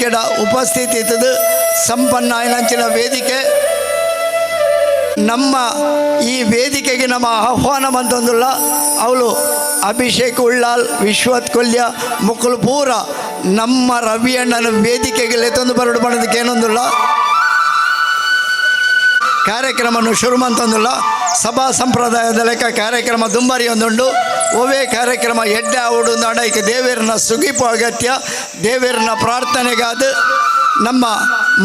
ಸಂಖ್ಯೆಡ ಉಪಸ್ಥಿತಿ ಇತ್ತದು. ಸಂಪನ್ನ ಆಯಿನಂಚಿನ ವೇದಿಕೆ. ನಮ್ಮ ಈ ವೇದಿಕೆಗೆ ನಮ್ಮ ಆಹ್ವಾನ ಮಂತೊಂದುಲ್ಲ ಅವಳು ಅಭಿಷೇಕ್ ಉಳ್ಳಾಲ್, ವಿಶ್ವತ್ ಕೊಲ್ಯ ಮುಕ್ಕಲು ಪೂರ ನಮ್ಮ ರವಿಯಣ್ಣನ ವೇದಿಕೆಗೆ ಲೆತ್ತೊಂದು ಬರಡು ಮಾಡೋದಕ್ಕೆ ಏನೊಂದಿಲ್ಲ. ಕಾರ್ಯಕ್ರಮವನ್ನು ಶುರು ಮಂತೊಂದುಲ್ಲ. ಸಭಾ ಸಂಪ್ರದಾಯದ ಲೆಕ್ಕ ಕಾರ್ಯಕ್ರಮ ದುಂಬರಿಯೊಂದುಂಡು. ಒವೇ ಕಾರ್ಯಕ್ರಮ ಎಡ್ಡೆ ಆವಡು ನಾಡೈಕೆ ದೇವೇರನ ಸುಗಿಪು ಅಗತ್ಯ. ದೇವೇರನ ಪ್ರಾರ್ಥನೆಗಾದ ನಮ್ಮ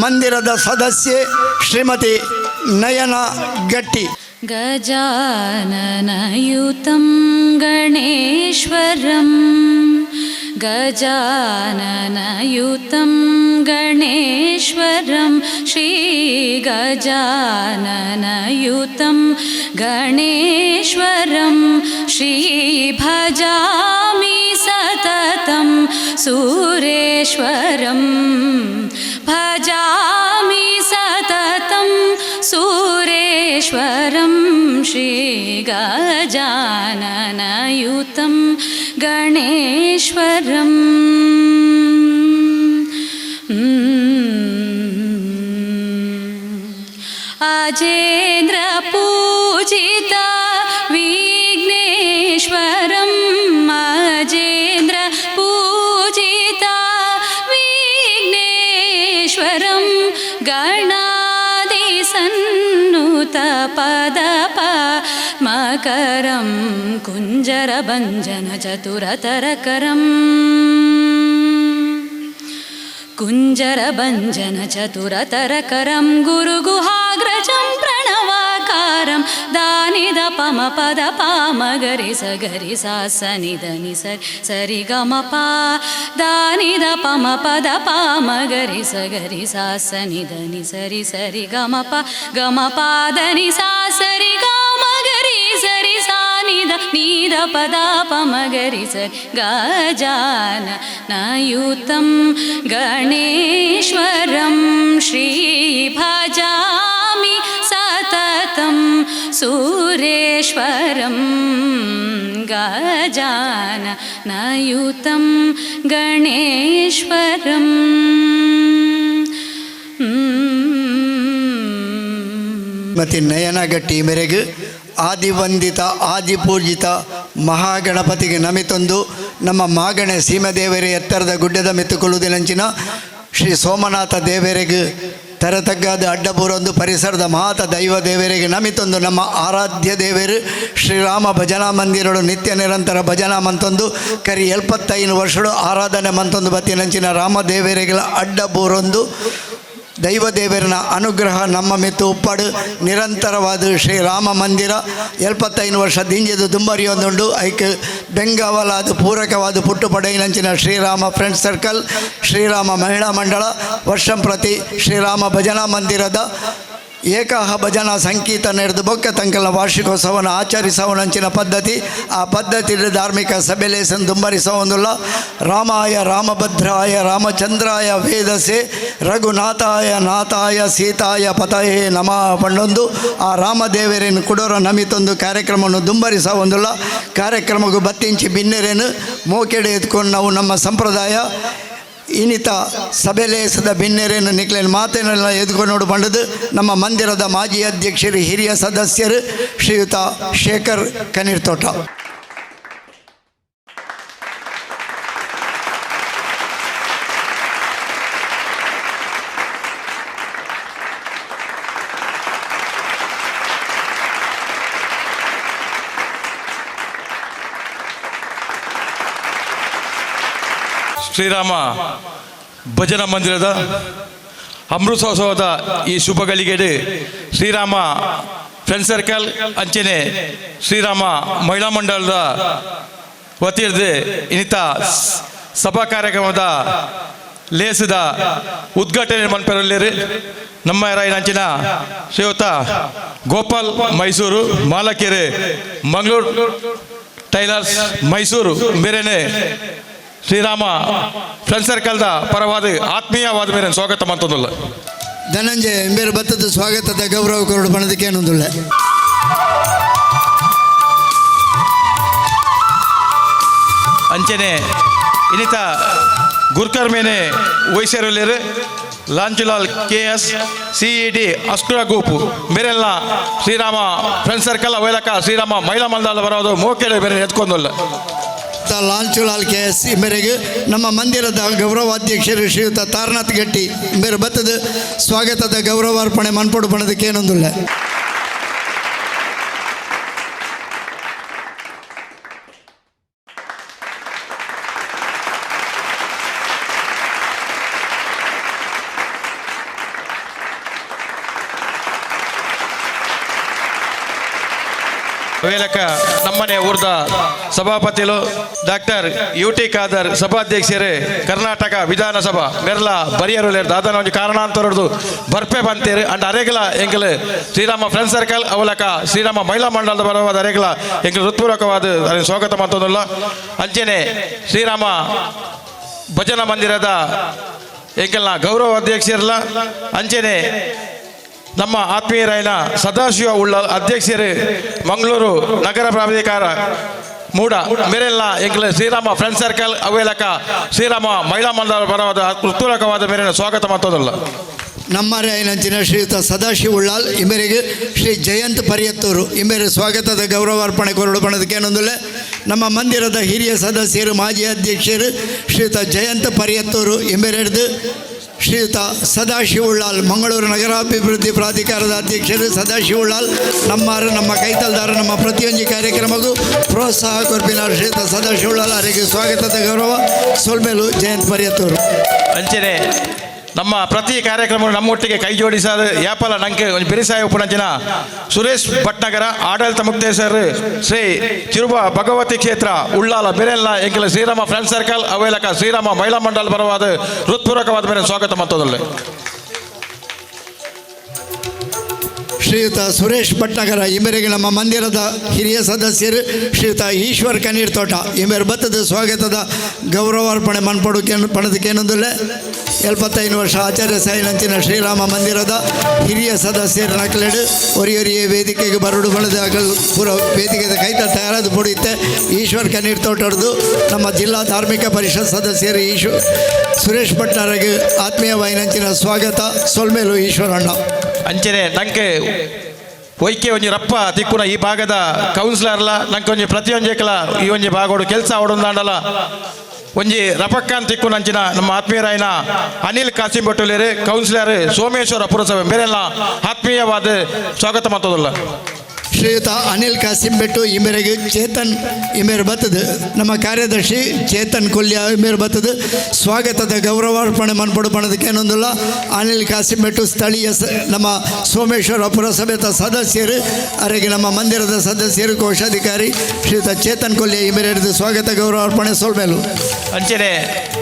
ಮಂದಿರದ ಸದಸ್ಯೆ ಶ್ರೀಮತಿ ನಯನ ಗಟ್ಟಿ. गजाननयुतं गणेश्वरं, गजाननयुतं गणेश्वरं, श्रीगजाननयुतं गणेश्वरं, श्रीभजामि सततं सुरेश्वरं, भजामि सततं सुरेश्वरं, श्रीगजाननयुतं गणेश्वरम्। अजेन्द्र पूजित विघ्नेश्वरम्, अजेन्द्र पूजित विघ्नेश्वरं, गणादिसन्नुत पदपद्मकरं, कुञ्जरभञ्जन चतुरतरकरम्, कुञ्जरभञ्जन चतुरतरकरं, गुरुगुहाग्रजं प्रणवाकारं, दानिद पम पद पामगरि स गरि सा स नि ध नि स सरि ग म पा, दानिद पम पद पामगरि स गरि सा स नि ध नि सरि सरि ग म प ग म पा ध नि सा सरि ग म गरि सरि सा नि ध नि ध प the प म गरि स. गजाननयुतं गणेश्वरं, श्रीभजामि सततं सुरेश्वरं, गजाननयुतं गणेश्वरम्। ಶ್ರೀಮತಿ ನಯನ ಗಟ್ಟಿ ಮೇರೆಗೆ ಆದಿವಂದಿತ ಆದಿಪೂಜಿತ ಮಹಾಗಣಪತಿಗೆ ನಮಿತೊಂದು, ನಮ್ಮ ಮಾಗಣೆ ಸೀಮೆದೇವರ ಎತ್ತರದ ಗುಡ್ಡದ ಮಿತ್ತುಕೊಳ್ಳುವುದಿನಂಚಿನ ಶ್ರೀ ಸೋಮನಾಥ ದೇವರಿಗೆ ತರತಗ್ಗಾದ ಅಡ್ಡಪೂರೊಂದು ಪರಿಸರದ ಮಹಾತ ದೈವ ದೇವರಿಗೆ ನಮಿತೊಂದು, ನಮ್ಮ ಆರಾಧ್ಯ ದೇವರು ಶ್ರೀರಾಮ ಭಜನಾ ಮಂದಿರಡು ನಿತ್ಯ ನಿರಂತರ ಭಜನಾ ಮಂತೊಂದು ಕರಿ 75 ವರ್ಷಗಳು ಆರಾಧನೆ ಮಂತೊಂದು ಬತ್ತಿನಂಚಿನ ರಾಮದೇವರಿಗಳ ಅಡ್ಡಬೂರೊಂದು ದೈವ ದೇವರನ ಅನುಗ್ರಹ ನಮ್ಮ ಮಿತ್ತು ಉಪ್ಪಾಡು ನಿರಂತರವಾದ ಶ್ರೀರಾಮ ಮಂದಿರ 75 ವರ್ಷ ದಿಂಜದು ದುಂಬರಿಯೊಂದುಂಡು. ಐಕ್ ಬೆಂಗಾವಲಾದ ಪೂರಕವಾದ ಪುಟ್ಟು ಪಡೆಯಿನಂಚಿನ ಶ್ರೀರಾಮ ಫ್ರೆಂಡ್ಸ್ ಸರ್ಕಲ್, ಶ್ರೀರಾಮ ಮಹಿಳಾ ಮಂಡಳ ವರ್ಷಂ ಪ್ರತಿ ಶ್ರೀರಾಮ ಭಜನಾ ಮಂದಿರದ ಏಕಾಹ ಭಜನಾ ಸಂಕೀರ್ತನ ಹಿಡಿದು ಬೊಕ್ಕ ತಂಕಲ ವಾರ್ಷಿಕೋತ್ಸವನ ಆಚರಿಸವನಂಚಿನ ಪದ್ಧತಿ. ಆ ಪದ್ಧತಿ ಧಾರ್ಮಿಕ ಸಭೆಲೇಸನ್ ದುಂಬರಿಸವೊಂದುಲ್ಲ. ರಾಮಾಯ ರಾಮಭದ್ರಾಯ ರಾಮಚಂದ್ರಾಯ ವೇದಸೆ ರಘುನಾಥಾಯ ನಾಥಾಯ ಸೀತಾಯ ಪತಯೇ ನಮಃ ಪಂಡೊಂದು ಆ ರಾಮದೇವರೇನು ಕುಡೋರ ನಮಿತೊಂದು ಕಾರ್ಯಕ್ರಮವನ್ನು ದುಂಬರಿಸವೊಂದುಲ್ಲ. ಕಾರ್ಯಕ್ರಮಕ್ಕೂ ಬತ್ತಿಂಚಿ ಬಿನ್ನೆರೇನು ಮೋಕೆಡೆ ಎತ್ಕೊಂಡು ನಾವು ನಮ್ಮ ಸಂಪ್ರದಾಯ. ಇನ್ನಿತ ಸಭೆಲೇಸದ ಬಿನ್ನೆರೇನು ನಿಕ್ಲೇನು ಮಾತೇನೆಲ್ಲ ಎದ್ಕೊಂಡು ನೋಡು ಬಂಡದು ನಮ್ಮ ಮಂದಿರದ ಮಾಜಿ ಅಧ್ಯಕ್ಷರು, ಹಿರಿಯ ಸದಸ್ಯರು ಶ್ರೀಯುತ ಶೇಖರ್ ಕನೀರ್ತೋಟ. ಶ್ರೀರಾಮ ಭಜನಾ ಮಂದಿರದ ಅಮೃತೋತ್ಸವದ ಈ ಶುಭ ಗಳಿಗೆಡು ಶ್ರೀರಾಮ ಫ್ರೆಂಡ್ ಸರ್ಕಲ್ ಅಂಚನೆ ಶ್ರೀರಾಮ ಮಹಿಳಾ ಮಂಡಲದ ವತಿಯಿರ್ದು ಇನ್ನಿತ ಸಭಾ ಕಾರ್ಯಕ್ರಮದ ಲೇಸದ ಉದ್ಘಾಟನೆ ಮನ್ಪೆರಲ್ಲೇರು ನಮ್ಮ ಅಂಚಿನ ಶ್ರೀಯುತ ಗೋಪಾಲ್ ಮೈಸೂರು ಮಾಲಕೆರೆ, ಮಂಗಳೂರು ಟೈಲರ್ಸ್ ಮೈಸೂರು ಮೇರೆನೆ ಶ್ರೀರಾಮ ಫ್ರೆಂಡ್ ಸರ್ಕಲ್ದ ಪರವಾದ ಆತ್ಮೀಯವಾದ ಮೇರೆ ಸ್ವಾಗತ ಮಂತೊಂದುಲ್ಲ. ಧನಂಜಯ ಎಂಬೇರು ಬತ್ತದ ಸ್ವಾಗತದ ಗೌರವ ಕೊರಡು ಬಣದಕ್ಕೆ ಏನೊಂದುಳ್ಳೆ. ಅಂಚನೆ ಇನ್ನಿತ ಗುರ್ಕರ್ಮೇನೆ ವೈಸರುಲೇರು Lanchulal K S C E D ಅಸ್ಕುರ group ಮೇರೆಲ್ಲ ಶ್ರೀರಾಮ ಫ್ರೆಂಡ್ ಸರ್ಕಲ್ ಅವೈಲಕ ಶ್ರೀರಾಮ ಮಹಿಳಾ ಮಂಡಲ ಬರೋದು ಮೋಕೆಡೆ ಬೇರೆ ಎತ್ಕೊಂಡಲ್ಲ. ಲಾಂಚುಲಾಲ್ ಕೆ ಎಸ್ ಮೇರೆಗೆ ನಮ್ಮ ಮಂದಿರದ ಗೌರವಾಧ್ಯಕ್ಷರು ಶ್ರೀಯುತ ತಾರನಾಥ್ ಗಟ್ಟಿ ಮೇರೆ ಬತ್ತದ ಸ್ವಾಗತದ ಗೌರವಾರ್ಪಣೆ ಮನ್ಪೊಡು ಪಣದಕ್ಕೆ ಏನೊಂದುಲ್ಲ. ವೇಲಕ ನಮ್ಮನೆ ಊರ್ದ ಸಭಾಪತಿಲು ಡಾಕ್ಟರ್ ಯು ಟಿ ಖಾದರ್, ಸಭಾಧ್ಯಕ್ಷರೇ, ಕರ್ನಾಟಕ ವಿಧಾನಸಭಾ ಮೆರ್ಲ ಬರಿಯರು ದಾದನ ಒಂಜಿ ಕಾರಣಾಂತರದ್ದು ಬರ್ಪೆ ಬಂತೇರು. ಅಂಡ್ ಅರೆಗಲ ಎಂಕಲ್ ಶ್ರೀರಾಮ ಫ್ರೆಂಡ್ ಸರ್ಕಲ್ ಅವಲಕ ಶ್ರೀರಾಮ ಮಹಿಳಾ ಮಂಡಲದ ಬರವಾದ ಅರೆಗಲ ಎಂಕಲ್ ಹೃತ್ಪೂರ್ವಕವಾದ ಅದನ್ನು ಸ್ವಾಗತ ಮಾಡ್ತದಲ್ಲ. ಅಂಚೆನೆ ಶ್ರೀರಾಮ ಭಜನಾ ಮಂದಿರದ ಎಂಕಲ್ನ ಗೌರವ ಅಧ್ಯಕ್ಷರಲ್ಲ, ಅಂಚೆನೆ ನಮ್ಮ ಆತ್ಮೀಯರಾಯನ ಸದಾಶಿವ ಉಳ್ಳ ಅಧ್ಯಕ್ಷರು, ಮಂಗಳೂರು ನಗರ ಪ್ರಾಧಿಕಾರ ಮೂಡ ಮೇರೆಲ್ಲ ಎಂಕಲ್ ಶ್ರೀರಾಮ ಫ್ರೆಂಡ್ ಸರ್ಕಲ್ ಅವೇಲಕ ಶ್ರೀರಾಮ ಮಹಿಳಾ ಮಂಡಲ ಪರವಾದ ಹೃತ್ಪೂರ್ವಕವಾದ ಮೇರೆನ ಸ್ವಾಗತ ಮಾಡ್ತದಲ್ಲ. ನಮ್ಮರೆ ಐನಂಚಿನ ಶ್ರೀಯುತ ಸದಾಶಿವ ಉಳ್ಳಾಲ್ ಇಮೇರಿಗೆ ಶ್ರೀ ಜಯಂತ್ ಪರಿಯತ್ತೂರು ಇಮೇರೆ ಸ್ವಾಗತದ ಗೌರವಾರ್ಪಣೆ ಕೊರಡು ಪಣದಕ್ಕೆ ಏನೊಂದುಲ್ಲ. ನಮ್ಮ ಮಂದಿರದ ಹಿರಿಯ ಸದಸ್ಯರು, ಮಾಜಿ ಅಧ್ಯಕ್ಷರು ಶ್ರೀಯುತ ಜಯಂತ್ ಪರಿಯತ್ತೂರು ಇಮೇರೆಡ್ದು ಶ್ರೀಯುತ ಸದಾಶಿವ ಉಳ್ಳಾಲ್, ಮಂಗಳೂರು ನಗರಾಭಿವೃದ್ಧಿ ಪ್ರಾಧಿಕಾರದ ಅಧ್ಯಕ್ಷರು ಸದಾಶಿವ ಉಳ್ಳಾಲ್ ನಮ್ಮಾರು, ನಮ್ಮ ಕೈತಲ್ದಾರ, ನಮ್ಮ ಪ್ರತಿಯೊಂದು ಕಾರ್ಯಕ್ರಮಕ್ಕೂ ಪ್ರೋತ್ಸಾಹ ಕೊರ್ಪಿನ ಶ್ರೀಯುತ ಸದಾಶಿವ ಉಳ್ಳಾಲ್ ಅವರಿಗೆ ಸ್ವಾಗತದ ಗೌರವ. ಸೊಲ್ಮೇಲು ಜಯಂತ್ ಪರಿಯತ್ತೂರು. ಅಂಚೆನೆ ನಮ್ಮ ಪ್ರತಿ ಕಾರ್ಯಕ್ರಮ ನಮ್ಮೊಟ್ಟಿಗೆ ಕೈ ಜೋಡಿಸಾದ ಯಾಪಲ ನಂಗೆ ಒಂದು ಬೆರಿಸಾಯ ಉಪನಂಚಿನ ಸುರೇಶ್ ಭಟ್ನಗರ, ಆಡಳಿತ ಮುಕ್ತೇಶ್ವರ್, ಶ್ರೀ ತಿರುಬ ಭಗವತಿ ಕ್ಷೇತ್ರ ಉಳ್ಳಾಲ ಬೆರೆಲ್ಲ ಎಂಕಲ ಶ್ರೀರಾಮ ಫ್ರೆಂಡ್ ಸರ್ಕಲ್ ಅವೇಲಕ ಶ್ರೀರಾಮ ಮಹಿಳಾ ಮಂಡಲ ಪರವಾದ ಹೃತ್ಪೂರ್ವಕವಾದ ಮೇಲೆ ಸ್ವಾಗತ ಮಾಡ್ತದಲ್ಲೇ. ಶ್ರೀಯುತ ಸುರೇಶ್ ಭಟ್ನಗರ ಈ ಮೇರೆಗೆ ನಮ್ಮ ಮಂದಿರದ ಹಿರಿಯ ಸದಸ್ಯರು ಶ್ರೀಯುತ ಈಶ್ವರ್ ಕನೀರ್ ತೋಟ ಈ ಮೇರೆ ಬತ್ತದ ಸ್ವಾಗತದ ಗೌರವಾರ್ಪಣೆ ಮನ್ಪಡು ಪಣದಕ್ಕೇನೊಂದುಲ್ಲೆ. 75 ವರ್ಷ ಆಚಾರ್ಯ ಸಾಯಿನಂಚಿನ ಶ್ರೀರಾಮ ಮಂದಿರದ ಹಿರಿಯ ಸದಸ್ಯರು ನಕಲೆಡು ಒರಿಯೊರಿಯೇ ವೇದಿಕೆಗೆ ಬರಡು ಬಣದ ಅಗಲ್ ಪೂರ ವೇದಿಕೆದ ಕೈತ ತಯಾರಾದ ಪೊಡಿಯುತ್ತೆ. ಈಶ್ವರ್ ಕನೀರ್ ತೋಟದ್ದು ನಮ್ಮ ಜಿಲ್ಲಾ ಧಾರ್ಮಿಕ ಪರಿಷತ್ ಸದಸ್ಯರು ಸುರೇಶ್ ಭಟ್ನರಿಗೆ ಆತ್ಮೀಯ ವಾಯಿನಂಚಿನ ಸ್ವಾಗತ. ಸೊಲ್ಮೇಲು ಈಶ್ವರಣ್ಣ. ಅಂಚನೆ ನಂಗೆ ಒಯ್ಕೆ ಒಂಜಿ ರಪ್ಪ ತಿಕ್ಕುನ ಈ ಭಾಗದ ಕೌನ್ಸಿಲರ್ಲ ನಂಗೆ ಒಂಜಿ ಪ್ರತಿಯೊಂಜೆಕಲ ಈ ಒಂಜಿ ಭಾಗೋಡು ಕೆಲಸ ಆವಡೊಂದಾಂಡಲ ಒಂಜಿ ರಪಕ್ಕಾನ್ ತಿಕ್ಕುನಂಚಿನ ನಮ್ಮ ಆತ್ಮೀಯರಾಯನ ಅನಿಲ್ ಕಾಸಿಂ ಭಟ್ಟುಲೇರು, ಕೌನ್ಸಿಲರ್, ಸೋಮೇಶ್ವರ ಪುರಸಭೆ ಮೇರೆಲ್ಲ ಆತ್ಮೀಯವಾದ ಸ್ವಾಗತ ಮಾಡ್ತದಲ್ಲ. ಶ್ರೀಯುತ ಅನಿಲ್ ಕಾಸಿಂಬೆಟ್ಟು ಈ ಮೇರೆಗೆ ಚೇತನ್ ಈ ಮೇರೆ ಬತ್ತದ, ನಮ್ಮ ಕಾರ್ಯದರ್ಶಿ ಚೇತನ್ ಕೊಲ್ಯ ಈ ಮೇರೆ ಬತ್ತದ ಸ್ವಾಗತದ ಗೌರವಾರ್ಪಣೆ ಮನ್ಪಡು ಪಣದಕ್ಕೆ ಏನೊಂದಿಲ್ಲ. ಅನಿಲ್ ಕಾಸಿಂಬೆಟ್ಟು ಸ್ಥಳೀಯ ನಮ್ಮ ಸೋಮೇಶ್ವರ ಪುರಸಭೆತ ಸದಸ್ಯರು, ಅರೆಗೆ ನಮ್ಮ ಮಂದಿರದ ಸದಸ್ಯರು, ಕೋಶಾಧಿಕಾರಿ ಶ್ರೀಯುತ ಚೇತನ್ ಕೊಲ್ಯ ಈ ಮೇರೆ ಹಿಡಿದು ಸ್ವಾಗತ ಗೌರವಾರ್ಪಣೆ. ಸೊಲ್ಮೇಲು. ಅಂಚನೆ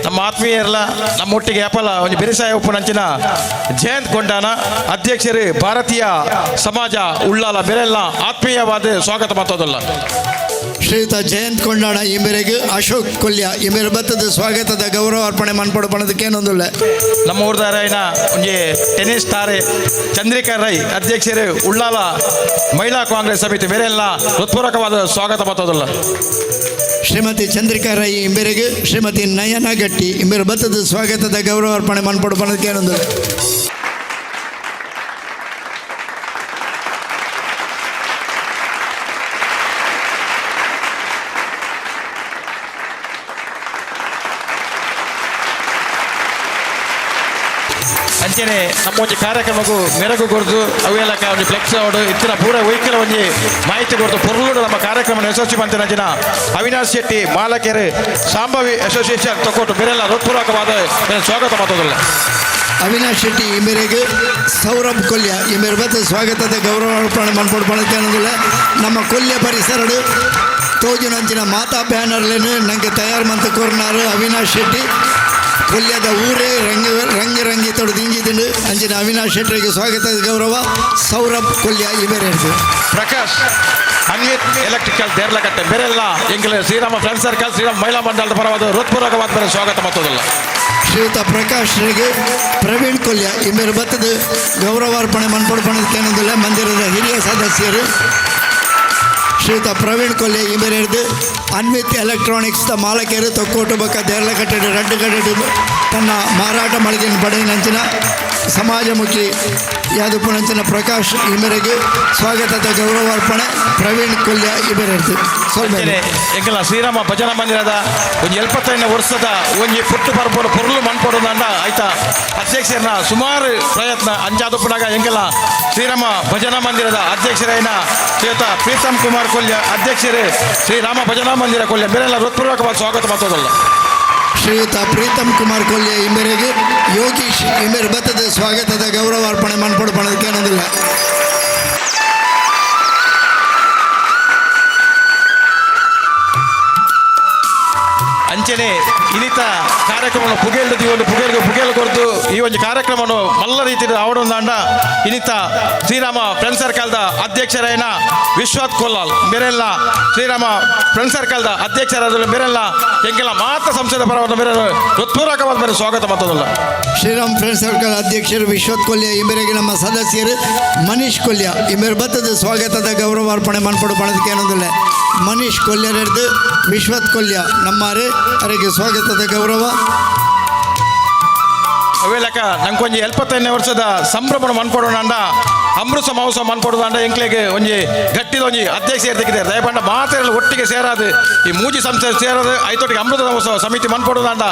ನಮ್ಮ ಆತ್ಮೀಯರಲ್ಲ ನಮ್ಮೊಟ್ಟಿಗೆ ಅಪಲ ಒಂಜಿ ಬೆರಿಸಾಯ ಉಪ್ಪುನಂಚಿನ ಜಯಂತ್ ಕೊಂಡಾನ, ಅಧ್ಯಕ್ಷರು, ಭಾರತೀಯ ಸಮಾಜ ಉಳ್ಳಾಲ ಬೆರೆಲ್ಲ ಆತ್ಮೀಯವಾದ ಸ್ವಾಗತ ಮಾಡ್ತದಲ್ಲ. ಶ್ರೀಯುತ ಜಯಂತ್ ಕೊಂಡಾಣ ಈ ಮೇರೆಗೆ ಅಶೋಕ್ ಕೊಲ್ಯ ಈ ಮೇರೆ ಬತ್ತದ ಸ್ವಾಗತದ ಗೌರವಾರ್ಪಣೆ ಮನ್ಪಡು ಪಣದಕ್ಕೆ ಏನೊಂದಿಲ್ಲ. ನಮ್ಮ ಊರ್ದಾರಾಯನ ಒಂಜಿ ಟೆನ್ನಿಸ್ ತಾರೆ ಚಂದ್ರಿಕಾ ರೈ, ಅಧ್ಯಕ್ಷರು, ಉಳ್ಳಾಲ ಮಹಿಳಾ ಕಾಂಗ್ರೆಸ್ ಸಮಿತಿ ಬೇರೆಲ್ಲ ಹೃತ್ಪೂರ್ವಕವಾದ ಸ್ವಾಗತ ಮಾಡ್ತದಲ್ಲ. ಶ್ರೀಮತಿ ಚಂದ್ರಿಕಾ ರೈ ಇಂಬೆರೆಗೆ ಶ್ರೀಮತಿ ನಯನ ಗಟ್ಟಿ ಇಂಬೇರು ಬತ್ತದ ಸ್ವಾಗತದ ಗೌರವಾರ್ಪಣೆ ಮನ್ಪಡು ಪಣದಕ್ಕೆ ಏನೊಂದು. ಅಂಚನೆ ನಮ್ಮ ಒಂಜಿ ಕಾರ್ಯಕ್ರಮಕ್ಕೂ ಮೆರಗು ಕೊರ್ದು ಅವೆಲ್ಲ ಒಂಜಿ ಫ್ಲೆಕ್ಸ್ ಅವಡು ಇತ್ತಿನ ಪೂರ ವೆಹಿಕಲ್ ಒಂಜಿ ಮಾಹಿತಿ ಕೊರ್ದು ಪೊರ್ಲುಡು ನಮ್ಮ ಕಾರ್ಯಕ್ರಮ ಯಶಸ್ವಿ ಮಂತಿನ ಅವಿನಾಶ್ ಶೆಟ್ಟಿ ಮಾಲಕೆರೆ, ಸಾಂಭವಿ ಅಸೋಸಿಯೇಷನ್ ತಕ್ಕೊಟ್ಟು ಬೇರೆಲ್ಲ ಹೃತ್ಪೂರ್ವಕವಾದ ಸ್ವಾಗತ ಮಾಡ್ತದಲ್ಲ. ಅವಿನಾಶ್ ಶೆಟ್ಟಿ ಈ ಮೇರೆಗೆ ಸೌರಭ್ ಕೊಲ್ಯ ಈ ಮೇರೆ ಬತ್ತ ಸ್ವಾಗತದ ಗೌರವಾರ್ಪಣೆ ಮನ್ಪಡು ಪಣದಕ್ಕೆ ಏನೊಂದಿಲ್ಲ. ನಮ್ಮ ಕೊಲ್ಯ ಪರಿಸರಡು ತೋಜುನಂಚಿನ ಮಾತಾ ಬ್ಯಾನರ್ಲೇನು ನಂಗೆ ತಯಾರು ಮಂತ ಕೊರ್ನಾರು ಅವಿನಾಶ್ ಶೆಟ್ಟಿ. ಕೊಲ್ಯದ ಊರೇ ರಂಗ ರಂಗ ರಂಗಿ ತೊಡು ದಿಂಜಿದಿಂಡು. ಅಂಚಿನ ಅವಿನಾಶ್ ಶೆಟ್ಟರಿಗೆ ಸ್ವಾಗತದ ಗೌರವ ಸೌರಭ್ ಕೊಲ್ಯ ಈ ಮೇರೆ ಹಿಡಿದು. ಪ್ರಕಾಶ್ ಅನ್ವಿತ್ ಎಲೆಕ್ಟ್ರಿಕಲ್ ದೇರ್ಲಕಟ್ಟೆ ಬೇರೆಲ್ಲ ಎಂಕಲ್ ಶ್ರೀರಾಮ ಫ್ರೆಂಡ್ ಸರ್ಕಲ್ ಶ್ರೀರಾಮ ಮಹಿಳಾ ಮಂಡಲದ ಪರವಾದ ಹೃತ್ಪೂರ್ವಕವಾದ ಬೇರೆ ಸ್ವಾಗತ ಮಾಡ್ತದಲ್ಲ. ಶ್ರೀಯುತ ಪ್ರಕಾಶ್ರಿಗೆ ಪ್ರವೀಣ್ ಕೊಲ್ಯ ಈ ಮೇರೆ ಬತ್ತದ ಗೌರವಾರ್ಪಣೆ ಮನ್ಪಡು ಪಣದಕ್ಕೆ ಏನೊಂದಿಲ್ಲ. ಮಂದಿರದ ಹಿರಿಯ ಸದಸ್ಯರು ಶ್ರೀಯುತ ಶ್ರೀಯುತ ಪ್ರವೀಣ್ ಕೊಲ್ಯ ಇಬೆರೆರ್ದು ಅನ್ವಿತ್ ಎಲೆಕ್ಟ್ರಾನಿಕ್ಸ್ the ಮಾಲಕರು ತೊಕ್ಕೋಟು ಬೊಕ್ಕ ದೇರ್ಲಕಟ್ಟೆಡ್ ರಡ್ಡು ಕಟ್ಟೆಡ್ ತನ್ನ ಮಾರಾಟ ಮಳಿಗೆಯನ್ನು ಪಡೆಯಿನಂಚಿನ ಸಮಾಜಮುಖಿ ಯಾದಪ್ಪನಂಚಿನ ಪ್ರಕಾಶ್ ಈ ಸ್ವಾಗತದ ಗೌರವಾರ್ಪಣೆ ಪ್ರವೀಣ್ ಕೊಲ್ಯ ಇಬೆರೆರ್ದು. ಎಂಕಲ ಶ್ರೀರಾಮ ಭಜನಾ ಮಂದಿರದ ಒಂಜಿ 75ನೇ ವರ್ಷದ ಒಂಜಿ ಪುಟ್ಟು ಪರ್ಪೋಡು ಪೊರ್ಲು ಮನ್ಪೊಡು ಆಯ್ತಾ ಅಧ್ಯಕ್ಷರನ್ನ ಸುಮಾರು ಪ್ರಯತ್ನ ಅಂಚಾದಪ್ಪನಾಗ ಎಂಕಲ ಶ್ರೀರಾಮ ಭಜನಾ ಮಂದಿರದ ಅಧ್ಯಕ್ಷರೈನ ಶ್ರೀಯುತ ಪ್ರೀತಮ್ ಕುಮಾರ್ ಕೊಲ್ಯ ಅಧ್ಯಕ್ಷರೇ ಶ್ರೀರಾಮ ಭಜನಾ ಮಂದಿರ ಕೊಲ್ಯ ಮೇರೆಲ್ಲ ಹೃತ್ಪೂರ್ವಕವಾಗಿ ಸ್ವಾಗತ ಮಾಡ್ತದಲ್ಲ. ಶ್ರೀಯುತ ಪ್ರೀತಮ್ ಕುಮಾರ್ ಕೊಲ್ಯ ಇಂಬೆರೆಗೆ ಯೋಗೀಶ್ ಇಂಬೆರ್ ಬತ್ತದ ಸ್ವಾಗತದ ಗೌರವಾರ್ಪಣೆ ಮನ್ಪೊಡು ಪಣದಕ್ಕೆ ಅನ್ನೋದಿಲ್ಲ. ಅಂಚನೆ ಇನ್ನಿತ ಕಾರ್ಯಕ್ರಮ ಪುಗೇಲ್ದು ಈ ಒಂದು ಪುಗೇಲ್ಗೆ ಪುಗೇಲ್ ಕೊರ್ದು ಈ ಒಂದು ಕಾರ್ಯಕ್ರಮವನ್ನು ಮಲ್ಲ ರೀತಿಯ ಆವಡೊಂದಾಂಡ ಇನ್ನಿತ ಶ್ರೀರಾಮ ಫ್ರೆಂಡ್ ಸರ್ಕಲ್ದ ಅಧ್ಯಕ್ಷರೈನ ವಿಶ್ವನಾಥ್ ಕೊಲ್ಲಾಲ್ ಮೇರೆಲ್ಲ ಶ್ರೀರಾಮ ಫ್ರೆಂಡ್ ಸರ್ಕಲ್ದ ಅಧ್ಯಕ್ಷರಾದ ಮೇರೆಲ್ಲ ಎಂಕೆಲ್ಲ ಮಾತ್ರ ಸಂಸದ ಪರವಾದ ಮೇರೆ ಹೃತ್ಪೂರ್ವಕವಾದ ಮೇರೆ ಸ್ವಾಗತ ಮಾಡ್ತದಲ್ಲ. ಶ್ರೀರಾಮ್ ಫ್ರೆಂಡ್ ಸರ್ಕಲ್ ಅಧ್ಯಕ್ಷರು ವಿಶ್ವತ್ ಕೊಲ್ಯ ಇಂಬೆರೆಗೆ ನಮ್ಮ ಸದಸ್ಯರು ಮನೀಶ್ ಕೊಲ್ಯ ಇಂಬೆರ್ ಬತ್ತದ ಸ್ವಾಗತದ ಗೌರವಾರ್ಪಣೆ ಮನ್ಪೊಡು ಪಣದಕ್ಕೆ ಅನ್ನೋದಿಲ್ಲ. ಮನೀಶ್ ಕೊಲ್ಯರೆಡ್ದು ವಿಶ್ವತ್ ಕೊಲ್ಯ ನಮ್ಮಾರೆ ಅವರಿಗೆ ಸ್ವಾಗತದ ಗೌರವ. ಅವೇಲಕ ನಂಗೊಂಜಿ 75ನೇ ವರ್ಷದ ಸಂಭ್ರಮ ಮನ್ಪೊಡೋಣ ಅಮೃತ ಮಹೋತ್ಸವ ಮನ್ಪೊಡುದಾಂಡ ಎಂಕ್ಲೆಗೆ ಒಂಜಿ ಗಟ್ಟಿದ ಒಂಜಿ ಅಧ್ಯಕ್ಷ ಇರ್ತಿದ್ದಾರೆ ದಯಪಂಡ ಮಾತೆಲ್ಲ ಒಟ್ಟಿಗೆ ಸೇರಾದು ಈ ಮೂಜಿ ಸಂಸ್ಥೆ ಸೇರೋದು ಐತೊಟ್ಟಿಗೆ ಅಮೃತ ಮಹೋತ್ಸವ ಸಮಿತಿ ಮನ್ಪೊಡುದಾಂಡ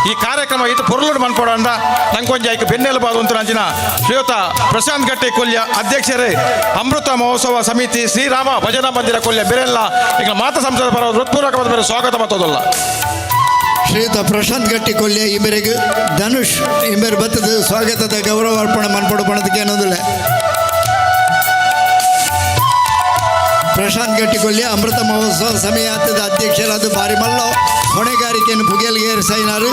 ಈ ಕಾರ್ಯಕ್ರಮ ಇತ್ತು ಪೊರ್ಲುಡು ಮನ್ಪೊಡೋಣ ನಂಗೊಂಜಿ ಐಕ್ ಬೆನ್ನೆಲುಬಾದು ಅಂತ ಅಂಚಿನ ಶ್ರೀಯುತ ಪ್ರಶಾಂತ್ ಗಟ್ಟಿ ಕೊಲ್ಯ ಅಧ್ಯಕ್ಷರೇ ಅಮೃತ ಮಹೋತ್ಸವ ಸಮಿತಿ ಶ್ರೀರಾಮ ಭಜನಾ ಮಂದಿರ ಕೊಲ್ಯ ಬೇರೆಲ್ಲ ಈಗ ಮಾತಾ ಸಂಸ್ಥೆ ಪರ ಹೃತ್ಪೂರ್ವಕವಾದ ಬೇರೆ ಸ್ವಾಗತ ಮಾಡ್ತದಲ್ಲ. ಶ್ರೀಯುತ ಪ್ರಶಾಂತ್ ಗಟ್ಟಿ ಕೊಲ್ಯ ಇಂಬೆರೆಗೆ ಧನುಷ್ ಇಂಬೆರ್ ಬತ್ತದ ಸ್ವಾಗತದ ಗೌರವಾರ್ಪಣೆ ಮನ್ಪೊಡು ಪಣದಕ್ಕೆ ಅನ್ನೋದಿಲ್ಲ. ಪ್ರಶಾಂತ್ ಗಟ್ಟಿಕೊಲ್ಯ ಅಮೃತ ಮಹೋತ್ಸವ ಸಮಿತಿಯ ಅಧ್ಯಕ್ಷರಾದ ಬಾರಿ ಮಲ್ಲ ಹೊಣೆಗಾರಿಕೆಯನ್ನು ಪುಗೇಲ್ಗೇರಿಸೈನಾರು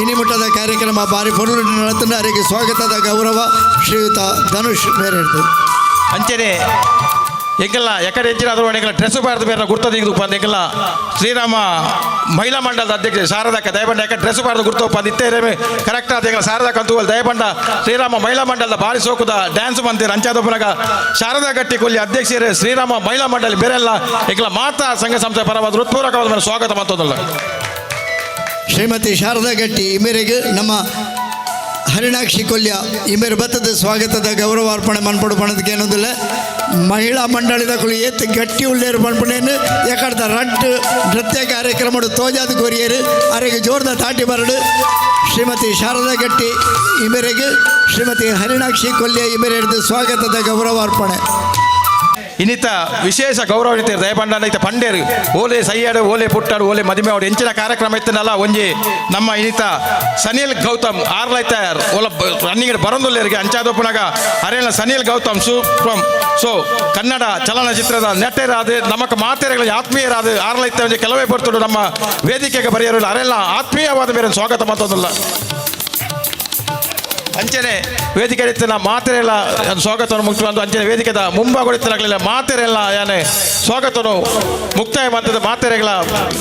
ಇನಿಮುಟ್ಟದ ಕಾರ್ಯಕ್ರಮ ಬಾರಿ ಪೊರ್ಲು ನಡೆತಂಡ ಅವರಿಗೆ ಸ್ವಾಗತದ ಗೌರವ ಶ್ರೀಯುತ ಧನುಷ್ ಮೇರೆಡ್ದು. ಅಂಚನೆ ಎಂಕೆಲ್ಲ ಎಕಡೆ ಹೆಚ್ಚಿನ ಎಂಕೆಲ್ಲ ಡ್ರೆಸ್ ಬಾರ್ದು ಬೇರೆ ಗುರ್ತದ ಈಗ ಬಂದು ಎಂಕೆಲ್ಲ ಶ್ರೀರಾಮ ಮಹಿಳಾ ಮಂಡಲದ ಅಧ್ಯಕ್ಷ ಶಾರದಕ್ಕ ದಯಬಂಡ ಯಾಕೆ ಡ್ರೆಸ್ ಬಾರ್ದು ಗುರ್ತಪ್ಪ ಅಂದ್ ಇತ್ತೇ ಕರೆಕ್ಟ್ ಆದ ಎಂಕಲ ಶಾರದಕ್ಕ ಅಂತ ದಯಬಂಡ ಶ್ರೀರಾಮ ಮಹಿಳಾ ಮಂಡಲದ ಬಾರಿ ಸೋಕುದ ಡ್ಯಾನ್ಸ್ ಬಂತೀರ ಅಂಚಾದೊಬ್ಬನಾಗ ಶಾರದಾ ಗಟ್ಟಿ ಕೊಲ್ಲಿ ಅಧ್ಯಕ್ಷರೇ ಶ್ರೀರಾಮ ಮಹಿಳಾ ಮಂಡಳಿ ಬೇರೆಲ್ಲ ಎಂಕೆಲ್ಲ ಮಾತಾ ಸಂಘ ಸಂಸ್ಥೆ ಪರವಾದ ಹೃತ್ಪೂರ್ವಕವಾದ ಮೇಲೆ ಸ್ವಾಗತ ಮಾಡ್ತದಲ್ಲ. ಶ್ರೀಮತಿ ಶಾರದಾ ಗಟ್ಟಿ ಈ ಮೇರೆಗೆ ನಮ್ಮ ಹರಿಣಾಕ್ಷಿ ಕೊಲ್ಯ ಈ ಮೇರೆ ಬತ್ತದ ಸ್ವಾಗತದ ಗೌರವಾರ್ಪಣೆ ಮನ್ಪೊಡು ಪಣದಕ್ಕೆ ಏನೊಂದಿಲ್ಲ. ಮಹಿಳಾ ಮಂಡಳಿದ ಕುಳಿ ಏತ್ ಗಟ್ಟಿ ಉಳ್ಳೇರು ಪನ್ಪುನೇನು ಯಾಕಡ್ದ ರಡ್ಡು ನೃತ್ಯ ಕಾರ್ಯಕ್ರಮ ತೋಜಾದ ಕೊರಿಯರು ಅರೆಗೆ ಜೋರ್ದ ತಾಟಿ ಬರಡು. ಶ್ರೀಮತಿ ಶಾರದಾ ಗಟ್ಟಿ ಈ ಮೇರೆಗೆ ಶ್ರೀಮತಿ ಹರಿಣಾಕ್ಷಿ ಕೊಲ್ಯ ಈ ಮೇರೆ ಸ್ವಾಗತದ ಗೌರವಾರ್ಪಣೆ. ಇನ್ನಿತ ವಿಶೇಷ ಗೌರವ ದಯಪಂಡ ಇತ್ತ ಪಂಡೇರು ಓಲೆ ಸೈಯಾಡು ಓಲೆ ಪುಟ್ಟಾಡು ಓಲೆ ಮದಿಮೆ ಅವಡು ಎಂಚಿನ ಕಾರ್ಯಕ್ರಮ ಇತ್ತನಲ್ಲ ಒಂಜಿ ನಮ್ಮ ಇನ್ನಿತ ಸನಿಲ್ ಗೌತಮ್ ಆರ್ಲೈತ ಓಲ ರನ್ನಿಂಗ್ ಬರೊಂದುಲ್ಲೇರಿಗೆ ಅಂಚಾದೊಪ್ಪನಾಗ ಅರೇನ ಸನಿಲ್ ಗೌತಮ್ ಸು ಫ್ರಮ್ ಸೊ ಕನ್ನಡ ಚಲನಚಿತ್ರದ ನಟರಾದ ನಮಕ ಮಾತೆರೆಗಳ ಆತ್ಮೀಯರಾದ ಆರ್ಲೈತ ಒಂಜಿ ಕೆಲವೇ ಬರ್ತುಡು ನಮ್ಮ ವೇದಿಕೆಗೆ ಬರೆಯರು ಅರೆಲ್ಲ ಆತ್ಮೀಯವಾದ ಬೇರೆ ಸ್ವಾಗತ ಮಾಡ್ತದಲ್ಲ. ಅಂಚನೆ ವೇದಿಕೆ ಇತ್ತಿನ ಮಾತೆರೆಲ್ಲ ಸ್ವಾಗತವನ್ನು ಮುಕ್ತ ಅಂಚನೆ ವೇದಿಕೆದ ಮುಂಭಾಗೊಳಿತನಾಗಲಿಲ್ಲ ಮಾತೆರೆಲ್ಲ ಯಾನೆ ಸ್ವಾಗತವನ್ನು ಮುಕ್ತಾಯ ಮಂತ್ರದ ಮಾತೆರೆಗಳ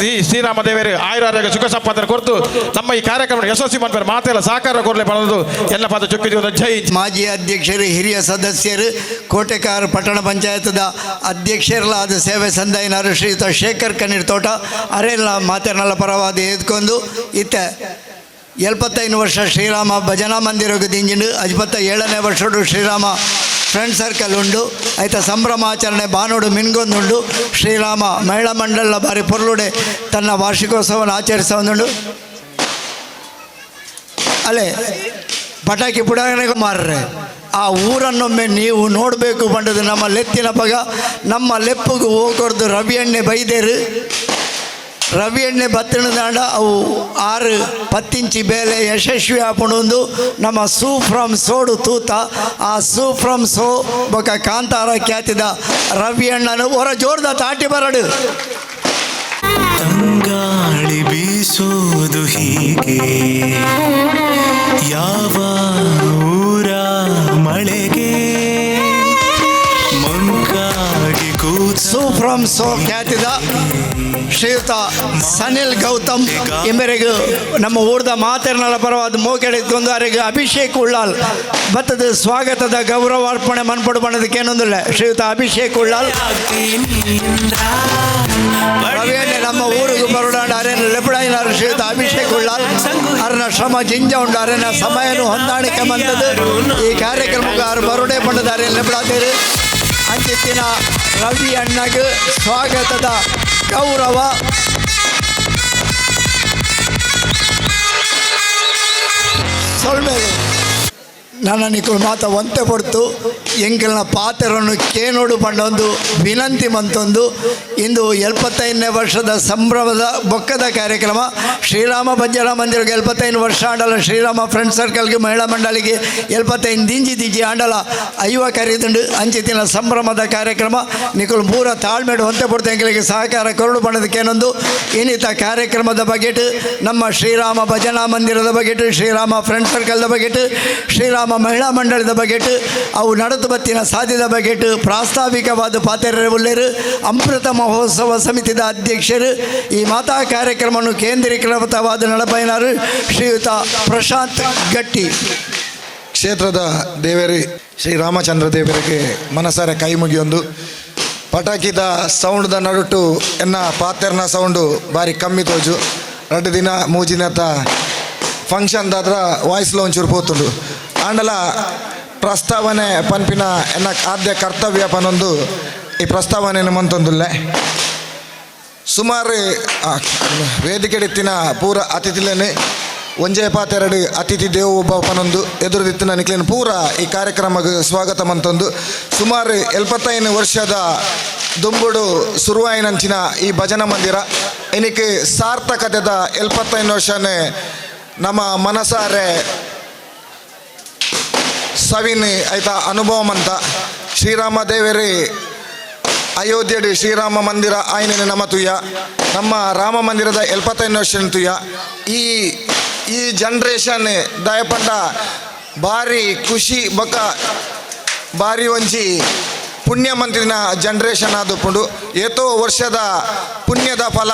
ಈ ಶ್ರೀರಾಮ ದೇವರು ಆಯುರಾರೋಗ್ಯ ಸುಖ ಸಂಪಾದನೆ ಕೊರತು ನಮ್ಮ ಈ ಕಾರ್ಯಕ್ರಮ ಯಶಸ್ವಿ ಮಾಡ್ತಾರೆ ಮಾತೆಲ್ಲ ಸಹಕಾರ ಕೊರಲೆ ಬಂದು ಎಲ್ಲ ಪದ ಚುಕ್ಕಿದ ಜೈ. ಮಾಜಿ ಅಧ್ಯಕ್ಷರು ಹಿರಿಯ ಸದಸ್ಯರು ಕೋಟೆಕಾರ ಪಟ್ಟಣ ಪಂಚಾಯತ್ದ ಅಧ್ಯಕ್ಷರಲಾದ ಸೇವೆ ಸಂದಾಯಿನಾರು ಶ್ರೀಯುತ ಶೇಖರ್ ಕಣ್ಣೀರ್ ತೋಟ ಅರೆಲ್ಲ ಮಾತೆರ್ನಲ್ಲ ಪರವಾದ ಎದ್ಕೊಂಡು ಇತ್ತ 75 ವರ್ಷ ಶ್ರೀರಾಮ ಭಜನಾ ಮಂದಿರಕ್ಕೆ ದಿಂಜಿಂಡು 57ನೇ ವರ್ಷಡು ಶ್ರೀರಾಮ ಫ್ರೆಂಡ್ ಸರ್ಕಲ್ ಉಂಡು ಆಯ್ತ ಸಂಭ್ರಮಾಚರಣೆ ಬಾನೋಡು ಮಿನ್ಗೊಂದುಂಡು ಶ್ರೀರಾಮ ಮಹಿಳಾ ಮಂಡಲ ಬಾರಿ ಪೊರ್ಲುಡೆ ತನ್ನ ವಾರ್ಷಿಕೋತ್ಸವವನ್ನು ಆಚರಿಸೊಂದುಂಡು. ಅಲ್ಲೇ ಪಟಾಕಿ ಪುಡಾಣೆಗೆ ಮಾರ್ರೆ ಆ ಊರನ್ನೊಮ್ಮೆ ನೀವು ನೋಡಬೇಕು ಬಂಡದು ನಮ್ಮ ಲೆತ್ತಿನ ಪಗ ನಮ್ಮ ಲೆಪ್ಪುಗು ಹೋಗೊರ್ದು ರವಿ ಎಣ್ಣೆ ಬೈದೇರು ರವಿ ಎಣ್ಣೆ ಬತ್ತಿನದಾಂಡ ಅವು 6 ಪತ್ತಿಂಚಿ ಬೇಲೆ ಯಶಸ್ವಿ ಆಪುಂಡು ನಮ್ಮ ಸೂ ಫ್ರಮ್ ಸೋಡು ತೂತ ಆ ಸೂ ಫ್ರಮ್ ಸೋ ಬೊಕ ಕಾಂತಾರ ಖ್ಯಾತಿದ ರವಿ ಅಣ್ಣನು ಹೊರ ಜೋರ್ದ ತಾಟಿ ಬರಡು. ತಂಗಾಳಿ ಬೀಸೋದು ಹೀಗೆ ಯಾವ ಊರ ಮಳೆಗೆ ಮಂಕಾಗಿ ಕೂತ ಸೂ ಫ್ರಮ್ ಫ್ರಮ್ ಸೋ ಖ್ಯಾತಿದ ಶ್ರೀಯುತ ಸನಿಲ್ ಗೌತಮ್ ಎಂಬರೆಗೂ ನಮ್ಮ ಊರ್ದ ಮಾತೆರ್ನಲ ಪರವಾದ ಮೋಕೆಡೆತ್ತೊಂದು ಅರೆಗೆ ಅಭಿಷೇಕ್ ಉಳ್ಳಾಲ್ ಬತ್ತದ ಸ್ವಾಗತದ ಗೌರವಾರ್ಪಣೆ ಮನ್ಪಡು ಬಣ್ಣದಕ್ಕೇನೊಂದಿಲ್ಲ ಶ್ರೀಯುತ ಅಭಿಷೇಕ್ ಉಳ್ಳಾಲ್. ರವಿಯಣ್ಣೆ ನಮ್ಮ ಊರಿಗೆ ಬರೋಣ ಅರೇನ ಲೆಪಡಾಯಿನಾರು ಶ್ರೀಯುತ ಅಭಿಷೇಕ್ ಉಳ್ಳಾಲ್ ಅರನ ಶ್ರಮ ಜಿಂಜ ಉಂಡು, ಅರೇನ ಸಮಯನು ಹೊಂದಾಣಿಕೆ ಬಂದದ್ದು ಈ ಕಾರ್ಯಕ್ರಮಕ್ಕೆ ಆರು ಬರೋಡೆ ಬಣ್ಣದ ಅರೇನ ಲೆಪಡಾತೇರು. ಅಂಚಿತ್ತಿನ ರವಿ ಅಣ್ಣಗೆ ಸ್ವಾಗತದ ಗೌರವ. ಸೊಲ್ಮೇಲೆ ನನ್ನ ನಿಕುಲು ಮಾತ ಒಂತೆ ಪಡ್ತು ಎಂಕಲ್ನ ಪಾತ್ರವನ್ನು ಕೇನೋಡು ಪಂಡೊಂದು ವಿನಂತಿ ಮಂತೊಂದು. ಇಂದು 75ನೇ ವರ್ಷದ ಸಂಭ್ರಮದ ಬೊಕ್ಕದ ಕಾರ್ಯಕ್ರಮ. ಶ್ರೀರಾಮ ಭಜನಾ ಮಂದಿರಕ್ಕೆ 75 ವರ್ಷ ಆಂಡಲ, ಶ್ರೀರಾಮ ಫ್ರೆಂಡ್ ಸರ್ಕಲ್ಗೆ ಮಹಿಳಾ ಮಂಡಳಿಗೆ 75 ದಿಂಜಿ ದಿಂಜಿ ಆಂಡಲ ಐವ ಕರೀದುಂಡು. ಅಂಚಿತಿನ ಸಂಭ್ರಮದ ಕಾರ್ಯಕ್ರಮ ನಿಕುಲು ಪೂರ ತಾಳ್ಮೆಡು ಒಂತೆ ಪಡ್ತು ಎಂಕಲಿಗೆ ಸಹಕಾರ ಕೊರಡು ಬಣ್ಣದಕ್ಕೇನೊಂದು ಇನ್ನಿತ ಕಾರ್ಯಕ್ರಮದ ಬಗೆಟ್ ನಮ್ಮ ಶ್ರೀರಾಮ ಭಜನಾ ಮಂದಿರದ ಬಗೆಟ್, ಶ್ರೀರಾಮ ಫ್ರೆಂಡ್ ಸರ್ಕಲ್ದ ಬಗೆಟ್, ಶ್ರೀರಾಮ ಮಹಿಳಾ ಮಂಡಳಿದ ಬಗೆಟ್, ಅವು ನಡತು ಬತ್ತಿನ ಸಾಧ್ಯದ ಬಗೆಟ್ ಪ್ರಾಸ್ತಾವಿಕವಾದ ಪಾತೆರೆ ಉಲ್ಲೇರು ಅಮೃತ ಮಹೋತ್ಸವ ಸಮಿತಿದ ಅಧ್ಯಕ್ಷರು ಈ ಮಾತಾ ಕಾರ್ಯಕ್ರಮವನ್ನು ಕೇಂದ್ರೀಕೃತವಾದ ನಡಪೈನಾರು ಶ್ರೀಯುತ ಪ್ರಶಾಂತ್ ಗಟ್ಟಿ. ಕ್ಷೇತ್ರದ ದೇವರಿ ಶ್ರೀರಾಮಚಂದ್ರ ದೇವರಿಗೆ ಮನಸಾರೆ ಕೈ ಮುಗಿಯೊಂದು. ಪಟಾಕಿದ ಸೌಂಡ್ದ ನಡುಟು ಎನ್ನ ಪಾತೆರ್ನ ಸೌಂಡು ಬಾರಿ ಕಮ್ಮಿ ತೋಜು. 2 ದಿನ ಮೂಜಿನತ ಫಂಕ್ಷನ್ ದಾದ್ರ ವಾಯ್ಸ್ ಒಂಚೂರು ಪೋತುಂಡು. ಆಂಡಲ ಪ್ರಸ್ತಾವನೆ ಪನ್ಪಿನ ಎನ್ನ ಆದ್ಯ ಕರ್ತವ್ಯ ಪನೊಂದು ಈ ಪ್ರಸ್ತಾವನೆಯನ್ನು ಮಂತೊಂದುಲ್ಲೆ. ಸುಮಾರು ವೇದಿಕೆಡಿತ್ತಿನ ಪೂರ ಅತಿಥಿಲೇನೆ ಒಂಜೇ ಪಾತೆರಡು ಅತಿಥಿ ದೇವೋಭವ ಪನೊಂದು ಎದುರುದಿತ್ತಿನ ನಿಕ್ಲೇನು ಪೂರ ಈ ಕಾರ್ಯಕ್ರಮಕ್ಕೆ ಸ್ವಾಗತ ಮಂತೊಂದು. ಸುಮಾರು 75 ವರ್ಷದ ದುಂಬುಡು ಸುರುವಾಯಿನಂಚಿನ ಈ ಭಜನಾ ಮಂದಿರ ಎನಿಕೆ ಸಾರ್ಥಕತೆದ 75 ವರ್ಷನೇ ನಮ್ಮ ಮನಸಾರೆ ಸವಿನ್ ಆಯ್ತಾ ಅನುಭವ ಮಂತ. ಶ್ರೀರಾಮ ದೇವರೇ ಅಯೋಧ್ಯೆಡು ಶ್ರೀರಾಮ ಮಂದಿರ ಆಯ್ನೆ ನಮ್ಮ ತುಯ್ಯ, ನಮ್ಮ ರಾಮ ಮಂದಿರದ 75 ವರ್ಷ ತುಯ್ಯ. ಈ ಈ ಜನ್ರೇಷನ್ ದಯಪಂಡ ಭಾರಿ ಖುಷಿ ಬೊಕ ಭಾರಿ ಒಂಜಿ ಪುಣ್ಯ ಮಂತ್ರಿನ ಜನ್ರೇಷನ್ ಆದುಪುಂಡು. ಏತೋ ವರ್ಷದ ಪುಣ್ಯದ ಫಲ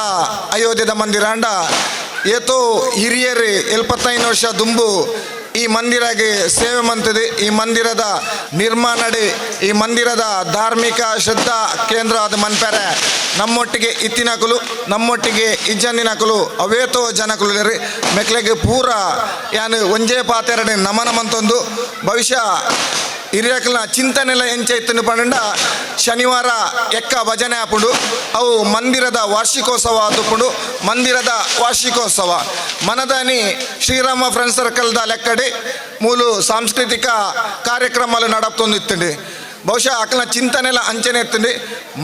ಅಯೋಧ್ಯದ ಮಂದಿರಾಂಡ ಏತೋ ಹಿರಿಯರು 75 ವರ್ಷ ದುಂಬು ಈ ಮಂದಿರಗೆ ಸೇವೆ ಮಂತದೆ. ಈ ಮಂದಿರದ ನಿರ್ಮಾಣಡೆ ಈ ಮಂದಿರದ ಧಾರ್ಮಿಕ ಶ್ರದ್ಧಾ ಕೇಂದ್ರ ಅದು ಮನ್ಪೆರೆ ನಮ್ಮೊಟ್ಟಿಗೆ ಇತ್ತಿನಕುಲು ನಮ್ಮೊಟ್ಟಿಗೆ ಇಜ್ಜಂದಿನಕುಲು ಅವೇತೋ ಜನಕುಲು ಮೆಕ್ಲೆಗೆ ಪೂರ ಯಾನು ಒಂಜೇ ಪಾತೆರಡೆ ನಮನ ಮಂತೊಂದು. ಭವಿಷ್ಯ ಹಿರಿಯಕಲ್ನ ಚಿಂತನೆಲ್ಲ ಎಂಚೈತನು ಪಂಡ ಶನಿವಾರ ಎಕ್ಕ ಭಜನೆ ಆಪುಂಡು, ಅವು ಮಂದಿರದ ವಾರ್ಷಿಕೋತ್ಸವ ಆದುಪುಂಡು. ಮಂದಿರದ ವಾರ್ಷಿಕೋತ್ಸವ ಮನದಾನಿ ಶ್ರೀರಾಮ ಫ್ರೆಂಡ್ ಸರ್ಕಲ್ದ ಲೆಕ್ಕಡೆ ಮೂಲು ಸಾಂಸ್ಕೃತಿಕ ಕಾರ್ಯಕ್ರಮలు ನಡಪ್ತೊಂದಿತ್ತಂಡು. ಬಹುಶಃ ಅಕಲ್ನ ಚಿಂತನೆಲ್ಲ ಅಂಚನೆ ಇತ್ತಂಡು.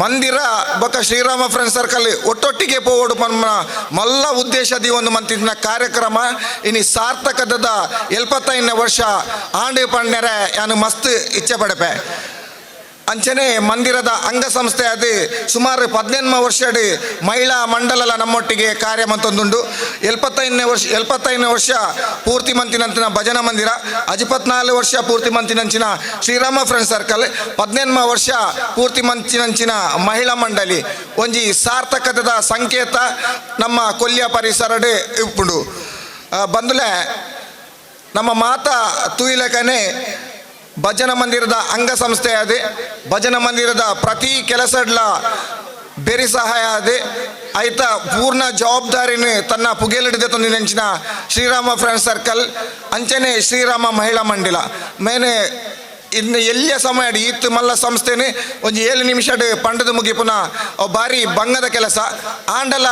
ಮಂದಿರ ಬೊಕ ಶ್ರೀರಾಮ ಫ್ರೆಂಡ್ ಸರ್ಕಲ್ ಒಟ್ಟೊಟ್ಟಿಗೆ ಪೋವಡು ಪನ್ಮ ಮಲ್ಲ ಉದ್ದೇಶದಿ ಒಂದು ಮಂತಿನ ಕಾರ್ಯಕ್ರಮ ಇನಿ ಸಾರ್ಥಕದ 75ನೇ ವರ್ಷ ಆಂಡು ಪಣ್ಣೆರೆ ಯಾನು ಮಸ್ತ್ ಇಚ್ಛೆ ಪಡಪೆ. ಅಂಚನೆ ಮಂದಿರದ ಅಂಗಸಂಸ್ಥೆ ಅದು ಸುಮಾರು 18 ವರ್ಷಡಿ ಮಹಿಳಾ ಮಂಡಲಲ ನಮ್ಮೊಟ್ಟಿಗೆ ಕಾರ್ಯ ಮಂತೊಂದುಂಡು. 75ನೇ ವರ್ಷ ಪೂರ್ತಿ ಮಂತಿನಂಚಿನ ಭಜನಾ ಮಂದಿರ, 54 ವರ್ಷ ಪೂರ್ತಿ ಮಂತಿನಂಚಿನ ಶ್ರೀರಾಮ ಫ್ರೆಂಡ್ ಸರ್ಕಲ್, 18 ವರ್ಷ ಪೂರ್ತಿ ಮಂತಿನಂಚಿನ ಮಹಿಳಾ ಮಂಡಳಿ ಒಂಜಿ ಸಾರ್ಥಕತೆದ ಸಂಕೇತ ನಮ್ಮ ಕೊಲ್ಯ ಪರಿಸರಡೆ ಇಪ್ಪುಂಡು. ಬಂದುಲೆ ನಮ್ಮ ಮಾತಾ ತೂಯಿಲಕನೆ ಭಜನಾ ಮಂದಿರದ ಅಂಗಸಂಸ್ಥೆ ಅದೇ ಭಜನಾ ಮಂದಿರದ ಪ್ರತಿ ಕೆಲಸಡ್ಲ ಬೇರೆ ಸಹಾಯ ಅದೇ ಆಯ್ತ ಪೂರ್ಣ ಜವಾಬ್ದಾರಿನ ತನ್ನ ಪುಗೆಲಿಡಿದ ತಂದಿನ ಶ್ರೀರಾಮ ಫ್ರೆಂಡ್ ಸರ್ಕಲ್ ಅಂಚನೆ ಶ್ರೀರಾಮ ಮಹಿಳಾ ಮಂಡಲ ಮೇನೆ ಇನ್ನು ಎಲ್ಲಿಯ ಸಮಯ ಈತ್ ಮಲ್ಲ ಸಂಸ್ಥೆನೆ ಒಂಜಿ 7 ನಿಮಿಷಡ್ ಪಂಡದ ಮುಗಿಪುನ ಅವು ಭಾರಿ ಬಂಗದ ಕೆಲಸ. ಆಂಡಲ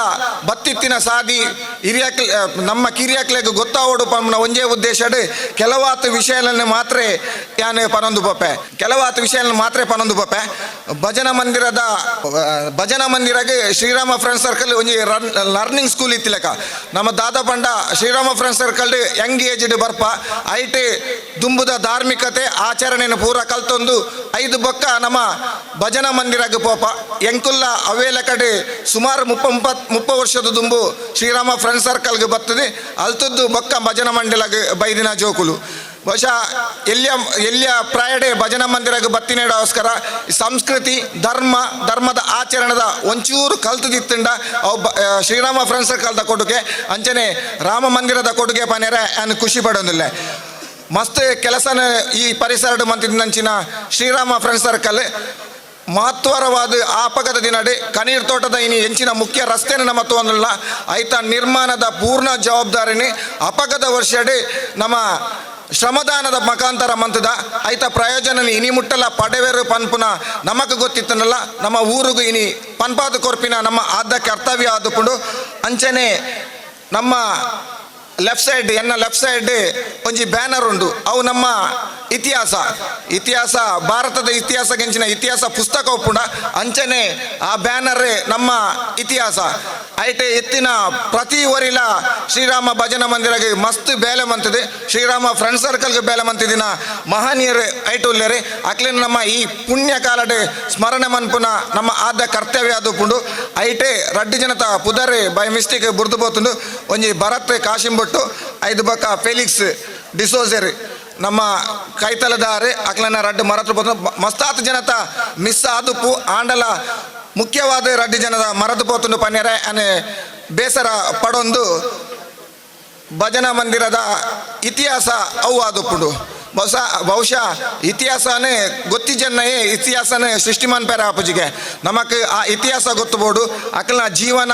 ಬತ್ತಿತ್ತಿನ ಸಾದಿ ಹಿರಿಯಾಕ್ಲ ನಮ್ಮ ಕಿರಿಯಾಕ್ಲೆಗ್ ಗೊತ್ತಾವೋಡು ಪನ್ಪುನ ಒಂಜೇ ಉದ್ದೇಶಡ್ ಕೆಲವಾತು ವಿಷಯಗಳನ್ನು ಮಾತ್ರ ಯಾನ್ ಪನೊಂದು ಪೋಪೆ, ಕೆಲವಾತು ವಿಷಯಗಳನ್ನು ಮಾತ್ರ ಪನೊಂದು ಪೋಪೆ. ಭಜನಾ ಮಂದಿರಗೆ ಶ್ರೀರಾಮ ಫ್ರೆಂಡ್ ಸರ್ಕಲ್ ಒಂಜಿ ಲರ್ನಿಂಗ್ ಸ್ಕೂಲ್ ಇತ್ತಿಲಕ ನಮ್ಮ ದಾದ ಪಂಡ Shriram friend circle young aged ಬರ್ಪ ಐಟ್ ದುಂಬುದ ಧಾರ್ಮಿಕತೆ ಆಚರಣೆಯನ್ನು ಪೂರ ಕಲ್ತೊಂದು 5 ಬೊಕ್ಕ ನಮ್ಮ ಭಜನಾ ಮಂದಿರಗ್ ಪೋಪ ಎಂಕುಲ್ಲ ಅವೇಲ ಕಡೆ ಸುಮಾರು 30 ವರ್ಷದ ದುಂಬು ಶ್ರೀರಾಮ ಫ್ರೆಂಡ್ ಸರ್ಕಲ್ಗೆ ಬರ್ತದೆ. ಅಲ್ತದ್ದು ಬೊಕ್ಕ ಭಜನಾ ಮಂಡಲಗ್ ಬೈದಿನ ಜೋಕುಲು. ಬಹುಶಃ ಎಲ್ಲಿಯ ಎಲ್ಲಿಯ ಪ್ರಾಯಡೆ ಭಜನಾ ಮಂದಿರಕ್ಕೆ ಬತ್ತಿನೇಡೋಸ್ಕರ ಸಂಸ್ಕೃತಿ ಧರ್ಮ ಧರ್ಮದ ಆಚರಣೆದ ಒಂಚೂರು ಕಲ್ತದಿತ್ತಂಡ ಅವು ಶ್ರೀರಾಮ ಫ್ರೆಂಡ್ಸ್ ಸರ್ಕಲ್ದ ಕೊಡುಗೆ ಅಂಚನೆ ರಾಮ ಮಂದಿರದ ಕೊಡುಗೆ ಪನೇರೆ ಆನ್ ಖುಷಿ ಪಡೋದಿಲ್ಲ. ಮಸ್ತ್ ಕೆಲಸನ ಈ ಪರಿಸರಡು ಮಂತಿದ್ದಂಚಿನ ಶ್ರೀರಾಮ ಫ್ರೆಂಡ್ಸ್ ಸರ್ಕಲ್ ಮಹತ್ವರವಾದ ಆಪಗದ ದಿನಡೆ ಕನೀರ್ ತೋಟದ ಇನಿ ಎಂಚಿನ ಮುಖ್ಯ ರಸ್ತೆನ ನಮ್ಮ ತೋಂದಲ್ಲ ಐತ ನಿರ್ಮಾಣದ ಪೂರ್ಣ ಜವಾಬ್ದಾರಿನಿ ಅಪಗದ ವರ್ಷಡೆ ನಮ್ಮ ಶ್ರಮದಾನದ ಮುಖಾಂತರ ಮಂತದ ಐತ ಪ್ರಯೋಜನ ಇನಿ ಮುಟ್ಟಲ ಪಡೆವೇರು ಪನ್ಪುನ ನಮಕ್ ಗೊತ್ತಿತ್ತನಲ್ಲ ನಮ್ಮ ಊರುಗು ಇನಿ ಪನ್ಪಾದ ಕೊರ್ಪಿನ ನಮ್ಮ ಆದ ಕರ್ತವ್ಯ ಆದುಕೊಂಡು ಅಂಚನೆ ನಮ್ಮ ಲೆಫ್ಟ್ ಸೈಡ್ ಎನ್ನ ಲೆಫ್ಟ್ ಸೈಡ್ ಒಂಜಿ ಬ್ಯಾನರ್ ಉಂಡು. ಅವು ನಮ್ಮ ಇತಿಹಾಸ ಇತಿಹಾಸ ಭಾರತದ ಇತಿಹಾಸ ಗೆಂಚಿನ ಇತಿಹಾಸ ಪುಸ್ತಕ ಒಪ್ಪುಂಡ ಅಂಚನೆ ಆ ಬ್ಯಾನರ್ ನಮ್ಮ ಇತಿಹಾಸ ಐಟೆ ಎತ್ತಿನ ಪ್ರತಿ ಒರಿಲ ಶ್ರೀರಾಮ ಭಜನಾ ಮಂದಿರಗೆ ಮಸ್ತ್ ಬೇಲೆ ಮಂತಿದೆ. ಶ್ರೀರಾಮ ಫ್ರೆಂಡ್ ಸರ್ಕಲ್ಗೆ ಬೇಲೆ ಮಂತಿದಿನ ಮಹನೀಯರು ಐಟುಲ್ಲೇರೆ ಅಕ್ಲಿನ ನಮ್ಮ ಈ ಪುಣ್ಯ ಕಾಲಡೆ ಸ್ಮರಣೆ ಮನ್ಪುನ ನಮ್ಮ ಆದ ಕರ್ತವ್ಯ ಅದು ಪುಂಡು. ಐಟೆ ರಡ್ಡು ಜನತ ಪುದರೆ ಬೈ ಮಿಸ್ಟೇಕ್ ಬುರ್ದು ಪೋತುಂಡು. ಒಂಜಿ ಭರತ್ ಕಾಶಿಂಬೊಟ್ಟು ಐದು ಬಕ್ಕ ಫೆಲಿಕ್ಸ್ ಡಿಸೋಜರ್ ನಮ್ಮ ಕೈತಲದಾರೆ ಅಕ್ಲನ ರಡ್ಡು ಮರತ್ರ ಪೋತು ಮಸ್ತಾತ್ ಜನತ ಮಿಸ್ ಆದುಪ್ಪು ಆಂಡಲ ಮುಖ್ಯವಾದ ರಡ್ಡು ಜನದ ಮರದ ಪೋತುಂಡು ಪನ್ಯರೆ ಅನೆ ಬೇಸರ ಪಡೊಂದು ಭಜನಾ ಮಂದಿರದ ಇತಿಹಾಸ ಅವು ಆದುಪ್ಪುಂಡು. ಬಹುಶಃ ಬಹುಶಃ ಇತಿಹಾಸನೇ ಗೊತ್ತಿ ಜನ್ನಯೇ ಇತಿಹಾಸನೇ ಸೃಷ್ಟಿ ಮನ್ಪೇರ ಅಪ್ಪಜಿಗೆ ನಮಕ್ ಆ ಇತಿಹಾಸ ಗೊತ್ತುಬೋಡು. ಅಕಲ್ನ ಜೀವನ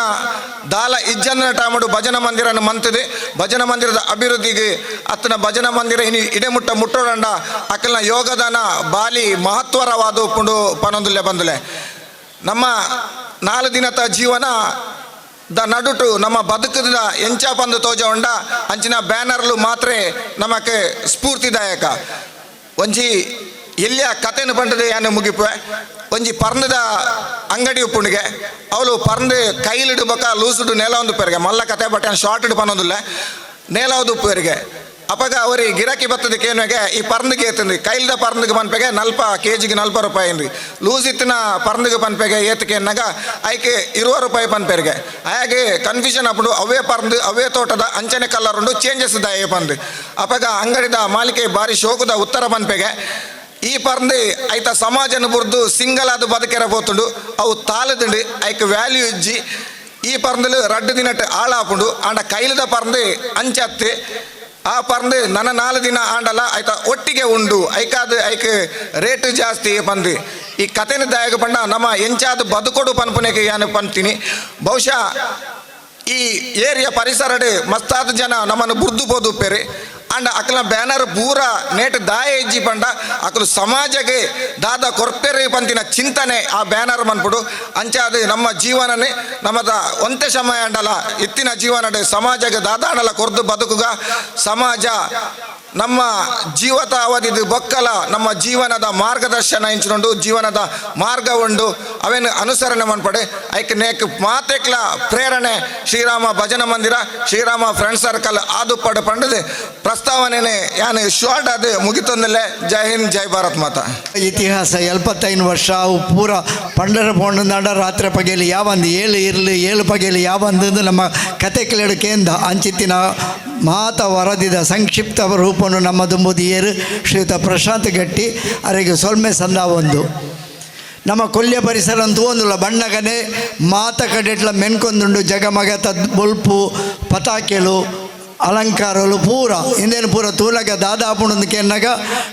ದಾಲ ಇಜ್ಜನ್ನ ಟೈಮಡು ಭಜನಾ ಮಂದಿರನ ಮಂತದೆ ಭಜನಾ ಮಂದಿರದ ಅಭಿವೃದ್ಧಿಗೆ ಅತ್ತನ ಭಜನಾ ಮಂದಿರ ಇನಿ ಇಡೆಮುಟ್ಟ ಮುಟ್ಟೋಡಂಡ ಅಕಲ್ನ ಯೋಗದಾನ ಬಾಲಿ ಮಹತ್ವರವಾದ ಉಪ್ಪುಂಡು ಪನೊಂದುಲ್ಲೆ ಬಂದುಲೆ. ನಮ್ಮ 4 ದಿನದ ಜೀವನ ದ ನಡುಟು ನಮ್ಮ ಬದುಕದ ಎಂಚ ಪಂದು ತೋಜ ಉಂಡ ಅಂಚಿನ ಬ್ಯಾನರ್ಲು ಮಾತ್ರ ನಮಕ್ ಸ್ಫೂರ್ತಿದಾಯಕ. ಒಂಜಿ ಎಲ್ಲಿಯ ಕತೆನು ಪಂಡದೆ ಯಾನು ಮುಗಿಪುವೆ. ಒಂಜಿ ಪರ್ಂದದ ಅಂಗಡಿ ಉಪ್ಪುಂಡಿಗೆ ಅವಳು ಪರ್ಂದು ಕೈಲಿಡು ಬೊಕ್ಕ ಲೂಸುಡು ನೇಲ ಒಂದು ಪೆರಿಗೆ ಮಲ್ಲ ಕತೆ ಬಟ್ ಶಾರ್ಟ್ ಇಡು ಪನ್ನೊಂದಿಲ್ಲ ನೇಲ ಒಂದು ಉಪ್ಪುವರಿಗೆ. ಅಪಗ ಅವರಿ ಗಿರಾಕಿ ಬತ್ತದ ಕೇನುವೆಗೆ ಈ ಪರ್ಂದಿಗೆ ಏತಂದ್ರಿ ಕೈಲ್ದ ಪರ್ಂದಿಗೆ ಪನ್ಪೆಗೆ ನಲ್ಪ ಕೆ ಜಿಗೆ 40 ರೂಪಾಯಿ ಏನ್ರಿ ಲೂಸ್ ಇತ್ತಿನ ಪರ್ಂದಿಗೆ ಪನ್ಪೆಗೆ ಏತಕ್ಕೆ ಎನ್ನಾಗ ಐಕೆ 20 ರೂಪಾಯಿ ಪನ್ಪೆರಿಗೆ. ಹಾಗೆ ಕನ್ಫ್ಯೂಷನ್ ಅಪ್ಪಡು ಅವೇ ಪರ್ಂದು ಅವೇ ತೋಟದ ಅಂಚನೆ ಕಲರ್ ಉಂಡು ಚೇಂಜಸ್ ದಾಯೆ ಪಂದು. ಅಪಗ ಅಂಗಡಿದ ಮಾಲಿಕೆ ಬಾರಿ ಶೋಕದ ಉತ್ತರ ಪನ್ಪೆಗೆ ಈ ಪರ್ಂದು ಐತ ಸಮಾಜನ ಬುರ್ದು ಸಿಂಗಲ್ ಅದು ಬದುಕೆರ ಪೋತುಂಡು ಅವು ತಾಳದುಂಡು ಐಕ್ ವ್ಯಾಲ್ಯೂ ಇಜ್ಜಿ. ಈ ಪರ್ಂದಲು ರಡ್ಡು ದಿನಟ್ ಆಳಾಪುಂಡು ಆಂಡ ಕೈಲದ ಪರ್ಂದು ಅಂಚತ್ತು ಆ ಪರ್ಂದು ನನ್ನ 4 ದಿನ ಆಂಡಲ ಆಯ್ತಾ ಒಟ್ಟಿಗೆ ಉಂಡು ಐಕಾದ ಐಕ್ ರೇಟ್ ಜಾಸ್ತಿ ಪಂದು. ಈ ಕತೆನ ದಾಯಕ ಪಂಡ ನಮ್ಮ ಎಂಚಾದ ಬದುಕೊಡು ಪನ್ಪುನೆಗೆ ಯಾನು ಪಂತೀನಿ. ಬಹುಶಃ ಈ ಏರಿಯಾ ಪರಿಸರಡು ಮಸ್ತಾದ ಜನ ನಮ್ಮನ್ನು ಬುರ್ದು ಪೋದು ಪೇರೆ ಅಂಡ ಅಕಲ ಬ್ಯಾನರ್ ಪೂರ ನೇಟ್ ದಾಯ ಇಜ್ಜಿ ಪಂಡ ಅಕಲು ಸಮಾಜಕ್ಕೆ ದಾದ ಕೊರ್ಪೆರೆ ಪಂತಿನ ಚಿಂತನೆ ಆ ಬ್ಯಾನರ್ ಮನ್ಪುಡು. ಅಂಚಾದ ನಮ್ಮ ಜೀವನನೇ ನಮ್ಮದ ಒಂತೆ ಸಮಯ ಅಂಡಲ ಇತ್ತಿನ ಜೀವನಡೆ ಸಮಾಜಕ್ಕೆ ದಾದ ಅಂಡಲ ಕೊರ್ದು ಬದುಕುಗ ಸಮಾಜ ನಮ್ಮ ಜೀವತ ಅವಧಿದು ಬೊಕ್ಕಲ ನಮ್ಮ ಜೀವನದ ಮಾರ್ಗದರ್ಶನ ಇಂಚಿನುಂಡು ಜೀವನದ ಮಾರ್ಗ ಉಂಡು ಅವೇನು ಅನುಸರಣೆ ಮನ್ಪಡೆ ಐಕ್ ನೇಕ್ ಮಾತೆಕ್ಲ ಪ್ರೇರಣೆ ಶ್ರೀರಾಮ ಭಜನಾ ಮಂದಿರ ಶ್ರೀರಾಮ ಫ್ರೆಂಡ್ ಸರ್ಕಲ್ ಆದುಪ್ಪಡು ಪಂಡದು ಪ್ರಸ್ತಾವನೆ ಯಾನು ಶಾರ್ಟ್ ಅದು ಮುಗಿತೊಂದಲ್ಲೇ. ಜೈ ಹಿಂದ್, ಜೈ ಭಾರತ್ ಮಾತಾ. ಇತಿಹಾಸ 75 ವರ್ಷ ಅವು ಪೂರ ಪಂಡರ ಪೋಂಡಂದಾಂಡ ರಾತ್ರಿ ಪಗೆಲಿ ಯಾವಂದು 7 ಇರಲಿ 7 ಪಗೆಲಿ ಯಾವಂದು ನಮ್ಮ ಕತೆ ಕೇಳು ಕೇಂದ್ರ ಅಂಚಿತ್ತಿನ ಮಾತ ವರದಿದ ಸಂಕ್ಷಿಪ್ತ ರೂಪನು ನಮ್ಮ ದುಂಬುದಿಯರು ಶ್ರೀಯುತ ಪ್ರಶಾಂತ್ ಗಟ್ಟಿ ಅರೆಗೆ ಸೊಲ್ಮೆ ಸಂದ ಒಂದು ನಮ್ಮ ಕೊಲ್ಯ ಪರಿಸರ ಅಂತೂ ಒಂದುಲ್ಲ ಬಣ್ಣಗನೆ ಮಾತ ಕಡೆಟ್ಲ ಮೆನ್ಕೊಂದುಂಡು ಜಗಮಗ ತದ್ ಬೊಲ್ಪು ಪತಾಕೆಲು ಅಲಂಕಾರಲು ಪೂರ ಇಂದೇನು ಪೂರ ತೂಲಗ ದಾದಾಪುಣಂದು ಕೆನ್ನಗ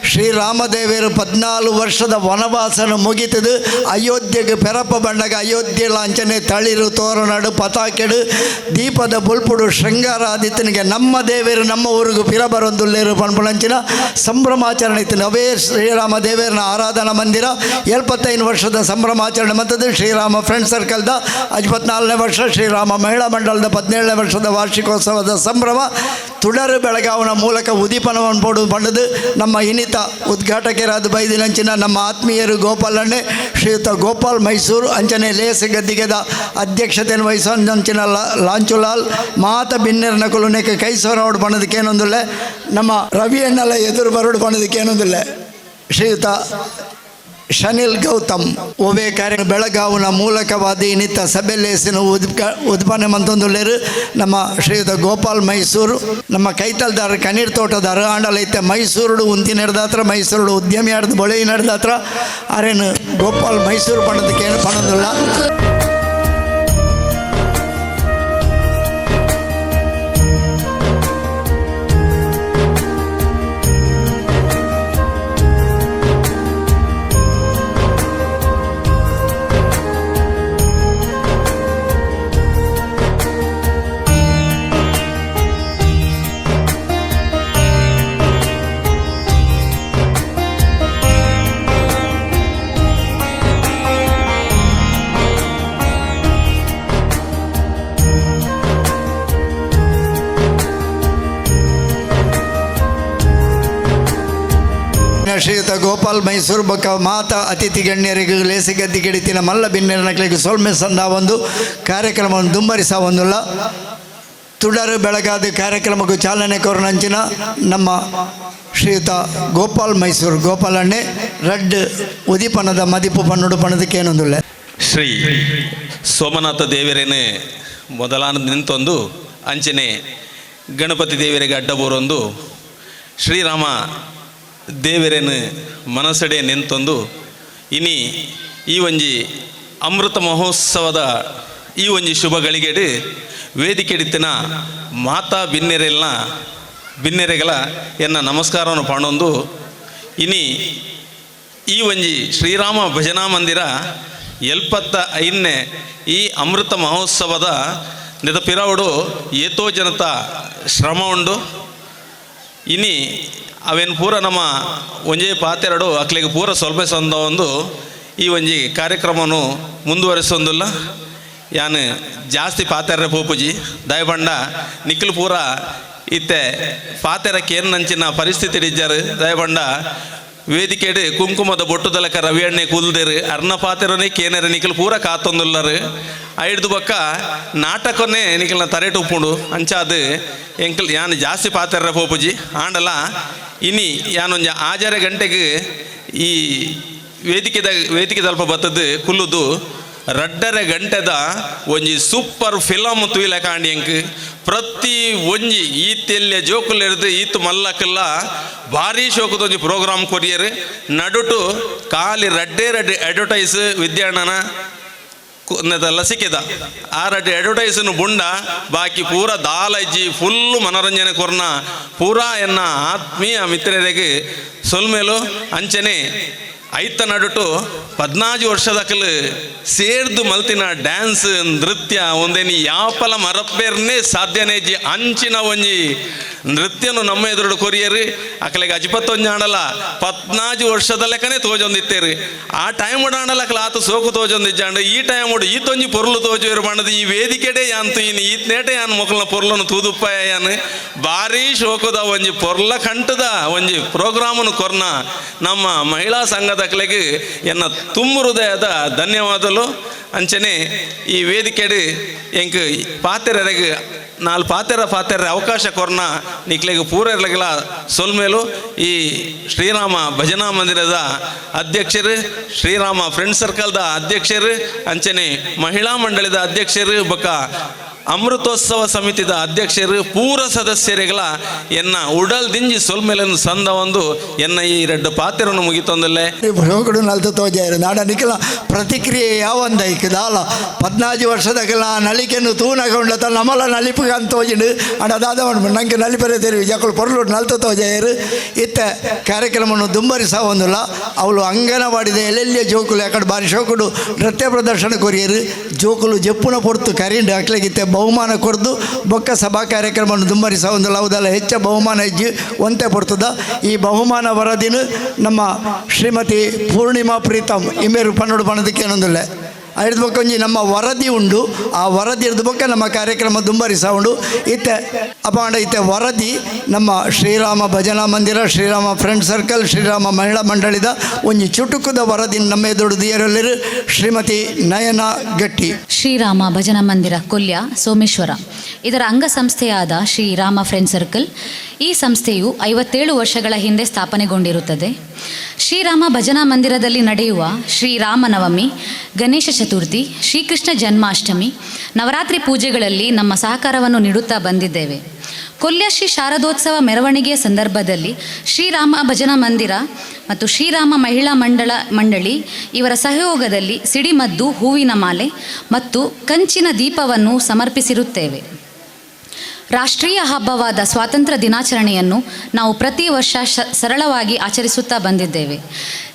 ಶ್ರೀರಾಮದೇವರು 14 ವರ್ಷದ ವನವಾಸನ ಮುಗಿತದು ಅಯೋಧ್ಯೆಗೆ ಪೆರಪ್ಪ ಬಂಡಗ ಅಯೋಧ್ಯೆ ಲಾಂಛನೆ ತಳಿರು ತೋರಣಡು ಪತಾಕೆಡು ದೀಪದ ಬೊಲ್ಪುಡು ಶೃಂಗಾರ ಆದಿತ್ತನಿಗೆ ನಮ್ಮ ದೇವರು ನಮ್ಮ ಊರಿಗೂ ಪಿರ ಬರೊಂದುಲ್ಲೇರು ಪನ್ಪುಣಂಚಿನ ಸಂಭ್ರಮಾಚರಣೆ ಇತ್ತು. ಅವೇ ಶ್ರೀರಾಮ ದೇವರನ ಆರಾಧನಾ ಮಂದಿರ 75 ವರ್ಷದ ಸಂಭ್ರಮಾಚರಣೆ ಮತ್ತದು ಶ್ರೀರಾಮ ಫ್ರೆಂಡ್ ಸರ್ಕಲ್ದ 54ನೇ ವರ್ಷ ಶ್ರೀರಾಮ ಮಹಿಳಾ ಮಂಡಲದ 17ನೇ ವರ್ಷದ ವಾರ್ಷಿಕೋತ್ಸವದ ಸಂಭ್ರಮ ತುಡರು ಬೆಳಗಾವನ ಮೂಲಕ ಉದೀಪನವನ್ನು ಪೋಡು ಪಂಡದು ನಮ್ಮ ಇನಿತ ಉದ್ಘಾಟಕರಾದ ಬೈದಿನಂಚಿನ ನಮ್ಮ ಆತ್ಮೀಯರು ಗೋಪಾಲಣ್ಣೆ ಶ್ರೀಯುತ ಗೋಪಾಲ್ ಮೈಸೂರು ಅಂಚನೆ ಲೇಸ್ ಗದ್ದಿಗೆದ ಅಧ್ಯಕ್ಷತೆಯನ್ನು ವಹಿಸೋ ಅಂಚಿನ ಲಾಂಚುಲಾಲ್ ಮಾತ ಬಿನ್ನೆರ್ ನಕುಲುನೆಕ್ ಕೈ ಸೋರೋಡು ಪಣದಕ್ಕೇನೊಂದುಲ್ಲೆ ನಮ್ಮ ರವಿ ಅಣ್ಣಲ ಎದುರು ಬರೋಡು ಪಣದಕ್ಕೇನೊಂದಿಲ್ಲ ಶ್ರೀಯುತ Shanil Gautam ಒವೇ ಕಾರ್ಯ ಬೆಳಗಾವಿನ ಮೂಲಕವಾದ ಇನ್ನಿತ ಸಭೆಲೇಸಿನ ಉದ್ಪಾನೆ ಮಂತೊಂದುಲ್ಲೇರು ನಮ್ಮ ಶ್ರೀಯುತ ಗೋಪಾಲ್ ಮೈಸೂರು ನಮ್ಮ ಕೈತಲ್ದಾರ ಕನೀರ್ ತೋಟದಾರ ಆಂಡಲೈತೆ ಮೈಸೂರುಡು ಉಂತಿ ನಡೆದಾತ್ರ ಮೈಸೂರುಡು ಉದ್ಯಮಿ ಆಡ್ದು ಬೊಳೆ ನಡೆದಾತ್ರ ಅರೇನು ಗೋಪಾಲ್ ಮೈಸೂರು ಪಣದಕ್ಕೆ ಏನು ಪಣದಿಲ್ಲ. ಶ್ರೀಯುತ ಗೋಪಾಲ್ ಮೈಸೂರು ಬೊಕ್ಕ ಮಾತ ಅತಿಥಿ ಗಣ್ಯರಿಗೂ ಲೇಸಿ ಗದ್ದಿ ಗಿಡಿತಿನ ಮಲ್ಲ ಬಿನ್ನೆರನಕ್ಲಿಗೆ ಸೊಲ್ಮೆ ಸಂದ ಒಂದು ಕಾರ್ಯಕ್ರಮವನ್ನು ದುಂಬರಿಸ ಒಂದುಲ್ಲ ತುಡರು ಬೆಳಗಾದ ಕಾರ್ಯಕ್ರಮಕ್ಕೂ ಚಾಲನೆ ಕೋರನಂಚಿನ ನಮ್ಮ ಶ್ರೀಯುತ ಗೋಪಾಲ್ ಮೈಸೂರು ಗೋಪಾಲಣ್ಣೆ ರಡ್ಡ್ ಉದಿಪನದ ಮದಿಪು ಪನ್ನುಡು ಪಣದಕ್ಕೇನೊಂದುಲ್ಲ. ಶ್ರೀ ಸೋಮನಾಥ ದೇವರೇನೆ ಮೊದಲಾನ ನಿಂತೊಂದು ಅಂಚನೆ ಗಣಪತಿ ದೇವರಿಗೆ ಅಡ್ಡಬೋರೊಂದು ಶ್ರೀರಾಮ ದೇವರೇನು ಮನಸ್ಸಡೆ ನಿಂತೊಂದು ಇನಿ ಈ ಒಂಜಿ ಅಮೃತ ಮಹೋತ್ಸವದ ಈ ಒಂಜಿ ಶುಭ ಗಳಿಗೆಡು ವೇದಿಕೆಡಿತ್ತಿನ ಮಾತಾ ಬಿನ್ನೆರೆಲ್ನ ಬಿನ್ನೆರೆಗಳ ಎನ್ನ ನಮಸ್ಕಾರವನ್ನು ಪಾಣೊಂದು ಇನಿ ಈ ಒಂಜಿ ಶ್ರೀರಾಮ ಭಜನಾ ಮಂದಿರ 75ನೇ ಈ ಅಮೃತ ಮಹೋತ್ಸವದ ನೆದ ಪಿರವುಡು ಏತೋ ಜನತ ಶ್ರಮ ಉಂಡು. ಇನಿ ಅವೇನು ಪೂರ ನಮ್ಮ ಒಂಜೇ ಪಾತೆರಡು ಅಕ್ಲಿಗೆ ಪೂರ ಸ್ವಲ್ಪ ಸಂದ ಒಂದು ಈ ಒಂಜಿ ಕಾರ್ಯಕ್ರಮವನ್ನು ಮುಂದುವರಿಸೊಂದುಲ್ಲ. ಯಾನು ಜಾಸ್ತಿ ಪಾತೆರ್ರೆ ಪೋಪುಜಿ ದಯಬಂಡ ನಿಖಿಲ್ ಪೂರ ಇತ್ತೆ ಪಾತೆರ ಕೇನ್ನಂಚಿನ ಪರಿಸ್ಥಿತಿ ಇಜ್ಜಾರು. ದಯಬಂಡ ವೇದಿಕೆಡು ಕುಂಕುಮದ ಬೊಟ್ಟುದಲಕ ರವಿಯಣ್ಣೆ ಕೂಲ್ದೇರು ಅರ್ನ ಪಾತೆರನೇ ಕೇನರೆ ನಿಖಿಲ್ ಪೂರ ಕಾತೊಂದುಲ್ಲರು. ಐಡ್ದು ಬಕ್ಕ ನಾಟಕನೇ ನಿಖಲ್ನ ತರೇಟು ಉಪ್ಪುಂಡು ಅಂಚಾದು ಎಂಕಲ್ ಯಾನು ಜಾಸ್ತಿ ಪಾತೆರ್ರೆ ಪೋಪುಜಿ. ಆಂಡಲ ಇನಿ ಯಾನೊಂಜ ಆಜಾರೆ ಗಂಟೆಗೆ ಈ ವೇದಿಕೆದ ವೇದಿಕೆ ತಲ್ಪ ಬತ್ತದ್ದು ಕುಲ್ಲುದು 2.5 ಗಂಟೆದ ಒಂಜಿ ಸೂಪರ್ ಫಿಲಮ್ ತುಯಿಲ ಕಾಂಡಿ ಎಂಕ್ ಪ್ರತಿ ಒಂಜಿ ಈತೆಲ್ಯ ಜೋಕುಲೆರ್ದು ಈತ್ ಮಲ್ಲಕ್ಕೆಲ್ಲ ಭಾರಿ ಶೋಕದ ಒಂಜಿ ಪ್ರೋಗ್ರಾಮ್ ಕೊರಿಯರ್. ನಡುಟು ಖಾಲಿ ರಡ್ಡೇ ರಡ್ಡೆ ಅಡ್ವರ್ಟೈಸ್ ವಿದ್ಯಾಣ್ಣನ ಲಸಿಕೆದ ಆ ರಡ್ಡೆ ಅಡ್ವರ್ಟೈಸ್ನು ಬುಂಡ ಬಾಕಿ ಪೂರ ದಾಲಜ್ಜಿ ಫುಲ್ಲು ಮನೋರಂಜನೆ ಕೊರ್ನ ಪೂರಾ ಎನ್ನ ಆತ್ಮೀಯ ಮಿತ್ರರಿಗೆ ಸೊಲ್ಮೇಲು. ಅಂಚನೆ ಐತ ನಡುಟು 14 ವರ್ಷದಕಲು ಸೇರ್ದು ಮಲ್ತಿನ ಡ್ಯಾನ್ಸ್ ನೃತ್ಯ ಒಂದೇನಿ ಯಾಪಲ ಮರಪೇರ್ನೇ ಸಾಧ್ಯನೇ ಜಿ ಅಂಚಿನ ಒಂಜಿ ನೃತ್ಯನು ನಮ್ಮ ಎದುರುಡು ಕೊರಿಯರು. ಅಕಲೆಗೆ ಅಜಿಪತ್ತೊಂಜಾಣಲ 14 ವರ್ಷದ ಲೆಕ್ಕನೆ ತೋಜೊಂದಿತ್ತೇರು. ಆ ಟೈಮ್ ಉಡಾಣಲ ಅಕಲ ಆತ ಸೋಕು ತೋಜೊಂದಿಜ್ಜಾಂಡು ಈ ಟೈಮ್ ಉಡು ಈ ತೊಂಜಿ ಪೊರ್ಲು ತೋಜೋರು ಬಣ್ಣದ ಈ ವೇದಿಕೆಡೆ ಯಾನ್ ತುಯಿನಿ ಈ ನೇಟೆ ಯಾನ್ ಮೊಕಲ್ನ ಪೊರ್ಲನ್ನು ತೂದುಪ್ಪಾಯ ಯಾನ್ ಭಾರಿ ಶೋಕದ ಒಂಜಿ ಪೊರ್ಲ ಕಂಟದ ಒಂಜಿ ಪ್ರೋಗ್ರಾಮನ್ನು ಕೊರ್ನ ನಮ್ಮ ಮಹಿಳಾ ಸಂಘದ ಅಕಲೆಗೆ ಎನ್ನ ತುಂಬು ಹೃದಯದ ಧನ್ಯವಾದಲು. ಅಂಚನೆ ಈ ವೇದಿಕೆಡು ಎಂಕ್ ಪಾತೆರೆಗ್ ನಾಲ್ ಪಾತೆರ ಪಾತೆರ ಅವಕಾಶ ಕೊರ್ನ ನಿಕ್ಲೆಗ್ ಪೂರೆರ್ಲಗೆಲ ಸೊಲ್ಮೇಲು. ಈ ಶ್ರೀರಾಮ ಭಜನಾ ಮಂದಿರದ ಅಧ್ಯಕ್ಷರು, ಶ್ರೀರಾಮ ಫ್ರೆಂಡ್ ಸರ್ಕಲ್ದ ಅಧ್ಯಕ್ಷರು, ಅಂಚನೆ ಮಹಿಳಾ ಮಂಡಳಿದ ಅಧ್ಯಕ್ಷರು ಬೊಕ್ಕ ಅಮೃತೋತ್ಸವ ಸಮಿತಿದ ಅಧ್ಯಕ್ಷರು ಪೂರ ಸದಸ್ಯರಿಗಳ ಎನ್ನ ಉಡಲ್ ದಿಂಜಿ ಸೊಲ್ಮೇಲನ್ನು ಸಂದ ಒಂದು ಎನ್ನ ಈ ರೆಡ್ಡು ಪಾತೆರನ್ನು ಮುಗಿತೊಂದಲ್ಲೇ. ಹೋಗಡು ನಲ್ತು ತೋಜಾರು ನಾಡ ನಿಖಲ ಪ್ರತಿಕ್ರಿಯೆ ಯಾವಂದ ಐಕ್ ದಾಲ 14 ವರ್ಷದಕ್ಕೆಲ್ಲ ನಲಿಕೆನ್ನು ತೂನಗೊಂಡ ನಮಲ ನಲಿಪುಗ ಅಂತ ತೋಜಿಂಡು ಅಂಡ ದಾದ ನಂಗೆ ನಲಿಪರೆ ತೆರಿ ಜಕ್ಕಳು ಪೊರ್ಲು ನಲ್ತು ತೋಜಾಯರು. ಇತ್ತ ಕಾರ್ಯಕ್ರಮವನ್ನು ದುಂಬರಿಸ ಒಂದುಲ್ಲ ಅವಳು ಅಂಗನವಾಡಿದ ಎಲ್ಲೆಲ್ಲಿಯ ಜೋಕುಲು ಯಾಕಡೆ ಬಾರಿ ಶೋಕುಡು ನೃತ್ಯ ಪ್ರದರ್ಶನ ಕೊರಿಯರು ಜೋಕುಲು ಜಪ್ಪುನ ಪೊರ್ತು ಕರಿಂಡು ಅಕ್ಲೆಗಿತ್ತೆ ಬಹುಮಾನ ಕೊರ್ದು ಬೊಕ್ಕ ಸಭಾ ಕಾರ್ಯಕ್ರಮವನ್ನು ದುಂಬರಿಸ ಒಂದುಲ್ಲ ಹೌದಲ್ಲ ಹೆಚ್ಚ ಬಹುಮಾನ ಹೆಜ್ಜೆ ಒಂತೆ ಪೊರ್ತದ. ಈ ಬಹುಮಾನ ವರದಿನ ನಮ್ಮ ಶ್ರೀಮತಿ ಪೂರ್ಣಿಮಾ ಪ್ರೀತಮ್ ಇಮೇರು ಪನ್ನಡು ಪಣದಕ್ಕೆ ಏನೊಂದಿಲ್ಲ ಐದು ಬೊಕ್ಕ ಒಂಜಿ ನಮ್ಮ ವರದಿ ಉಂಡು. ಆ ವರದಿ ಇರ್ದು ಬೊಕ್ಕ ನಮ್ಮ ಕಾರ್ಯಕ್ರಮ ದುಂಬರಿಸ ಉಂಡು. ಇತ್ತೆ ಅಪಾಂಡ ಇತ್ತೆ ವರದಿ ನಮ್ಮ ಶ್ರೀರಾಮ ಭಜನಾ ಮಂದಿರ, ಶ್ರೀರಾಮ ಫ್ರೆಂಡ್ ಸರ್ಕಲ್, ಶ್ರೀರಾಮ ಮಹಿಳಾ ಮಂಡಳಿದ ಒಂಜಿ ಚುಟುಕುದ ವರದಿ ನಮ್ಮ ಎದುರು ದಿಯರಲ್ಲಿರು ಶ್ರೀಮತಿ ನಯನ ಗಟ್ಟಿ. ಶ್ರೀರಾಮ ಭಜನಾ ಮಂದಿರ ಕೊಲ್ಯ ಸೋಮೇಶ್ವರ ಇದರ ಅಂಗಸಂಸ್ಥೆಯಾದ ಶ್ರೀರಾಮ ಫ್ರೆಂಡ್ ಸರ್ಕಲ್ ಈ ಸಂಸ್ಥೆಯು 57 ವರ್ಷಗಳ ಹಿಂದೆ ಸ್ಥಾಪನೆಗೊಂಡಿರುತ್ತದೆ. ಶ್ರೀರಾಮ ಭಜನಾ ಮಂದಿರದಲ್ಲಿ ನಡೆಯುವ ಶ್ರೀರಾಮನವಮಿ, ಗಣೇಶ ಚತುರ್ಥಿ, ಶ್ರೀಕೃಷ್ಣ ಜನ್ಮಾಷ್ಟಮಿ, ನವರಾತ್ರಿ ಪೂಜೆಗಳಲ್ಲಿ ನಮ್ಮ ಸಹಕಾರವನ್ನು ನೀಡುತ್ತಾ ಬಂದಿದ್ದೇವೆ. ಕೊಲ್ಯ ಶ್ರೀ ಶಾರದೋತ್ಸವ ಮೆರವಣಿಗೆಯ ಸಂದರ್ಭದಲ್ಲಿ ಶ್ರೀರಾಮ ಭಜನಾ ಮಂದಿರ ಮತ್ತು ಶ್ರೀರಾಮ ಮಹಿಳಾ ಮಂಡಳಿ ಇವರ ಸಹಯೋಗದಲ್ಲಿ ಸಿಡಿಮದ್ದು, ಹೂವಿನ ಮಾಲೆ ಮತ್ತು ಕಂಚಿನ ದೀಪವನ್ನು ಸಮರ್ಪಿಸಿರುತ್ತೇವೆ. ರಾಷ್ಟ್ರೀಯ ಹಬ್ಬವಾದ ಸ್ವಾತಂತ್ರ್ಯ ದಿನಾಚರಣೆಯನ್ನು ನಾವು ಪ್ರತಿ ವರ್ಷ ಸರಳವಾಗಿ ಆಚರಿಸುತ್ತಾ ಬಂದಿದ್ದೇವೆ.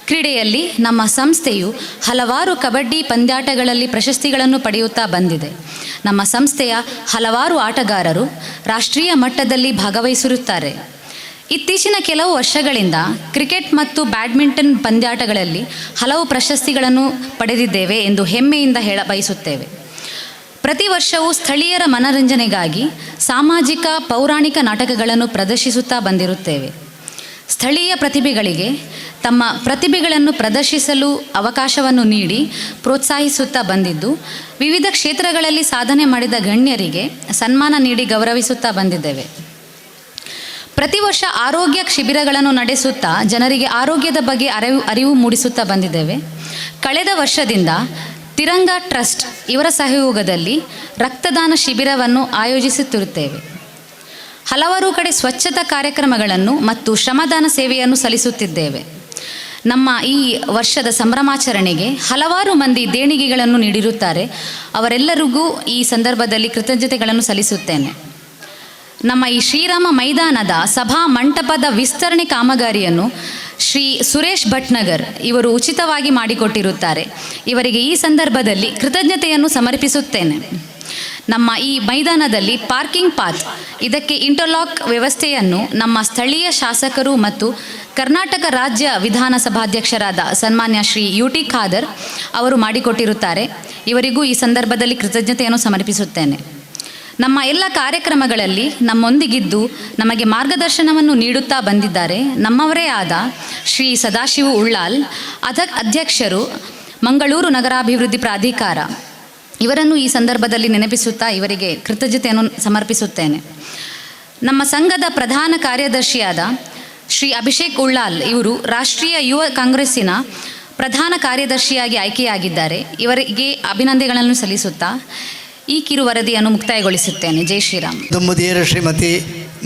ಕ್ರೀಡೆಯಲ್ಲಿ ನಮ್ಮ ಸಂಸ್ಥೆಯು ಹಲವಾರು ಕಬಡ್ಡಿ ಪಂದ್ಯಾಟಗಳಲ್ಲಿ ಪ್ರಶಸ್ತಿಗಳನ್ನು ಪಡೆಯುತ್ತಾ ಬಂದಿದೆ. ನಮ್ಮ ಸಂಸ್ಥೆಯ ಹಲವಾರು ಆಟಗಾರರು ರಾಷ್ಟ್ರೀಯ ಮಟ್ಟದಲ್ಲಿ ಭಾಗವಹಿಸಿರುತ್ತಾರೆ. ಇತ್ತೀಚಿನ ಕೆಲವು ವರ್ಷಗಳಿಂದ ಕ್ರಿಕೆಟ್ ಮತ್ತು ಬ್ಯಾಡ್ಮಿಂಟನ್ ಪಂದ್ಯಾಟಗಳಲ್ಲಿ ಹಲವು ಪ್ರಶಸ್ತಿಗಳನ್ನು ಪಡೆದಿದ್ದೇವೆ ಎಂದು ಹೆಮ್ಮೆಯಿಂದ ಹೇಳ ಬಯಸುತ್ತೇವೆ. ಪ್ರತಿ ವರ್ಷವೂ ಸ್ಥಳೀಯರ ಮನರಂಜನೆಗಾಗಿ ಸಾಮಾಜಿಕ, ಪೌರಾಣಿಕ ನಾಟಕಗಳನ್ನು ಪ್ರದರ್ಶಿಸುತ್ತಾ ಬಂದಿರುತ್ತೇವೆ. ಸ್ಥಳೀಯ ಪ್ರತಿಭೆಗಳಿಗೆ ತಮ್ಮ ಪ್ರತಿಭೆಗಳನ್ನು ಪ್ರದರ್ಶಿಸಲು ಅವಕಾಶವನ್ನು ನೀಡಿ ಪ್ರೋತ್ಸಾಹಿಸುತ್ತಾ ಬಂದಿದ್ದು, ವಿವಿಧ ಕ್ಷೇತ್ರಗಳಲ್ಲಿ ಸಾಧನೆ ಮಾಡಿದ ಗಣ್ಯರಿಗೆ ಸನ್ಮಾನ ನೀಡಿ ಗೌರವಿಸುತ್ತಾ ಬಂದಿದ್ದೇವೆ. ಪ್ರತಿ ವರ್ಷ ಆರೋಗ್ಯ ಶಿಬಿರಗಳನ್ನು ನಡೆಸುತ್ತಾ ಜನರಿಗೆ ಆರೋಗ್ಯದ ಬಗ್ಗೆ ಅರಿವು ಮೂಡಿಸುತ್ತಾ ಬಂದಿದ್ದೇವೆ. ಕಳೆದ ವರ್ಷದಿಂದ ತಿರಂಗ ಟ್ರಸ್ಟ್ ಇವರ ಸಹಯೋಗದಲ್ಲಿ ರಕ್ತದಾನ ಶಿಬಿರವನ್ನು ಆಯೋಜಿಸುತ್ತಿರುತ್ತೇವೆ. ಹಲವಾರು ಕಡೆ ಸ್ವಚ್ಛತಾ ಕಾರ್ಯಕ್ರಮಗಳನ್ನು ಮತ್ತು ಶ್ರಮದಾನ ಸೇವೆಯನ್ನು ಸಲ್ಲಿಸುತ್ತಿದ್ದೇವೆ. ನಮ್ಮ ಈ ವರ್ಷದ ಸಂಭ್ರಮಾಚರಣೆಗೆ ಹಲವಾರು ಮಂದಿ ದೇಣಿಗೆಗಳನ್ನು ನೀಡಿರುತ್ತಾರೆ. ಅವರೆಲ್ಲರಿಗೂ ಈ ಸಂದರ್ಭದಲ್ಲಿ ಕೃತಜ್ಞತೆಗಳನ್ನು ಸಲ್ಲಿಸುತ್ತೇನೆ. ನಮ್ಮ ಈ ಶ್ರೀರಾಮ ಮೈದಾನದ ಸಭಾ ಮಂಟಪದ ವಿಸ್ತರಣೆ ಕಾಮಗಾರಿಯನ್ನು ಶ್ರೀ ಸುರೇಶ್ ಭಟ್ನಗರ್ ಇವರು ಉಚಿತವಾಗಿ ಮಾಡಿಕೊಟ್ಟಿರುತ್ತಾರೆ. ಇವರಿಗೆ ಈ ಸಂದರ್ಭದಲ್ಲಿ ಕೃತಜ್ಞತೆಯನ್ನು ಸಮರ್ಪಿಸುತ್ತೇನೆ. ನಮ್ಮ ಈ ಮೈದಾನದಲ್ಲಿ ಪಾರ್ಕಿಂಗ್ ಪಾತ್, ಇದಕ್ಕೆ ಇಂಟರ್ಲಾಕ್ ವ್ಯವಸ್ಥೆಯನ್ನು ನಮ್ಮ ಸ್ಥಳೀಯ ಶಾಸಕರು ಮತ್ತು ಕರ್ನಾಟಕ ರಾಜ್ಯ ವಿಧಾನಸಭಾಧ್ಯಕ್ಷರಾದ ಸನ್ಮಾನ್ಯ ಶ್ರೀ ಯು.ಟಿ. ಖಾದರ್ ಅವರು ಮಾಡಿಕೊಟ್ಟಿರುತ್ತಾರೆ. ಇವರಿಗೂ ಈ ಸಂದರ್ಭದಲ್ಲಿ ಕೃತಜ್ಞತೆಯನ್ನು ಸಮರ್ಪಿಸುತ್ತೇನೆ. ನಮ್ಮ ಎಲ್ಲ ಕಾರ್ಯಕ್ರಮಗಳಲ್ಲಿ ನಮ್ಮೊಂದಿಗಿದ್ದು ನಮಗೆ ಮಾರ್ಗದರ್ಶನವನ್ನು ನೀಡುತ್ತಾ ಬಂದಿದ್ದಾರೆ ನಮ್ಮವರೇ ಆದ ಶ್ರೀ ಸದಾಶಿವ ಉಳ್ಳಾಲ್, ಅಧ್ಯಕ್ಷರು, ಮಂಗಳೂರು ನಗರಾಭಿವೃದ್ಧಿ ಪ್ರಾಧಿಕಾರ. ಇವರನ್ನು ಈ ಸಂದರ್ಭದಲ್ಲಿ ನೆನಪಿಸುತ್ತಾ ಇವರಿಗೆ ಕೃತಜ್ಞತೆಯನ್ನು ಸಮರ್ಪಿಸುತ್ತೇನೆ. ನಮ್ಮ ಸಂಘದ ಪ್ರಧಾನ ಕಾರ್ಯದರ್ಶಿಯಾದ ಶ್ರೀ ಅಭಿಷೇಕ್ ಉಳ್ಳಾಲ್ ಇವರು ರಾಷ್ಟ್ರೀಯ ಯುವ ಕಾಂಗ್ರೆಸ್ಸಿನ ಪ್ರಧಾನ ಕಾರ್ಯದರ್ಶಿಯಾಗಿ ಆಯ್ಕೆಯಾಗಿದ್ದಾರೆ. ಇವರಿಗೆ ಅಭಿನಂದನೆಗಳನ್ನು ಸಲ್ಲಿಸುತ್ತಾ ಈ ಕಿರು ವರದಿಯನ್ನು ಮುಕ್ತಾಯಗೊಳಿಸುತ್ತೇನೆ. ಜೈ ಶ್ರೀರಾಮ್. ದುಮ್ಮದಿಯರ ಶ್ರೀಮತಿ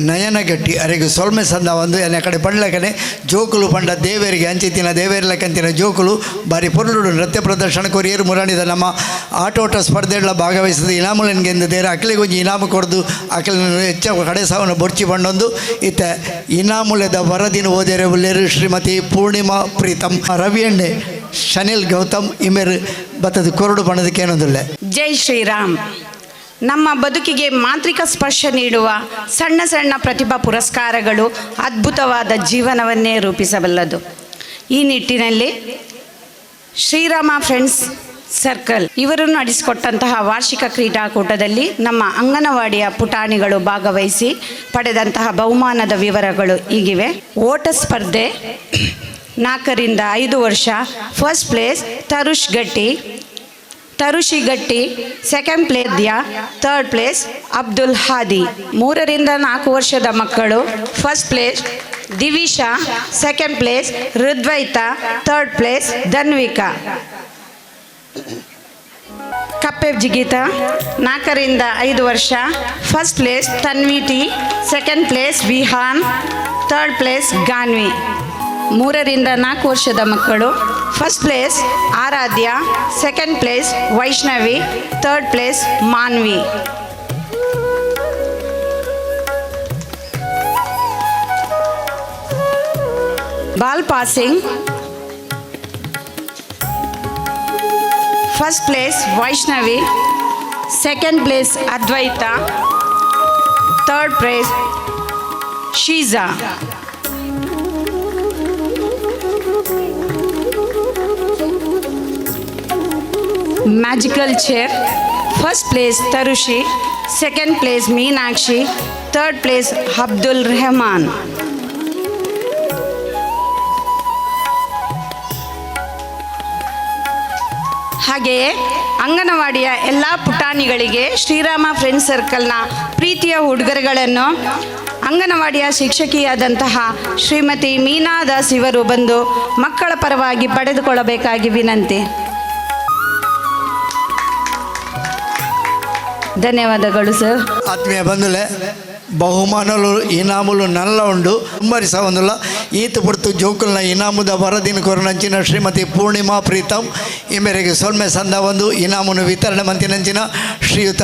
ನಯನಗಟ್ಟಿ ಅರೆಗೆ ಸೊಲ್ಮೆ ಸಂದ ಒಂದು ಎನ್ನ ಕಡೆ ಪಂಡ್ಲಕನೆ ಜೋಕುಲು ಪಂಡ ದೇವರಿಗೆ ಅಂಚಿತಿನ ದೇವೇರ್ಲಕ್ಕಂತಿನ ಜೋಕುಲು ಬಾರಿ ಪೊರ್ಲುಡು ನೃತ್ಯ ಪ್ರದರ್ಶನ ಕೊರಿಯರು. ಮುರಾಣಿದ ನಮ್ಮ ಆಟೋಟ ಸ್ಪರ್ಧೆಗಳ ಭಾಗವಹಿಸಿದ ಇನಾಮುಲೆನ್ಗೆಂದು ದೇರ ಅಕ್ಲಿಗೊಂಜಿ ಇನಾಮು ಕೊಡ್ದು ಅಕ್ಲಿನ ಹೆಚ್ಚ ಕಡೆ ಸಾವನ ಬೊರ್ಚಿ ಬಂಡೊಂದು ಇತ್ತ ಇನಾಮುಲೆದ ವರದಿನ ಓದೇರೆ ಉಲ್ಲೇರು ಶ್ರೀಮತಿ ಪೂರ್ಣಿಮಾ ಪ್ರೀತಮ್, ರವಿಯಣ್ಣೆ, ಶನಿಲ್ ಗೌತಮ್ ಇಮೇರು ಬತ್ತದ ಕೊರಡು ಬಣ್ಣದಕ್ಕೆ ಏನೊಂದಿಲ್ಲ. ಜೈ ಶ್ರೀರಾಮ್. ನಮ್ಮ ಬದುಕಿಗೆ ಮಾಂತ್ರಿಕ ಸ್ಪರ್ಶ ನೀಡುವ ಸಣ್ಣ ಸಣ್ಣ ಪ್ರತಿಭಾ ಪುರಸ್ಕಾರಗಳು ಅದ್ಭುತವಾದ ಜೀವನವನ್ನೇ ರೂಪಿಸಬಲ್ಲದು. ಈ ನಿಟ್ಟಿನಲ್ಲಿ ಶ್ರೀರಾಮ ಫ್ರೆಂಡ್ಸ್ ಸರ್ಕಲ್ ಇವರು ನಡೆಸಿಕೊಟ್ಟಂತಹ ವಾರ್ಷಿಕ ಕ್ರೀಡಾಕೂಟದಲ್ಲಿ ನಮ್ಮ ಅಂಗನವಾಡಿಯ ಪುಟಾಣಿಗಳು ಭಾಗವಹಿಸಿ ಪಡೆದಂತಹ ಬಹುಮಾನದ ವಿವರಗಳು ಹೀಗಿವೆ. ಓಟ ಸ್ಪರ್ಧೆ, 4ರಿಂದ 5 ವರ್ಷ, first place ತರುಷ್ Gatti, Tarushi Gatti, second place ದ್ಯಾ, ಥರ್ಡ್ ಪ್ಲೇಸ್ ಅಬ್ದುಲ್ ಹಾದಿ. 3ರಿಂದ 4 ವರ್ಷದ ಮಕ್ಕಳು, first place Divisha, second place Rudvaita, third place Dhanvika. ಕಪ್ಪೆ ಜಿಗಿತ, 4ರಿಂದ 5 ವರ್ಷ, first place Tanvi T, second place Vihaan, third place Ganvi. 3ರಿಂದ 4 ವರ್ಷದ ಮಕ್ಕಳು, first place Aradhya, second place Vaishnavi, third place Manvi. Ball passing, first place Vaishnavi, second place Advaita, third place Sheeja. Magical chair, first place Tarushi, second place Meenakshi, third place Abdul Rahman. ಹಾಗೆಯೇ ಅಂಗನವಾಡಿಯ ಎಲ್ಲ ಪುಟಾಣಿಗಳಿಗೆ Sri Rama friends ಸರ್ಕಲ್ನ ಪ್ರೀತಿಯ ಉಡುಗೊರೆಗಳನ್ನು ಅಂಗನವಾಡಿಯ ಶಿಕ್ಷಕಿಯಾದಂತಹ ಶ್ರೀಮತಿ ಮೀನಾ ದಾಸ್ ಇವರು ಬಂದು ಮಕ್ಕಳ ಪರವಾಗಿ ಪಡೆದುಕೊಳ್ಳಬೇಕಾಗಿ ವಿನಂತಿ. ಧನ್ಯವಾದಗಳು ಸರ್. ಆತ್ಮೀಯ ಬಂಧುಲೆ, ಬಹುಮಾನಲು ಇನಾಮುಲು ನಲ್ಲ ಉಂಡು ತುಂಬರಿಸ ಒಂದುಲ್ಲ ಈತ ಪುರ್ತು ಜೋಕುಲ್ನ ಇನಾಮುದ ವರದಿನ ಕೊರನಂಚಿನ ಶ್ರೀಮತಿ ಪೂರ್ಣಿಮಾ ಪ್ರೀತಮ್ ಈ ಮೇರೆಗೆ ಸೊಲ್ಮೆ ಸಂದ ಒಂದು ಇನಾಮುನು ವಿತರಣೆ ಮಂತಿನಂಚಿನ ಶ್ರೀಯುತ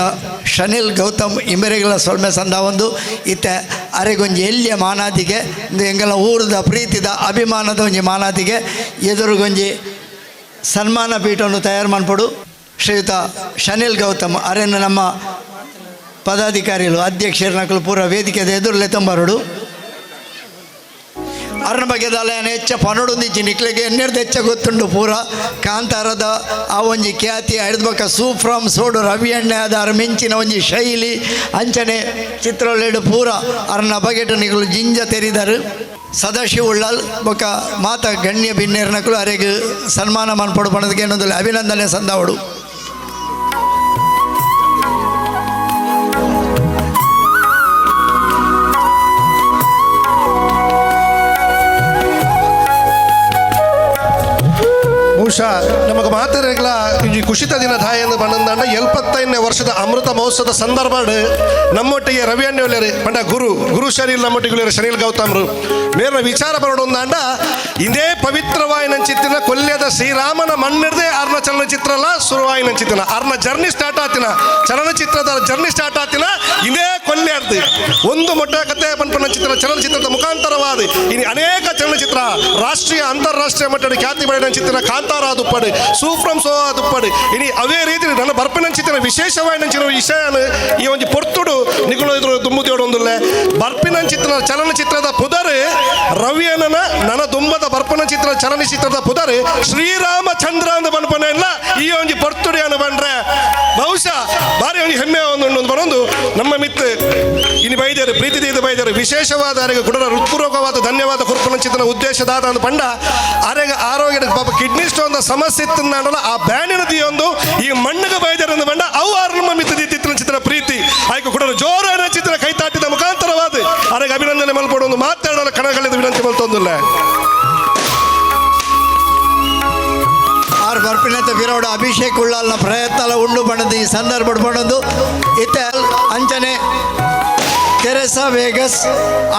ಶನಿಲ್ ಗೌತಮ್ ಈ ಮೇರೆಗೆಲ್ಲ ಸೊಲ್ಮೆ ಸಂದ ಒಂದು. ಇತ್ತ ಅರೆಗೊಂಜಿ ಎಲ್ಲಿಯ ಮಾನಾದಿಗೆ ಇಂದು ಎಂಗೆಲ್ಲ ಊರದ ಪ್ರೀತಿದ ಅಭಿಮಾನದ ಒಂಜಿ ಮಾನಾದಿಗೆ ಎದುರುಗೊಂಜಿ ಸನ್ಮಾನ ಪೀಠವನ್ನು ತಯಾರು ಮಾಡ್ಪಡು ಶ್ರೀಯುತ ಶನಿಲ್ ಗೌತಮ್ ಅರೆನ್ನು ನಮ್ಮ ಪದಾಧಿಕಾರಿಗಳು ಅಧ್ಯಕ್ಷರ ನಕಲು ಪೂರ ವೇದಿಕೆದ ಎದುರುಲೆ ತಂಬರುಡು. ಅರಣ ಬಗ್ಗೆ ಹೆಚ್ಚ ಪನೊಡೊಂದಿಜ್ಜಿ ನಿಕ್ಲೆಗೆ ಎನ್ನೆರ್ದು ಹೆಚ್ಚ ಗೊತ್ತುಂಡು ಪೂರ ಕಾಂತಾರದ ಆ ಒಂಜಿ ಖ್ಯಾತಿ ಐದು ಬೊಕ್ಕ ಸೂಫ್ರಮ್ ಸೋಡು ರವಿ ಅಣ್ಣೆ ಆದ ಮಿಂಚಿನ ಒಂಜಿ ಶೈಲಿ ಅಂಚನೆ ಚಿತ್ರೊಲೆಡು ಪೂರ ಅರನ ಬಗೆಟು ನಿಕುಲು ಜಿಂಜ ತೆರಿದರು. ಸದಾಶಿವ ಉಳ್ಳಾಲ್ ಬೊಕ್ಕ ಮಾತ ಗಣ್ಯ ಬಿನ್ನೇರ್ ನಕಲು ಅರೆಗ್ ಸನ್ಮಾನ ಮನ್ಪೊಡು ಪಣದಕ್ಕೆ ಏನೊಂದು ಅಭಿನಂದನೆ ಸಂದಾವಡು. ಬಹುಶಃ ನಮಗೆ ಮಾತೆರೆಗ್ಲ ಈ ಕುಶಿತ ದಿನ ಧಾಯನ್ನು ಬಂದಂಡ 75ನೇ ವರ್ಷದ ಅಮೃತ ಮಹೋತ್ಸವದ ಸಂದರ್ಭ ನಮ್ಮೊಟ್ಟಿಗೆ ರವಿ ಅಣ್ಣೆ ಪಂಡ ಗುರು ಗುರು ಶರೀಲ್ ನಮ್ಮೊಟ್ಟಿಗೆ ಶನಿಲ್ ಗೌತಮ್ರು ಮೇರ್ನ ವಿಚಾರ ಬರೋಡೊಂದಾಂಡ ಇದೇ ಪವಿತ್ರವಾಯಿನಂಚಿತ್ತಿನ ಕೊಲ್ಯದ ಶ್ರೀರಾಮನ ಮಣ್ಣಿರ್ದೆ ಅರ್ನ ಚಲನಚಿತ್ರಲ ಶುರುವಾಯಿನಂಚಿತ್ತಿನ ಅರ್ನ ಜರ್ನಿ ಸ್ಟಾರ್ಟ್ ಆತಿನ ಚಲನಚಿತ್ರದ ಜರ್ನಿ ಸ್ಟಾರ್ಟ್ ಆತಿನ ಇದೇ ಕೊಲ್ಯರ್ದು ಒಂದು ಮೊಟ್ಟ ಕತೆ ಪನ್ಪನಂಚಿತ್ರ ಚಲನಚಿತ್ರದ ಮುಖಾಂತರವಾದ ಇನ್ನು ಅನೇಕ ಚಲನಚಿತ್ರ ರಾಷ್ಟ್ರೀಯ ಅಂತಾರಾಷ್ಟ್ರೀಯ ಮಟ್ಟದ ಖ್ಯಾತಿ ಪಡೆದಂಚಿತ್ತಿನ ಕಾಂತಾರ ದುಪ್ಪಡು ಸೂಫ್ರಮ್ ಸೋ ದುಪ್ಪಡು ಇನಿ ಅವೇ ರೀತಿ ನನ್ನ ಬರ್ಪಿನಂಚಿತ್ತಿನ ವಿಶೇಷವಾಯಿನಂಚಿನ ವಿಷಯನ ಈ ಒಂದು ಪೊರ್ತುಡು ನಿಗುಳು ಇದ್ರು ದುಂಬುದೇಡು ಬರ್ಪಿನಂಚಿತ್ತಿನ ಚಲನಚಿತ್ರದ ಪುದರು ರವಿಯನ ನನ್ನ ದುಂಬದ ಬರ್ಪನ ಚಿತ್ರ ಚಲನಚಿತ್ರದ ಪುದರು ಶ್ರೀರಾಮಚಂದ್ರ ಅಂತ ಬನ್ಪನ ಇಲ್ಲ ಈ ಒಂದು ಪೊರ್ತುಡಿ ಅನ್ನು ಬಂದ್ರೆ ಬಹುಶಃ ಭಾರಿ ಒಂದು ಹೆಮ್ಮೆ ಒಂದು ಬರೊಂದು ನಮ್ಮ ಮಿತ್ತು ಇನ್ನು ಬೈದರು ಪ್ರೀತಿ ಬೈದರು ವಿಶೇಷವಾದ ಅರೆಗೆ ಗುಡರ ಹೃತ್ಪೂರ್ವಕವಾದ ಧನ್ಯವಾದ ಕುರ್ಪನಂಚಿತನ ಉದ್ದೇಶದಾದ ಅಂದ್ ಪಂಡ ಅರೆಗೆ ಆರೋಗ್ಯ ಪಾಪ ಕಿಡ್ನಿ ಸ್ಟೋನ್ ಸಮಸ್ಯೆ ಇತ್ತು ಆ ಬ್ಯಾನಿನ ಒಂದು ಈ ಮಣ್ಣಿಗೆ ಬೈದರು ಅಂದ ಬಂಡ ಅವು ಆರು ನಮ್ಮ ಮಿತ್ತು ಚಿತ್ರ ಪ್ರೀತಿ ಆಯ್ಕೆ ಕುಡರ ಜೋರ ಚಿತ್ರ ಕೈತಾಟಿದ ಮುಖಾಂತರವಾದ ಅರೆಗೆ ಅಭಿನಂದನೆ ಮಲ್ಪಡು ಒಂದು ಮಾತಾಡಲು ಕಣಗಳಿದ ವಿನಂತಿ ಮಲ್ತೊಂದಿಲ್ಲ. ಆರ್ ಬರ್ಪಿನತ ಬಿರೋಡ ಅಭಿಷೇಕ್ ಉಳ್ಳಾಲ್ನ ಪ್ರಯತ್ನ ಉಂಡು ಬಣ್ಣದ ಈ ಸಂದರ್ಭ ಬಣ್ಣದು ಇತ್ತ ಅಂಚನೆ ತೆರೆಸಾ ವೇಗಸ್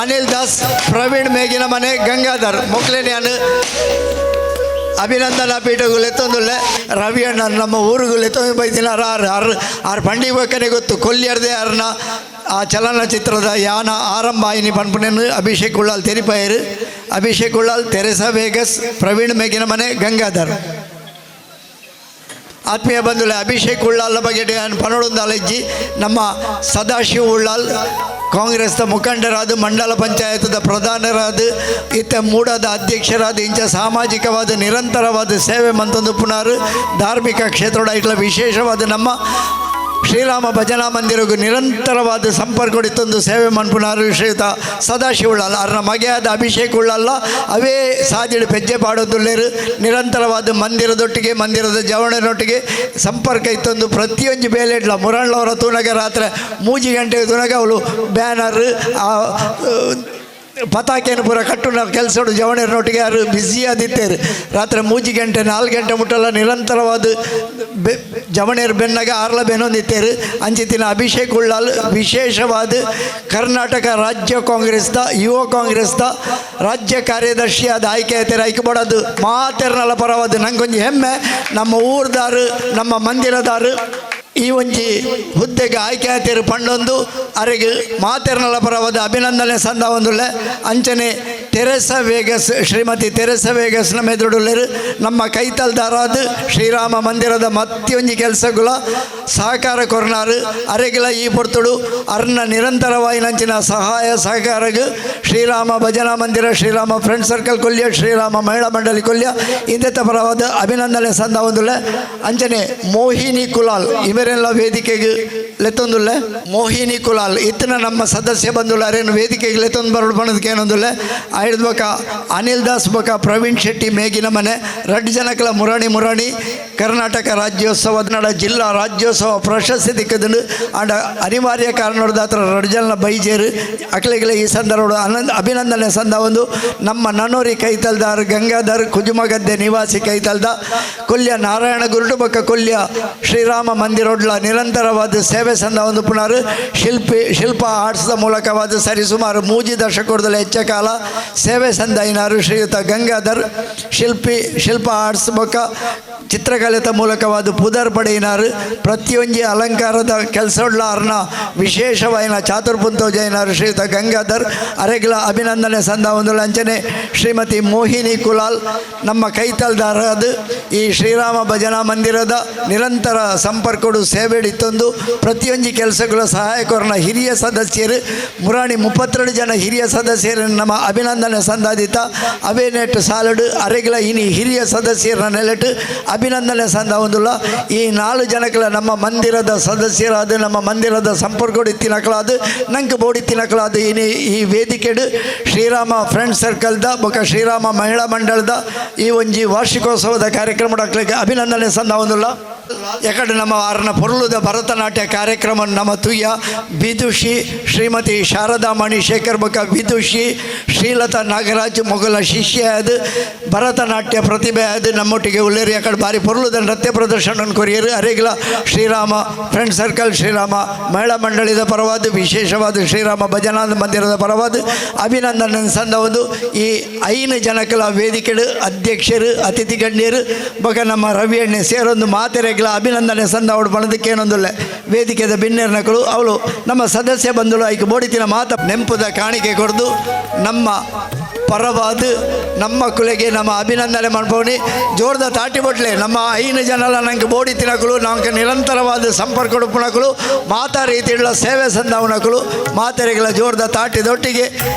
ಅನಿಲ್ ದಾಸ್ ಪ್ರವೀಣ್ ಮೇಗಿನ ಮನೆ ಗಂಗಾಧರ್ ಮೊಕ್ಲೇನಿಯಾನು ಅಭಿನಂದನಾ ಪೀಠಗಳು ಎತ್ತೊಂದುಲ್ಲೆ ರವಿ ಅಣ್ಣ ನಮ್ಮ ಊರುಗಳು ಎತ್ತೊಂದು ಬೈದಿನ ಆರು ಆರು ಆರು ಪಂಡಿಗೆ ಬೇಕನೆ ಗೊತ್ತು ಕೊಲ್ಲಿಯರ್ದೆ ಅರ್ನ ಆ ಚಲನಚಿತ್ರದ ಯಾನ ಆರಂಭ ಆಯಿನಿ ಪನ್ಪುನೇನು ಅಭಿಷೇಕ್ ಉಳ್ಳಾಲ್ ತೆರಿಪಾಯರು. ಅಭಿಷೇಕ್ ಉಳ್ಳಾಲ್, ತೆರೆಸಾ ವೇಗಸ್, ಪ್ರವೀಣ್ ಮೇಗಿನ ಮನೆ ಗಂಗಾಧರ್. ಆತ್ಮೀಯ ಬಂಧುಗಳೇ, ಅಭಿಷೇಕ್ ಉಳ್ಳಾಲ್ ಬಗ್ಗೆ ಪನೊಡೊಂದಾಲಜ್ಜಿ ನಮ್ಮ ಸದಾಶಿವ ಉಳ್ಳಾಲ್ ಕಾಂಗ್ರೆಸ್ದ ಮುಖಂಡರಾದ ಮಂಡಲ ಪಂಚಾಯತ್ದ ಪ್ರಧಾನರಾದ ಇತ್ತ ಮೂಡದ ಅಧ್ಯಕ್ಷರಾದ ಇಂಚ ಸಾಮಾಜಿಕವಾದ ನಿರಂತರವಾದ ಸೇವೆ ಮಂತೊಂದು ಪುನಾರು ಧಾರ್ಮಿಕ ಕ್ಷೇತ್ರದ ಇಟ್ಲ ವಿಶೇಷವಾದ ನಮ್ಮ ಶ್ರೀರಾಮ ಭಜನಾ ಮಂದಿರಗೂ ನಿರಂತರವಾದ ಸಂಪರ್ಕ ಇತ್ತೊಂದು ಸೇವೆ ಮನ್ಪುನಾರು ಶ್ರೀಯುತ ಸದಾಶಿವ ಉಳ್ಳಾಲ್ ಅರ್ನ ಮಗೆಯಾದ ಅಭಿಷೇಕ್ ಉಳ್ಳಲ್ಲ ಅವೇ ಸಾದಿಡು ಪೆಜ್ಜೆ ಪಾಡೋದುಲ್ಲೇರು ನಿರಂತರವಾದ ಮಂದಿರದೊಟ್ಟಿಗೆ ಮಂದಿರದ ಜವಣನೊಟ್ಟಿಗೆ ಸಂಪರ್ಕ ಇತ್ತೊಂದು ಪ್ರತಿಯೊಂದು ಬೇಲೆ ಇಡ್ಲ ಮುರಳ್ಳವರ ತೂನಗ ರಾತ್ರಿ 3 ಗಂಟೆಗೆ ತೂನಗ ಅವಳು ಬ್ಯಾನರ್ ಆ ಪತಾಕೆಯನ್ನು ಪೂರ ಕಟ್ಟುನ ಕೆಲಸ ಜವಣರೊಟ್ಟಿಗೆ ಯಾರು ಬ್ಯುಸಿ ಆದಿತ್ತೇರು ರಾತ್ರಿ 3 ಗಂಟೆ 4 ಗಂಟೆ ಮುಟ್ಟಲ್ಲ ನಿರಂತರವಾದ ಜವಣೇರು ಬೆನ್ನಾಗ ಆರ್ಲ ಬೆನ್ನೊಂದಿತ್ತೇರು. ಅಂಚಿತಿನ ಅಭಿಷೇಕ್ ಉಳ್ಳಾಲ್ ವಿಶೇಷವಾದ ಕರ್ನಾಟಕ ರಾಜ್ಯ ಕಾಂಗ್ರೆಸ್ದ ಯುವ ಕಾಂಗ್ರೆಸ್ದ ರಾಜ್ಯ ಕಾರ್ಯದರ್ಶಿಯಾದ ಆಯ್ಕೆ ಆಯ್ತಾರೆ ಆಯ್ಕೆ ಮಾಡೋದು ಮಾತೆರ್ನಲ್ಲ ಪರವಾದ ನಂಗೊಂಜಿ ಹೆಮ್ಮೆ ನಮ್ಮ ಊರ್ದಾರು ನಮ್ಮ ಮಂದಿರದಾರು ಈ ಒಂಜಿ ಹುದ್ದೆಗೆ ಆಯ್ಕೆ ಆಯ್ತಿರು ಪಂಡೊಂದು ಅರೆಗೆ ಮಾತೆರ್ನಲ್ಲ ಪರವಾದ ಅಭಿನಂದನೆ ಸಂದ ಒಂದುಳ್ಳೆ ಅಂಚನೆ Teresa Vegas Shrimati Teresa ವೇಗಸ್ನ ಮೆದುಡುಲ್ಲೆರು ನಮ್ಮ ಕೈತಲ್ದಾರಾದ ಶ್ರೀರಾಮ ಮಂದಿರದ ಮತ್ತೊಂಜಿ ಕೆಲಸಗುಲ ಸಹಕಾರ ಕೊರ್ನಾರು ಅರೆಗಿಲ ಈ ಪೊರ್ತುಡು ಅರ್ನ ನಿರಂತರವಾಯಿನಂಚಿನ ಸಹಾಯ ಸಹಕಾರಗ ಶ್ರೀರಾಮ ಭಜನಾ ಮಂದಿರ ಶ್ರೀರಾಮ ಫ್ರೆಂಡ್ ಸರ್ಕಲ್ ಕೊಲ್ಯ ಶ್ರೀರಾಮ ಮಹಿಳಾ ಮಂಡಳಿ ಕೊಲ್ಯ ಇಂದೆತ್ತ ಪರವಾದ ಅಭಿನಂದನೆ ಸಂದ ಒಂದುಳ್ಳೆ ಅಂಚನೆ ಮೋಹಿನಿ ಕುಲಾಲ್ ಇವರೆಲ್ಲ ವೇದಿಕೆಗೆ ಲೆತ್ತೊಂದುಲ್ಲೆ ಮೋಹಿನಿ ಕುಲಾಲ್ ಇತ್ತನ ನಮ್ಮ ಸದಸ್ಯ ಬಂದುಲ್ಲ ಅರೇನು ವೇದಿಕೆಗೆ ಲೆತ್ತೊಂದು ಬರೋಡು ಬಣ್ಣದಕ್ಕೆ ಏನೊಂದುಲ್ಲೆ ಆಯ್ದ ಬೊಕ ಅನಿಲ್ ದಾಸ್ ಬೊಕ ಪ್ರವೀಣ್ ಶೆಟ್ಟಿ ಮೇಗಿನ ಮನೆ ರಡ್ಡು ಜನಕಲ ಮುರಾಣಿ ಮುರಾಣಿ ಕರ್ನಾಟಕ ರಾಜ್ಯೋತ್ಸವ ಕನ್ನಡ ಜಿಲ್ಲಾ ರಾಜ್ಯೋತ್ಸವ ಪ್ರಶಸ್ತಿ ದಿಕ್ಕದಂಡು. ಆಂಡ ಅನಿವಾರ್ಯ ಕಾರಣದಾತ್ರ ರಡ್ಡು ಜನ ಬೈಜೇರು ಅಕ್ಲೆಗಳ ಈ ಸಂದರ್ಭ ಅಭಿನಂದನೆ ಸಂದ ಒಂದು ನಮ್ಮ ನನೋರಿ ಕೈತಲ್ದಾರ್ ಗಂಗಾಧರ್ ಕುಜುಮಗದ್ದೆ ನಿವಾಸಿ ಕೈತಲ್ದ ಕೊಲ್ಯ ನಾರಾಯಣ ಗುರುಟು ಬೊಕ್ಕ ಕೊಲ್ಯ ಶ್ರೀರಾಮ ಮಂದಿರೊಡ್ಲ ನಿರಂತರವಾದ ಸೇವೆ ಸಂದ ಒಂದು ಪುನರ್ ಶಿಲ್ಪಿ ಶಿಲ್ಪ ಆರ್ಟ್ಸ್ದ ಮೂಲಕವಾದ ಸರಿಸುಮಾರು ಮೂಜಿ ದಶಕದಲ್ಲಿ ಹೆಚ್ಚ ಕಾಲ ಸೇವೆ ಸಂದೈನಾರು ಶ್ರೀಯುತ ಗಂಗಾಧರ್ ಶಿಲ್ಪಿ ಶಿಲ್ಪ ಆರ್ಟ್ಸ್ ಬೊಕ್ಕ ಚಿತ್ರಕಲೆತ ಮೂಲಕವಾದ ಪುದರ್ ಪಡೆಯಿನಾರು. ಪ್ರತಿಯೊಂಜಿ ಅಲಂಕಾರದ ಕೆಲಸೊಡ್ಲ ಅರ್ನ ವಿಶೇಷವಾಯಿನ ಚಾತುರ್ಪುಂತೋ ಜೈನಾರು ಶ್ರೀಯುತ ಗಂಗಾಧರ್ ಅರೆಗ್ಲ ಅಭಿನಂದನೆ ಸಂದ ಒಂದು ಅಂಚನೆ ಶ್ರೀಮತಿ ಮೋಹಿನಿ ಕುಲಾಲ್ ನಮ್ಮ ಕೈತಲ್ದಾರದು ಈ ಶ್ರೀರಾಮ ಭಜನಾ ಮಂದಿರದ ನಿರಂತರ ಸಂಪರ್ಕಡು ಸೇವೆಡಿತ್ತೊಂದು ಪ್ರತಿಯೊಂಜಿ ಕೆಲಸಗಳ ಸಹಾಯಕರನ್ನ ಹಿರಿಯ ಸದಸ್ಯರು ಮುರಾಣಿ 32 ಜನ ಹಿರಿಯ ಸದಸ್ಯರು ನಮ್ಮ ಅಭಿನಂದನೆ ಸಂದಾದಿತ ಅವೇ ನೆಟ್ಟು ಸಾಲಡು ಅರೆಗ್ಲ ಇನಿ ಹಿರಿಯ ಸದಸ್ಯರ ನೆಲೆಟ್ಟು ಅಭಿನಂದನೆ ಸಂದ ಒಂದುಲ್ಲ. ಈ 4 ಜನಕ್ಲ ನಮ್ಮ ಮಂದಿರದ ಸದಸ್ಯರಾದ ನಮ್ಮ ಮಂದಿರದ ಸಂಪರ್ಕೊಡಿತ್ತಿನಕಲಾದ ನಂಗೆ ಬೋಡಿತ್ತಿನಕಲಾದ ಇನಿ ಈ ವೇದಿಕೆಡು ಶ್ರೀರಾಮ ಫ್ರೆಂಡ್ ಸರ್ಕಲ್ದ ಬೊಕ ಶ್ರೀರಾಮ ಮಹಿಳಾ ಮಂಡಳದ ಈ ಒಂಜಿ ವಾರ್ಷಿಕೋತ್ಸವದ ಕಾರ್ಯಕ್ರಮ ಅಭಿನಂದನೆ ಸಂದ ಒಂದುಲ್ಲ. ಯಾಕಂದ್ರೆ ನಮ್ಮ ಆರನ ಪೊರುಳುದ ಭರತನಾಟ್ಯ ಕಾರ್ಯಕ್ರಮ ನಮ್ಮ ತುಯ್ಯ ವಿದುಷಿ ಶ್ರೀಮತಿ ಶಾರದಾ ಮಣಿ ಶೇಖರ್ ಬೊಕ ವಿದುಷಿ ಶ್ರೀಲತಾ ನಾಗರಾಜ್ ಮೊಗಲ ಶಿಷ್ಯ ಅದು ಭರತನಾಟ್ಯ ಪ್ರತಿಭೆ ಅದು ನಮ್ಮೊಟ್ಟಿಗೆ ಉಳ್ಳೇರಿ ಯಾಕಡೆ ಭಾರಿ ಪೊರುಳುದ ನೃತ್ಯ ಪ್ರದರ್ಶನ ಕೊರಿಯರು ಅರೆಗ್ಲ ಶ್ರೀರಾಮ ಫ್ರೆಂಡ್ ಸರ್ಕಲ್ ಶ್ರೀರಾಮ ಮಹಿಳಾ ಮಂಡಳಿದ ಪರವಾದ ವಿಶೇಷವಾದ ಶ್ರೀರಾಮ ಭಜನಾ ಮಂದಿರದ ಪರವಾದ ಅಭಿನಂದನೆ ಸಂದ ಒಂದು ಈ 5 ಜನಕಲ ವೇದಿಕೆಡು ಅಧ್ಯಕ್ಷರು ಅತಿಥಿ ಗಣ್ಯರು ಬೊಕ ನಮ್ಮ ರವಿ ಅಣ್ಣೆ ಸೇರೊಂದು ಮಾತೆರೆಗ್ಲ ಅಭಿನಂದನೆ ಸಂದ ಅವಳು ಬಣದಕ್ಕೇನೊಂದುಲ್ಲ ವೇದಿಕೆದ ಬಿನ್ನೆರ್ನಕಳು ಅವಳು ನಮ್ಮ ಸದಸ್ಯ ಬಂದಳು ಐಕ್ ಬೋಡಿತಿನ ಮಾತ ನೆಂಪುದ ಕಾಣಿಕೆ ಕೊಡ್ದು ನಮ್ಮ ಪರವಾದ ನಮ್ಮ ಕುಲೆಗೆ ನಮ್ಮ ಅಭಿನಂದನೆ ಮಾಡ್ಪವನಿ ಜೋರ್ದ ತಾಟಿ ಬಟ್ಲೆ ನಮ್ಮ 5 ಜನಲ ನಂಗೆ ಬೋಡಿ ತಿನಕಲು ನಂಗೆ ನಿರಂತರವಾದ ಸಂಪರ್ಕ ಉಡುಪುನಕಲು ಮಾತಾ ರೀತಿಗಳ ಸೇವೆ ಸಂದವನಕಲು ಮಾತೆರೆಗಳ ಜೋರ್ದ ತಾಟಿದೊಟ್ಟಿಗೆ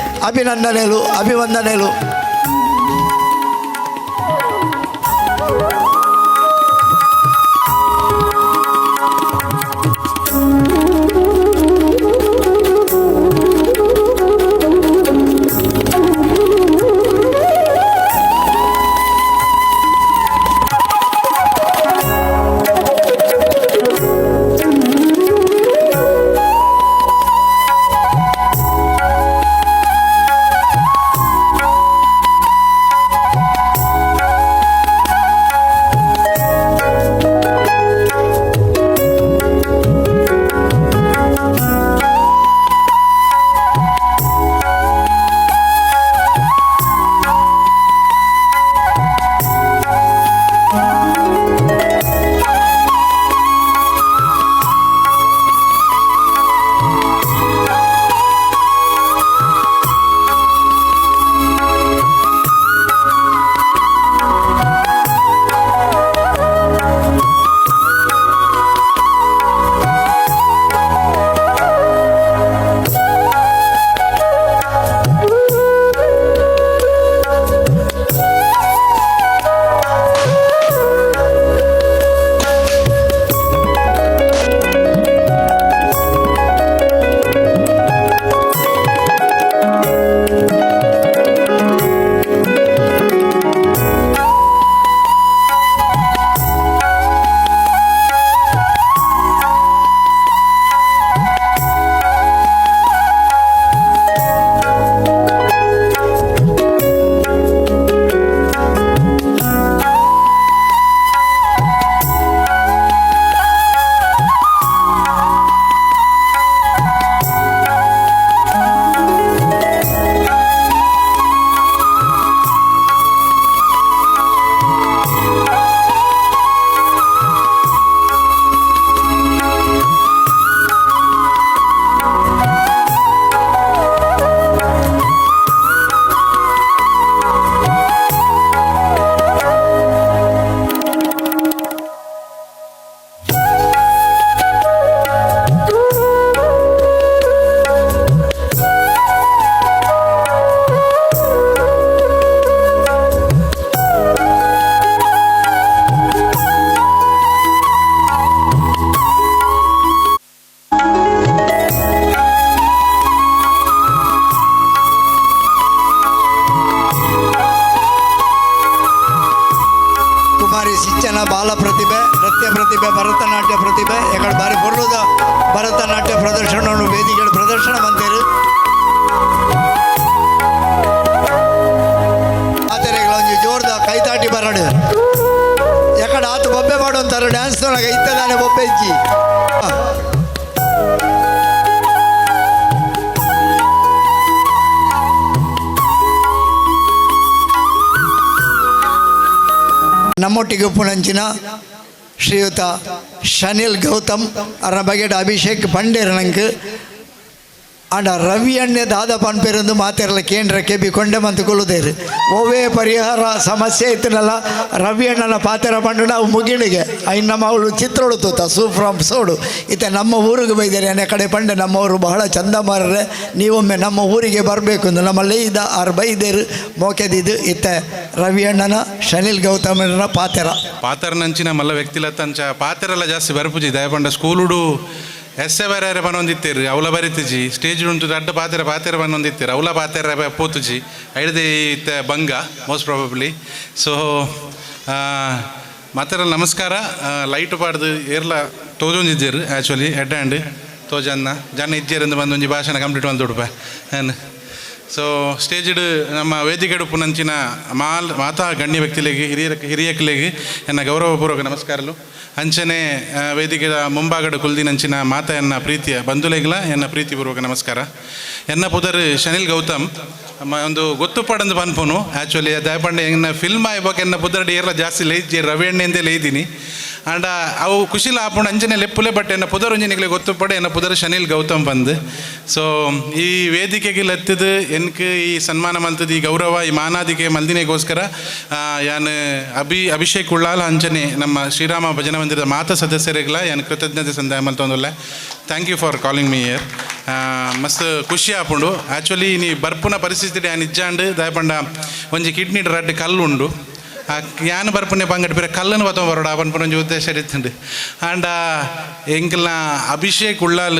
ಅಭಿನಂದನೆಲು ಅಭಿವಂದನೆಲು. ಕುಮಾರಿ ಸಿಂಚನ ಬಾಲ ಪ್ರತಿಭೆ, ನೃತ್ಯ ಪ್ರತಿಭೆ, ಭರತನಾಟ್ಯ ಪ್ರತಿಭೆ. ಎಕಡೆ ಬಾರಿ ಪೊರ್ಲುದ ಭರತನಾಟ್ಯ ಪ್ರದರ್ಶನವನ್ನು ವೇದಿಕೆಡ್ ಪ್ರದರ್ಶನ ಮಂತೇರು. ಆತರೆಗಳ ಒಂಜಿ ಜೋರ್ದ ಕೈತಾಟಿ ಬರಡು. ಎಕಡೆ ಆತು ಬೊಬ್ಬೆ ಮಾಡುವಂತಾರೆ ಡ್ಯಾನ್ಸ್ ತೊಳಗ ಇತ್ತದಾನೆ ಬೊಬ್ಬೆ ಇಜ್ಜಿ. ನಮ್ಮೊಟ್ಟಿಗೆ ಉಪ್ಪುನಂಚಿನ ಶ್ರೀಯುತ ಶನಿಲ್ ಗೌತಮ್ ಅವರ ಬಗೆಟ್ ಅಭಿಷೇಕ್ ಪಂಡೇರ್ ನಂಗೆ. ಆಂಡ ರವಿ ಅಣ್ಣೆ ದಾದ ಪನ್ಪೇರೊಂದು ಮಾತೆರ್ಲ ಕೇಂದ್ರ ಕೆಬಿ ಕೊಂಡೆ ಮಂತ್ ಕೊಲ್ಲುದೇರು. ಒವ್ವೇ ಪರಿಹಾರ ಸಮಸ್ಯೆ ಇತ್ತನಲ್ಲ ರವಿ ಅಣ್ಣನ ಪಾತೆರ ಪಂಡು ನಾವು ಮುಗಿಣಿಗೆ ಐನ್ ನಮ್ಮ ಅವಳು ಚಿತ್ರೋಡು ತೂತ ಸೂ ಫ್ರಮ್ ಸೋಡು ಇತ್ತೆ ನಮ್ಮ ಊರಿಗೆ ಬೈದಾರೆ. ಅನೆ ಕಡೆ ಪಂಡೆ ನಮ್ಮವರು ಬಹಳ ಚಂದ ಮಾರ್ರೆ, ನೀವೊಮ್ಮೆ ನಮ್ಮ ಊರಿಗೆ ಬರಬೇಕು ಅಂದು ನಮ್ಮಲ್ಲೇ ಇದ್ದ ಆರು ಬೈದೇರು ಮೋಕೆದಿದ್ದು. ಇತ್ತೆ ರವಿ ಅಣ್ಣನ ಶನಿಲ್ ಗೌತಮನ ಪಾತೆರ. ಪಾತೆರನಂಚಿನ ಮಲ್ಲ ವ್ಯಕ್ತಿಲತ್ತಂಚ ಪಾತೆರೆಲ್ಲ ಜಾಸ್ತಿ ಬರಪುಜಿ. ದಯಪಂಡ ಸ್ಕೂಲುಡು ಎಸ್ಸೆ ಬೇರೆ ಬನ್ನೊಂದಿತ್ತೇರು ಅವಲ ಬರಿತಿಜಿ. ಸ್ಟೇಜ್ ಉಂಟು ದಡ್ಡ ಪಾತೆರ ಪಾತೆರ ಬನ್ನೊಂದಿತ್ತೇರು ಅವಲ ಪಾತೆರ ಪೋತುಜಿ ಐಡ್ದೆ ಇತ್ತ ಬಂಗ ಮೋಸ್ಟ್ ಪ್ರಾಬಬ್ಲಿ. ಸೊ ಮಾತೆರಲ್ಲ ನಮಸ್ಕಾರ. ಲೈಟ್ ಪಾಡ್ದು ಏರ್ಲ ತೋಜೊಂದಿದ್ದೇರು ಆ್ಯಕ್ಚುಲಿ ಹೆಡ್ ಆ್ಯಂಡ್ ತೋಜನ್ನ ಜನ ಇಜ್ಜೇರಿಂದ ಬಂದು ಒಂಜಿ ಭಾಷಣ ಕಂಪ್ಲೀಟ್ ಬಂದು ಉಡುಪ ಏನು. ಸೊ ಸ್ಟೇಜ್ಡ್ ನಮ್ಮ ವೇದಿಕೆ ಉಪ್ಪುನಂಚಿನ ಮಾಲ್ ಮಾತಾ ಗಣ್ಯ ವ್ಯಕ್ತಿಲೆಗೆ ಹಿರಿಯಕ್ಲೆಗೆ ಎನ್ನ ಗೌರವಪೂರ್ವಕ ನಮಸ್ಕಾರಲು. ಅಂಚನೆ ವೇದಿಕೆದ ಮುಂಭಾಗಡು ಕುಲ್ದಿನಂಚಿನ ಮಾತಾ ಎನ್ನ ಪ್ರೀತಿಯ ಬಂಧುಲೆಗ್ಲ ಎನ್ನ ಪ್ರೀತಿಪೂರ್ವಕ ನಮಸ್ಕಾರ. ಎನ್ನ ಪುದರ್ ಶನಿಲ್ ಗೌತಮ್. ಒಂದು ಗೊತ್ತುಪಡಂದು ಪನ್ಪುನು ಆ್ಯಕ್ಚುಲಿ ದಯಪಂಡೆ ಎನ್ನ ಫಿಲ್ಮ್ ಆಯ್ಬೇಕು ಎನ್ನ ಪುದರ್ಡ್ ಏರ್ಲ ಜಾಸ್ತಿ ಲೇಜಿ ರವಿ ಅಣ್ಣೆಂದೇ ಲೇಯ್ದೀನಿ. ಆಂಡ ಅವು ಖುಷಿಲ ಆಪುಂಡು ಅಂಚನೆ ಲೆಪ್ಪುಲೆ. ಬಟ್ ಎನ್ನ ಪುದರ್ ಒಂಜಿನಿಗ್ಲೆ ಗೊತ್ತುಪಡೆ ಎನ್ನ ಪುದರ್ ಶನಿಲ್ ಗೌತಮ್ ಬಂದು. ಸೊ ಈ ವೇದಿಕೆಗೆ ಲತ್ತಿದ್ದು ಎನ್ಕ್ ಈ ಸನ್ಮಾನ ಮಲ್ತದ ಈ ಗೌರವ ಈ ಮಾನಾದಿಕೆ ಮಲ್ದಿನೆಗೋಸ್ಕರ ಯಾನ್ ಅಭಿಷೇಕ್ ಉಳ್ಳಾಲ ಅಂಚನೆ ನಮ್ಮ ಶ್ರೀರಾಮ ಭಜನಾ ಮಂದಿರದ ಮಾತಾ ಸದಸ್ಯರಿಗೆಲ್ಲ ಯಾನ್ ಕೃತಜ್ಞತೆ ಸಂದಾಯ ಮಲ್ತೊಂದುಲ್ಲ. Thank you for calling me here. ಮಸ್ತ್ ಖುಷಿ ಆಪುಂಡು. ಆ್ಯಕ್ಚುಲಿ ನೀ ಬರ್ಪುನ ಪರಿಸ್ಥಿತಿ ಯಾನ್ ಇಜ್ಜಾಂಡ್. ದಯಪಂಡ ಒಂಜಿ ಕಿಡ್ನಿ ರಡ್ಡ್ ಕಲ್ಲು ಉಂಡು. ಯಾನ್ ಬರ್ಪುನೆ ಬಂಗಡ್ ಬೇರೆ ಕಲ್ಲನ್ನು ಬತ್ತೊ ಬರೋಡ ಪನ್ಪುನ ಒಂಜಿ ಉದ್ದೇಶ ಇತ್ತುಂಡು. ಆಂಡ ಎಂಕಲ್ನ ಅಭಿಷೇಕ್ ಉಳ್ಳಾಲ್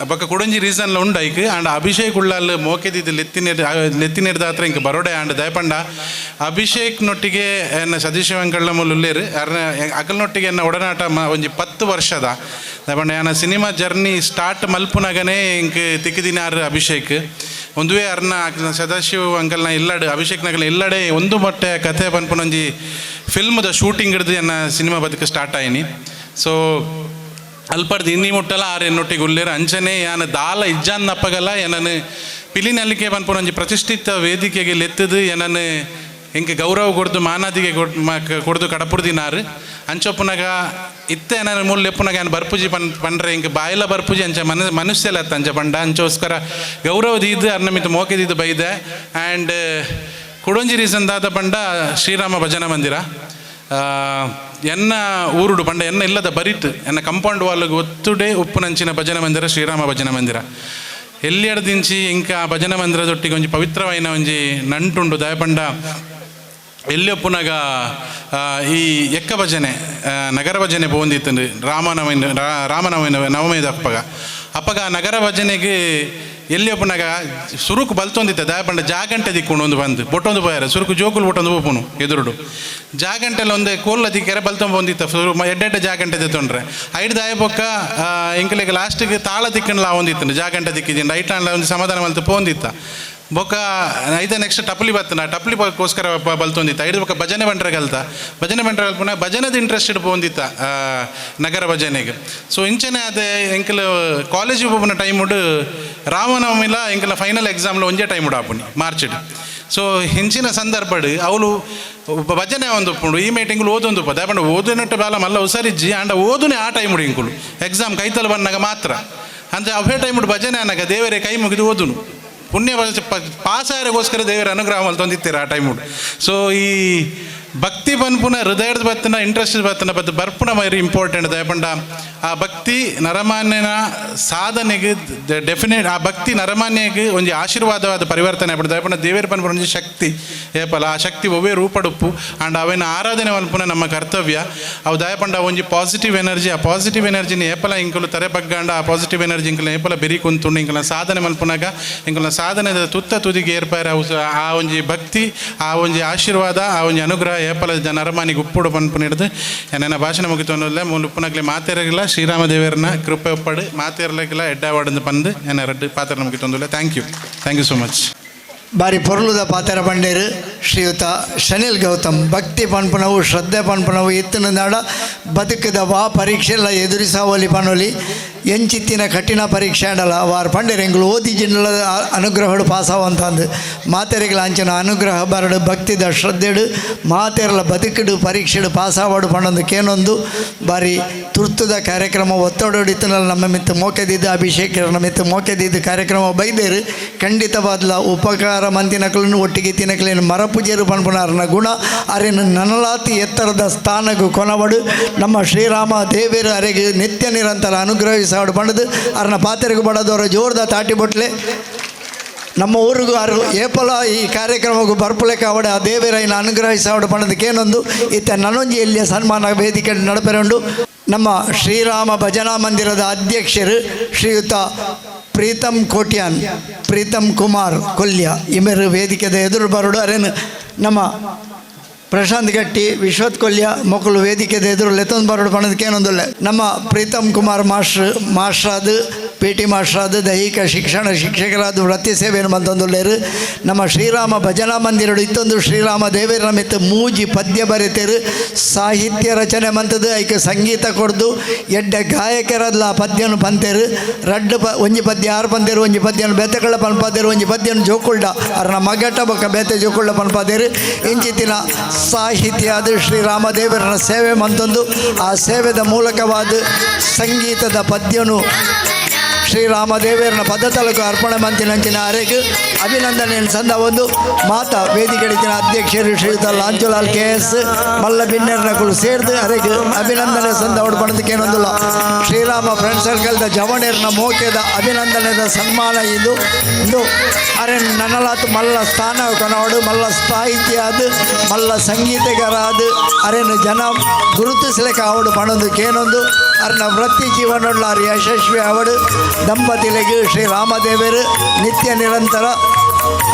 ಬೊಕ್ಕ ಕುಡೊಂಜಿ ರೀಸನ್ಲ ಉಂಡು ಐಕ್. ಆಂಡ ಅಭಿಷೇಕ್ ಉಳ್ಳಾಲ್ ಮೋಕೆದಿದ್ದು ಲೆತ್ತಿನೆಡ್ದಾತ್ರ ಇಂಕ್ ಬರೋಡೆ. ಆಂಡ ದಯಪಂಡ ಅಭಿಷೇಕ್ ನೊಟ್ಟಿಗೆ ಎನ್ನ ಸತೀಶ್ ವೆಂಕಳ್ಳ ಉಲ್ಲೇರು ಅರ್ನ ಅಕಲ್ನೊಟ್ಟಿಗೆ ಎನ್ನ ಒಡನಾಟ ಒಂಜಿ 10 ವರ್ಷದ. ದಯಪಂಡ ಯಾನ ಸಿನಿಮಾ ಜರ್ನಿ ಸ್ಟಾರ್ಟ್ ಮಲ್ಪುನಗನೇ ಇಂಕ್ ತಿಕ್ಕಿದಿನಾರು ಅಭಿಷೇಕ್ ಒಂದುವೇ ಅರ್ನ ಸದಾಶಿವ ಅಂಕಲ್ನ ಇಲ್ಲಡೆ ಅಭಿಷೇಕ್ ನಗಲ್ನ ಇಲ್ಲಡೆ ಒಂದು ಮೊಟ್ಟೆ ಕಥೆ ಪನ್ಪುನೊಂಜಿ ಫಿಲ್ಮ್ದ ಶೂಟಿಂಗ್ ಹಿಡ್ದು ಎನ್ನ ಸಿನಿಮಾ ಬದುಕು ಸ್ಟಾರ್ಟ್ ಆಯಿನಿ. ಸೊ ಅಲ್ಪಡ್ದು ಇನ್ನಿ ಮುಟ್ಟಲ ಆರು ಎನ್ನೊಟ್ಟಿಗೆ ಉಲ್ಲೇರು. ಅಂಚನೆ ಯಾನ ದಾಲ ಇಜ್ಜಾನ್ನಪ್ಪಗಲ್ಲ ಏನನ್ನು ಪಿಲಿನಲ್ಲಿಕೆ ಪನ್ಪುನೊಂಜಿ ಪ್ರತಿಷ್ಠಿತ ವೇದಿಕೆಗೆ ಲೆತ್ತದು ಏನನ್ನು ಇಂಕ್ ಗೌರವ ಕೊಡ್ದು ಮಾನಾದಿಗೆ ಕೊಡ್ದು ಕಡಪುಡ್ದಿನಾರು. ಅಂಚೊಪ್ಪುನಗ ಇತ್ತೆ ನಾನು ಮೂಲ ಲೆಪ್ಪುನಗ ಯಾನ್ ಬರ್ಪುಜಿ ಪಂಡ್ರೆ ಇಂಕ್ ಬಾಯಿಲ ಬರ್ಪುಜಿ ಅಂಚ ಮನುಷ್ಯಲ ಅಂಚ ಪಂಡ ಅಂಚೋಸ್ಕರ ಗೌರವ ದೀದ್ ಅರ್ನ ಮಿತ್ತ ಮೋಕೆ ದೀದ್ ಬೈದೆ. ಆ್ಯಂಡ್ ಕುಡೊಂಜಿ ರೀಸನ್ ದಾದ ಪಂಡ ಶ್ರೀರಾಮ ಭಜನಾ ಮಂದಿರ ಎನ್ನ ಊರುಡು ಪಂಡ ಎನ್ನ ಇಲ್ಲದ ಬರಿಟ್ ಎನ್ನ ಕಂಪೌಂಡ್ ವಾಲ್ಗೆ ಒತ್ತುಡೆ ಉಪ್ಪುನಂಚಿನ ಭಜನಾ ಮಂದಿರ ಶ್ರೀರಾಮ ಭಜನಾ ಮಂದಿರ. ಎಲ್ಲಿ ಇಂಕ ಭಜನಾ ಮಂದಿರದೊಟ್ಟಿಗೆ ಒಂಜಿ ಪವಿತ್ರವಾಯಿನ ಒಂಜಿ ನಂಟುಂಡು. ದಯಪಂಡ ಎಲ್ಲಿ ಒಪ್ಪುನಗ ಈ ಎಕ್ಕ ಭಜನೆ ನಗರ ಭಜನೆ ಪೋಂದಿತ್ತಂದು ರಾಮನವಮಿ ರಾಮನವಮಿ ನವಮಿ ಅಪ್ಪಗ ಅಪ್ಪಗ ನಗರ ಭಜನೆಗೆ ಎಲ್ಲಿ ಒಪ್ಪುನಗ ಸುರುಕು ಬಲ್ತೊಂದಿತ್ತ. ದಯಪಂಡ ಜಾಗಂಟೆ ದಿಕ್ಕೊಂಡು ಒಂದು ಬಂದು ಬೊಟ್ಟೊಂದು ಪೋಯಾರ ಸುರುಕು ಜೋಕುಲು ಬೊಟ್ಟೊಂದು ಪೋಪುನು ಎದುರುಡು ಜಾಗಂಟೆಲ್ಲ ಒಂದು ಕೋಲ್ಲ ದಿಕ್ಕೆರೆ ಬಲ್ತೊಂದು ಬಂದಿತ್ತ ಸುರು ಎಡ್ಡೆಡ್ಡೆ ಜಾಗಂಟೆ ತೊಂಡ್ರೆ ಐಡ್ ದಾಯ ಬೊಕ್ಕ ಎಂಕಲೆಗ್ ಲಾಸ್ಟಿಗೆ ತಾಳ ದಿಕ್ಕಂಡ್ಲ ಒಂದಿತ್ತು ಜಾಗಂಟೆ ದಿಕ್ಕಿದ್ದೀನಿ ರೈಟ್ ಹ್ಯಾಂಡ್ ಒಂದು ಸಮಾಧಾನ ಮಲ್ತು ಪೋಂದಿತ್ತ. ಬೊಕ್ಕ ಐತ ನೆಕ್ಸ್ಟ್ ಟಪ್ಲಿ ಬತ್ತನ ಟಪ್ಲಿ ಗೋಸ್ಕರ ಬಲ್ತೊಂದಿತ್ತ. ಐದು ಬೊಕ್ಕ ಭಜನೆ ಬಂಟ್ರೆ ಕಲ್ತ ಭಜನೆ ಬಂಟ್ರೆ ಕಲ್ಪುನ ಭಜನೆದ ಇಂಟ್ರೆಸ್ಟೆಡ್ ಪೋಂದಿತ್ತ ನಗರ ಭಜನೆಗೆ. ಸೊ ಇಂಚನೆ ಅದೇ ಎಂಕಲ್ ಕಾಲೇಜ್ ಹೋಗುವ ಟೈಮ್ ಉಂಡು ರಾಮನವಮಿಲ ಎಂಕಲ್ನ ಫೈನಲ್ ಎಕ್ಸಾಮ್ಲ ಒಂಜೇ ಟೈಮ್ ಉಂಡು ಆಪುನಿ ಮಾರ್ಚ್. ಸೊ ಹೆಂಚಿನ ಸಂದರ್ಭಡ್ ಅವಳು ಭಜನೆ ಒಂದು ಉಪ್ಪುಂಡು ಈ ಮೀಟಿಂಗ್ಲು ಓದೊಂದು ಉಪ್ಪ ದಯಪಂಡ ಓದಿನಟ್ಟು ಬಾಲ ಮಲ್ಲ ಹುಷಾರಿಜ್ಜಿ. ಆಂಡ ಓದುನೆ ಆ ಟೈಮ್ ಉಂಡು ಇಂಕುಲು ಎಕ್ಸಾಮ್ ಕೈತಲ್ ಬಂದಾಗ ಮಾತ್ರ ಅಂದ್ರೆ ಅವೇ ಟೈಮ್ ಉಂಡು ಭಜನೆ ಅನ್ನಾಗ ದೇವರೇ ಕೈ ಮುಗಿದು ಓದುನು ಪುಣ್ಯ ಪಾಸಾಯರಿಗೋಸ್ಕರ ದೇವರ ಅನುಗ್ರಹ ಮಲ್ತೊಂದಿತ್ತೀರ ಆ ಟೈಮ್ ಉಂಡು. ಸೊ ಈ ಭಕ್ತಿ ಪನ್ಪುನ ಹೃದಯದ ಬತ್ತನ ಇಂಟ್ರೆಸ್ಟ್ ಬತ್ತನ ಬತ್ ಬರ್ಪುನ ಮೈರಿ ಇಂಪಾರ್ಟೆಂಟ್. ದಯಪಂಡ ಆ ಭಕ್ತಿ ನರಮಾನ್ಯನ ಸಾಧನೆಗೆ ಡೆಫಿನೆಟ್, ಆ ಭಕ್ತಿ ನರಮಾನ್ಯಗೆ ಒಂಜಿ ಆಶೀರ್ವಾದವಾದ ಪರಿವರ್ತನೆ ಆಪುಂಡು. ದಾಯೆ ಪಂಡ ದೇವೆರ್ ಪನ್ಪುನ ಒಂಜಿ ಶಕ್ತಿ ಏಪಲ, ಆ ಶಕ್ತಿ ಒವ್ವೇ ರೂಪಡುಪ್ಪು. ಆಂಡ ಅವೆನ್ ಆರಾಧನೆ ಮಲ್ಪುನ ನಮ್ಮ ಕರ್ತವ್ಯ. ಅವು ದಾಯೆ ಪಂಡ ಒಂಜಿ ಪಾಸಿಟಿವ್ ಎನರ್ಜಿ. ಆ ಪಾಸಿಟಿವ್ ಎನರ್ಜಿನ ಏಪಲ ಇಂಕುಲು ತರೆ ಬಗ್ಗಾಂಡ, ಆ ಪಾಸಿಟಿವ್ ಎನರ್ಜಿ ಇಂಕುಲು ಏಪಲ ಬೆರಿ ಕುಂತುಂಡು. ಇಂಕುಲ ಸಾಧನೆ ಮಲ್ಪುನಾಗ ಇಂಕುಲ ಸಾಧನೆದ ತುತ್ತ ತುದಿಗೆ ಏರ್ಪಾರೆ. ಅವು ಆ ಒಂಜಿ ಭಕ್ತಿ, ಆ ಒಂಜಿ ಆಶೀರ್ವಾದ, ಆ ಒಂಜಿ ಅನುಗ್ರಹ ಏಪಲ ನರಮಾನಿಗೆ ಉಪ್ಪುಡು ಪನ್ಪುನ ಹಿಡ್ದು ನನ್ನ ಭಾಷಣ ಮುಗಿತೊಂದಿಲ್ಲ. ಮೂಲು ಉಪ್ಪುನಗ್ಲೆ ಮಾತೆರಗಿಲ್ಲ ಶ್ರೀರಾಮ ದೇವರನ್ನ ಕೃಪೆ ಒಪ್ಪಡು, ಮಾತೆರಲಿಲ್ಲ ಎಡ್ಡಾವಾಡಂದು ಪಂದು ಎನ್ನ ರಡ್ಡು ಪಾತ್ರ ಮುಗಿತೊಂದಿಲ್ಲ. Thank you, thank you so much. ಬಾರಿ ಪೊರ್ಲುದ ಪಾತೆರ ಬಂಡೇರು ಶ್ರೀಯುತ ಶನಿಲ್ ಗೌತಮ್. ಭಕ್ತಿ ಪನ್ಪುನವು, ಶ್ರದ್ಧೆ ಪನ್ಪುನವು ಇತ್ತಿನ ಬದುಕದ ವಾ ಪರೀಕ್ಷೆಲ್ಲ ಎದುರಿಸಾವಲಿ ಪನೊಲಿ. ಎಂಚಿತ್ತಿನ ಕಠಿಣ ಪರೀಕ್ಷೆ ಆಂಡಲ ವಾರ್ ಪಂಡೇರು ಎಂಗುಲು ಓದಿ ಜಿಂಡಲ ಅನುಗ್ರಹಡು ಪಾಸಾವಂತಂದು. ಮಾತೆರೆಗಳ ಅಂಚಿನ ಅನುಗ್ರಹ ಬರಡು, ಭಕ್ತಿದ ಶ್ರದ್ಧೆಡು ಮಾತೆರಲ ಬದುಕಡು ಪರೀಕ್ಷೆಡು ಪಾಸಾವಡು ಪಂಡೊಂದು ಕೇನೊಂದು. ಬಾರಿ ತುರ್ತುದ ಕಾರ್ಯಕ್ರಮ ಒತ್ತಡೊಡಿತ್ತನಲ್ಲ ನಮ್ಮ ಮಿತ್ತು ಮೋಕೆದಿದ್ದು ಅಭಿಷೇಕರ ಮಿತ್ತು ಮೋಕೆದಿದ್ದು ಕಾರ್ಯಕ್ರಮ ಬೈದೇರು. ಖಂಡಿತವಾದ್ಲ ಉಪಕಾರ ಮಂತಿನಕಲನ್ನು ಒಟ್ಟಿಗೆ ತಿನಕಲೇನು ಮರಪೂಜೆರು ಪನ್ಪುನಾರನ ಗುಣ ಅರೆನು ನನಲಾತಿ ಎತ್ತರದ ಸ್ಥಾನಗೂ ಕೊನವಡು. ನಮ್ಮ ಶ್ರೀರಾಮ ದೇವೇರು ಅರೆಗೆ ನಿತ್ಯ ನಿರಂತರ ಅನುಗ್ರಹಿಸಾಡು ಪಂಡದು ಅರನ ಪಾತೆರೆಗೂ ಬಡದವರ ಜೋರ್ದ ತಾಟಿ ಬೊಟ್ಲೆ. ನಮ್ಮ ಊರಿಗೂ ಅರು ಏಪಲ ಈ ಕಾರ್ಯಕ್ರಮಕ್ಕೂ ಬರ್ಪುಲೆಕ ಅವಡೆ ಆ ದೇವರೈನ ಅನುಗ್ರಹಿಸಾವಡು ಪಂಡದಕ್ಕೇನೊಂದು. ಇತ್ತ ನನೊಂಜಿ ಎಲ್ಲಿಯ ಸನ್ಮಾನ ವೇದಿಕೆ ನಡಪೆರುಂಡು. ನಮ್ಮ ಶ್ರೀರಾಮ ಭಜನಾ ಮಂದಿರದ ಅಧ್ಯಕ್ಷರು ಶ್ರೀಯುತ ಪ್ರೀತಮ್ ಕೋಟ್ಯಾನ್, ಪ್ರೀತಮ್ ಕುಮಾರ್ ಕೊಲ್ಯ ಇಮೆರು ವೇದಿಕೆದ ಎದುರು ಬರುಡು. ಅರೇನು ನಮ್ಮ ಪ್ರಶಾಂತ್ ಗಟ್ಟಿ, ವಿಶ್ವತ್ ಕೊಲ್ಯ ಮಕ್ಕಳು ವೇದಿಕೆದ ಎದುರು ಲೆತ್ತೊಂದು ಬರೋಡು ಪಣದಕ್ಕೇನೊಂದಿಲ್ಲ. ನಮ್ಮ ಪ್ರೀತಮ್ ಕುಮಾರ್ ಮಾಸ್ಟ್ರ್, ಮಾಸ್ಟ್ರಾದ, ಪಿ ಟಿ ಮಾಸ್ಟ್ರಾದ, ದೈಹಿಕ ಶಿಕ್ಷಣ ಶಿಕ್ಷಕರಾದ ವೃತ್ತಿ ಸೇವೆಯನ್ನು ಬಂತೊಂದುಲ್ಲೇರು. ನಮ್ಮ ಶ್ರೀರಾಮ ಭಜನಾ ಮಂದಿರಡು ಇತ್ತೊಂದು ಶ್ರೀರಾಮ ದೇವರ ಮಿತ್ತು ಮೂಜಿ ಪದ್ಯ ಬರೆತೇರು, ಸಾಹಿತ್ಯ ರಚನೆ ಮಂತದ್ದು, ಐಕ್ ಸಂಗೀತ ಕೊಡ್ದು ಎಡ್ಡೆ ಗಾಯಕರದ್ಲ ಆ ಪದ್ಯನು ಪಂತೇರು. ರಡ್ಡು ಒಂಜಿ ಪದ್ಯ ಆರು ಪಂತೇರು, ಒಂಜಿ ಪದ್ಯನು ಬೇತೆಕಳ್ಳ ಪನ್ಪಾದೇರು, ಒಂಜಿ ಪದ್ಯನು ಜೋಕುಲ್ಡ ಅರ್ನ ಮಗಟ ಬೊಕ್ಕ ಬೇತೆ ಜೋಕುಳ್ಳ ಪನ್ಪಾದೇರು. ಇಂಚಿತ್ತಿನ ಸಾಹಿತ್ಯ ಅದು ಶ್ರೀರಾಮದೇವರನ ಸೇವೆ ಮಂತೊಂದು ಆ ಸೇವೆದ ಮೂಲಕವಾದ ಸಂಗೀತದ ಪದ್ಯನು ಶ್ರೀರಾಮದೇವರನ ಪದತಲಕು ಅರ್ಪಣೆ ಮಂತಿನಂಚಿನ ಅರೆಗೆ ಅಭಿನಂದನೆಯನ್ನು ಸಂದ ಒಂದು ಮಾತಾ ವೇದಿಕೆಡಿತಿನ ಅಧ್ಯಕ್ಷರು ಶ್ರೀಯುತ ಲಾಂಚುಲಾಲ್ ಕೆ ಎಸ್ ಮಲ್ಲ ಬಿನ್ನೆರ್ನಕುಲು ಸೇರ್ದು ಅರೆಗೆ ಅಭಿನಂದನೆ ಸಂದ ಅವಡು ಪಣದಕ್ಕೇನೊಂದಿಲ್ಲ. ಶ್ರೀರಾಮ ಫ್ರೆಂಡ್ ಸರ್ಕಲ್ದ ಜವಣೇರ್ನ ಮೋಕೆದ ಅಭಿನಂದನೆದ ಸನ್ಮಾನ ಇದು. ಇಂದು ಅರೆ ನನಲಾತ್ ಮಲ್ಲ ಸ್ಥಾನ ಕೊನವಡು, ಮಲ್ಲ ಸಾಹಿತ್ಯ ಅದು, ಮಲ್ಲ ಸಂಗೀತಗಾರ ಅದು ಅರೆನು ಜನ ಗುರುತಿಸ್ಲಿಕ್ಕೆ ಅವಡು ಪಣದಕ್ಕೇನೊಂದು. ಅರ್ನ ವೃತ್ತಿ ಜೀವನ ಯಶಸ್ವಿ ಅವಡು. ದಂಪತಿಗಳಿಗೆ ಶ್ರೀರಾಮದೇವರು ನಿತ್ಯ ನಿರಂತರ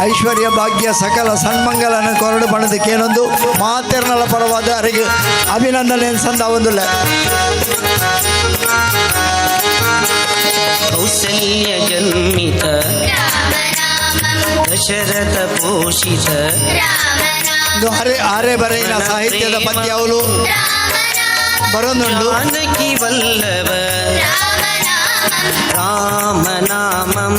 ಐಶ್ವರ್ಯ ಭಾಗ್ಯ ಸಕಲ ಸನ್ಮಂಗಲನ ಕೊರಡು ಬಣದಕ್ಕೇನೊಂದು ಮಾತೆರ್ನಲ ಪರವಾದ ಅರಿಗೆ ಅಭಿನಂದನೆ ಸಂದ ಒಂದುಲ್ಲ. ಕೌಸಲ್ಯ ಜನ್ಮಿತ ದಶರಥ ಪೋಷಿತ ಇದು ಅರೆ ಆರೆ ಬರೆಯಿನ ಸಾಹಿತ್ಯದ ಪದ್ಯ ಅವಳು ಬರೋದುಂಟು. ಜಾನಕಿ ವಲ್ಲಭ ರಾಮನಾಮಂ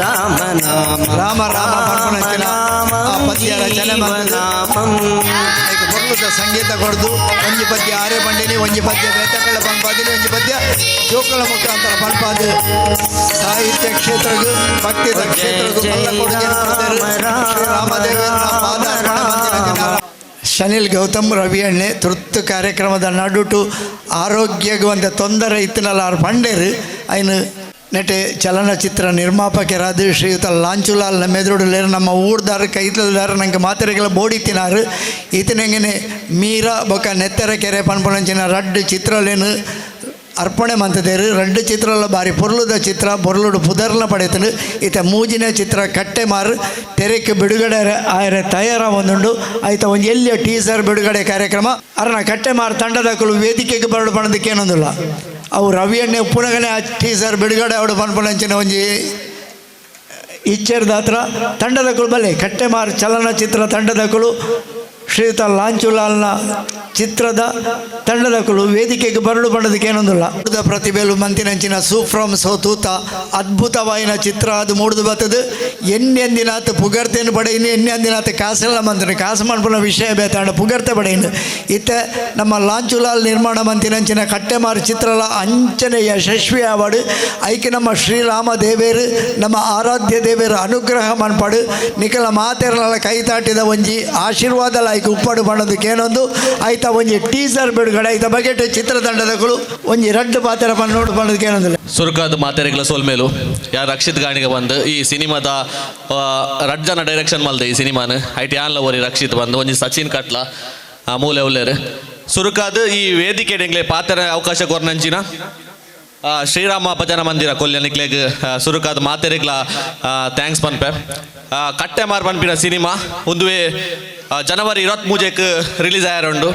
ರಾಮನಾಮ ರಾಮ ರಾಮ ಪನ್ಪುನಂಚಿನ ಆ ಪದ್ಯ ರಚನೆ ಮಂತುದು. ಜೀವನಾಮಂ. ಐಕ್ ಪೊರ್ಲುದ ಸಂಗೀತ ಕೊಡ್ದು ಒಂಜಿ ಪದ್ಯ ಆರೆ ಪಂಡಿನಿ, ಒಂಜಿ ಪದ್ಯ ಬೇತಕಳ್ಳ ಪನ್ಪಾದಿನಿ, ಒಂಜಿ ಪದ್ಯ ಜೋಕುಳ ಮುಖಾಂತರ ಪನ್ಪಾದು ಸಾಹಿತ್ಯ ಕ್ಷೇತ್ರಗೂ ಭಕ್ತಿದ ಕ್ಷೇತ್ರಗೂ ಮಲ್ಲ ಕೊಡುಗೆಯನ್ನು ಕೊಡ್ತಾರೆ. ಶ್ರೀರಾಮದೇವರ ಪಾದ ಅರ್ಪಣೆ ಮಂತಿನಂಚಿನ ಶನಿಲ್ ಗೌತಮ್ ರವಿ ಅಣ್ಣೆ ತುರ್ತು ಕಾರ್ಯಕ್ರಮದ ನಡುಟು ಆರೋಗ್ಯಗೂ ಒಂದು ತೊಂದರೆ ಇತ್ತಿನಲ್ಲ ಆರು ಪಂಡೇರು. ಐನು ನೆಟೆ ಚಲನಚಿತ್ರ ನಿರ್ಮಾಪಕರಾದ ಶ್ರೀಯುತ ಲಾಂಚುಲಾಲ್ ನಮ್ಮ ಎದುರುಡಲೇರು, ನಮ್ಮ ಊರ್ದಾರ ಕೈತಲ್ದಾರ ನಂಗೆ ಮಾತೆರೆಗೆಲ್ಲ ಬೋಡಿ ತಿನಾರು. ಈತನೆಂಗನೆ ಮೀರಾ ಬೊಕ್ಕ ನೆತ್ತರ ಕೆರೆ ಪನ್ಪುನಂಚಿನ ರಡ್ಡು ಚಿತ್ರಲೇನು ಅರ್ಪಣೆ ಮಂತದೇರು. ರಡ್ಡು ಚಿತ್ರಲ ಬಾರಿ ಪೊರ್ಲುದ ಚಿತ್ರ, ಪೊರ್ಲುಡು ಪುದರ್ನ ಪಡೆತನು. ಈತ ಮೂಜಿನ ಚಿತ್ರ ಕಟ್ಟೆ ಮಾರು ತೆರೆಕ್ ಬಿಡುಗಡೆ ಆಯರೆ ತಯಾರ ಒಂದುಂಡು. ಆಯ್ತ ಒಂಜಿ ಎಲ್ಲಿಯ ಟೀಸರ್ ಬಿಡುಗಡೆ ಕಾರ್ಯಕ್ರಮ. ಅರ್ನ ಕಟ್ಟೆ ಮಾರು ತಂಡದಕುಲು ವೇದಿಕೆಗೆ ಬರಡು ಪಣದಕ್ಕೇನೊಂದಿಲ್ಲ. ಅವು ರವಿಯಣ್ಣೆ ಉಪ್ಪುನಗನೆ ಆ ಟೀಸರ್ ಬಿಡುಗಡೆ ಅವಡು ಪನ್ಪುನಂಚಿನ ಒಂಜಿ ಇಚ್ಚರ್ದ ಹತ್ರ ತಂಡದಕುಲು ಬಲೆ. ಕಟ್ಟೆಮಾರು ಚಲನಚಿತ್ರ ತಂಡದಕುಲು, ಶ್ರೀಯುತ ಲಾಂಚುಲಾಲ್ನ ಚಿತ್ರದ ತಂಡದಕುಲು ವೇದಿಕೆಗೆ ಬರಡು ಬಣ್ಣದಕ್ಕೇನೊಂದಿಲ್ಲ. ಪ್ರತಿಭೆಲು ಮಂತಿನಂಚಿನ ಸೂಫ್ರಮ್ ಸೋತೂತ ಅದ್ಭುತವಾಯಿನ ಚಿತ್ರ ಅದು ಮೂಡ್ದು ಬರ್ತದೆ. ಎನ್ನೆಂದಿನಾತ್ ಪುಗರ್ತೆಯನ್ನು ಪಡೆಯಿನಿ, ಎನ್ನೆಂದಿನಾತ್ ಕಾಸೆಲ್ಲ ಮಂತಿನ ಕಾಸು ಮನ್ಪುನ ವಿಷಯ ಬೇತಾಂಡ ಪುಗರ್ತೆ ಪಡೆಯಿನು. ಇತ್ತ ನಮ್ಮ ಲಾಂಚುಲಾಲ್ ನಿರ್ಮಾಣ ಮಂತಿನಂಚಿನ ಕಟ್ಟೆಮಾರು ಚಿತ್ರಲ ಅಂಚನೆ ಯಶಸ್ವಿ ಆವಡು. ಐಕೆ ನಮ್ಮ ಶ್ರೀರಾಮ ದೇವೇರು, ನಮ್ಮ ಆರಾಧ್ಯ ದೇವೇರು ಅನುಗ್ರಹ ಮನ್ಪಡು, ನಿಖಲ ಮಾತೆರಲ ಕೈ ತಾಟಿದ ಒಂಜಿ ಆಶೀರ್ವಾದ ಐಕೆ ಉಪ್ಪಡು ಬಣ್ಣದಕ್ಕೇನೊಂದು. ಆಯ್ತ. ಐತ ಒಂಜಿ ಟೀಸರ್ ಬಿಡುಗಡೆ ಐತ ಬಗೆಟ್ ಚಿತ್ರತಂಡದಗಳು ಒಂಜಿ ರಡ್ಡು ಪಾತ್ರ ನೋಡು ಪನ್ನೋದಕ್ಕೆ ಏನಂದಿಲ್ಲ. ಸುರುಕಾದ ಮಾತೆರೆಗ್ಲ ಸೋಲ್ಮೇಲು ಯಾರು ರಕ್ಷಿತ್ ಗಾಣಿಗ ಬಂದು ಈ ಸಿನಿಮಾದ ರಡ್ ಜನ ಡೈರೆಕ್ಷನ್ ಮಲ್ದೆ ಈ ಸಿನಿಮಾನ ಐಟ್ ಯಾನ್ಲ ಒರಿ ರಕ್ಷಿತ್ ಬಂದು ಒಂಜಿ ಸಚಿನ್ ಕಟ್ಲ ಮೂಲೆ ಉಲ್ಲೇರು. ಸುರುಕಾದ ಈ ವೇದಿಕೆ ಎಂಗ್ಲೆ ಪಾತ್ರ ಅವಕಾಶ ಕೊರ್ನಂಚಿನ ಶ್ರೀರಾಮ ಭಜನಾ ಮಂದಿರ ಕೊಲ್ಯ ನಿಕ್ಲೆಗ್ ಸುರುಕಾದ ಮಾತೆರೆಗ್ಲ thanks ಪನ್ಪೆ. ಕಟ್ಟೆಮಾರ್ ಪನ್ಪಿನ ಸಿನಿಮಾ ಒಂದುವೆ ಜನವರಿ 23ಕ್ಕೆ ರಿಲೀಸ್ ಆಯಾರುಂಡು.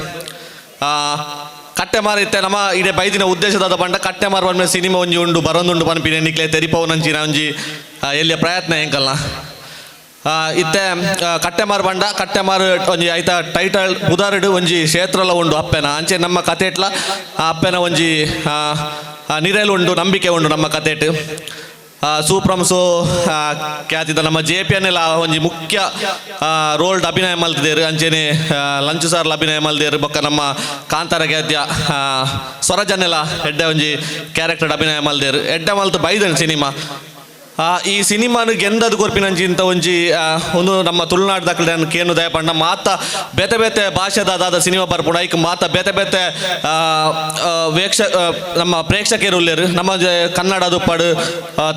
ಕಟ್ಟೆಮಾರ್ ಇತ್ತೆ ನಮ್ಮ ಇಡೀ ಬೈದಿನ ಉದ್ದೇಶದಾದ ಪಂಡ ಕಟ್ಟೆಮಾರ್ ಪನ್ಪಿನ ಸಿನಿಮಾ ಒಂಜಿ ಉಂಡು ಬರೊಂದುಂಡು ಪನ್ಪಿನ ನಿಕ್ಲೆ ತೆರಿಪವನಂಚಿನ ಒಂಜಿ ಎಲ್ಲಿಯ ಪ್ರಯತ್ನ ಎಂಕಲ್ನ. ಇತ್ತೆ ಕಟ್ಟೆಮಾರ್ ಪಂಡ ಕಟ್ಟೆಮಾರ್ ಒಂಜಿ ಐತ ಟೈಟಲ್ ಪುದಾರ್ಡ್ ಒಂಜಿ ಕ್ಷೇತ್ರಲ ಉಂಡು ಅಪ್ಪೆನ ಅಂಚೆ ನಮ್ಮ ಕತೆಟ್ಲ ಆ ಅಪ್ಪೆನ ಒಂಜಿ ನಿರೆಲು ಉಂಡು, ನಂಬಿಕೆ ಉಂಡು ನಮ್ಮ ಕತೆಟ್. ಸೂಪ್ರಮ್ಸು ಖ್ಯಾತಿದ ನಮ್ಮ ಜೆ ಪಿ ಎನ್ನೆಲ್ಲ ಒಂಜಿ ಮುಖ್ಯ ರೋಲ್ಡ್ ಅಭಿನಯ ಮಲ್ತಿದ್ದೇರು. ಅಂಚೆನೆ ಲಂಚು ಸಾರ್ಲ ಅಭಿನಯ ಮಲ್ದೇರು. ಬೊಕ್ಕ ನಮ್ಮ ಕಾಂತಾರ ಖ್ಯಾತಿಯ ಸ್ವರಜನ್ನೆಲ್ಲ ಎಡ್ಡೆ ಒಂಜಿ ಕ್ಯಾರೆಕ್ಟರ್ ಅಭಿನಯ ಮಲ್ದೇರು. ಎಡ್ಡೆ ಮಲ್ತು ಬೈದನ್ ಸಿನಿಮಾ. ಈ ಸಿನಿಮಾನು ಗೆಂದದು ಕೊರ್ಪಿನಂಚಿಂತ ಒಂಜಿ ಒಂದು ನಮ್ಮ ತುಳುನಾಡು ದಾಖಲೆ ಕೇನು ದಯಪಂಡ ಮಾತ ಬೇತೆ ಬೇತೆ ಭಾಷೆದಾದ ಸಿನಿಮಾ ಬರ್ಪುಂಡು. ಐಕ್ ಮಾತ ಬೇತೆ ಬೇತೆ ವೇಕ್ಷ ನಮ್ಮ ಪ್ರೇಕ್ಷಕರು ಉಲ್ಲೇರು. ನಮ್ಮ ಕನ್ನಡ ದುಪ್ಪಡು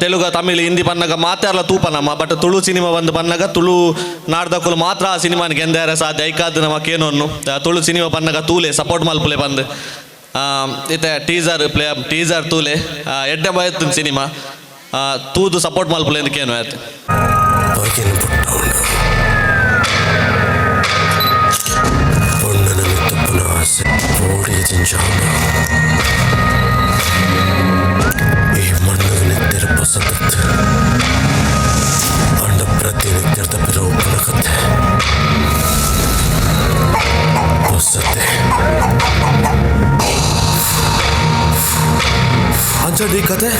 ತೆಲುಗು ತಮಿಳು ಹಿಂದಿ ಬನ್ನಗ ಮಾತಾರ್ಲ ತೂಪ ನಮ್ಮ, ಬಟ್ ತುಳು ಸಿನಿಮಾ ಬಂದು ಬನ್ನಗ ತುಳು ನಾಡ್ದಕ್ಕಲು ಮಾತ್ರ ಆ ಸಿನಿಮಾನ ಗೆಂದಾರ ಸಾಧ್ಯ. ಐಕಾದ್ ನಮ್ಮ ಕೇನೊನ್ನು ತುಳು ಸಿನಿಮಾ ಬನ್ನಗ ತೂಲೆ ಸಪೋರ್ಟ್ ಮಲ್ಪುಲೆ ಬಂದು ಇತ್ತೆ ಟೀಸರ್ ಪ್ಲೇ ಟೀಸರ್ ತೂಲೆ ಎಡ್ಡೆ ಬಯತ್ತು ಸಿನಿಮಾ ತೂದು ಸಪೋರ್ಟ್ ಮಲ್ಪುಲೆ ಕೇನು ಆಯ್ತು. ಕತೆ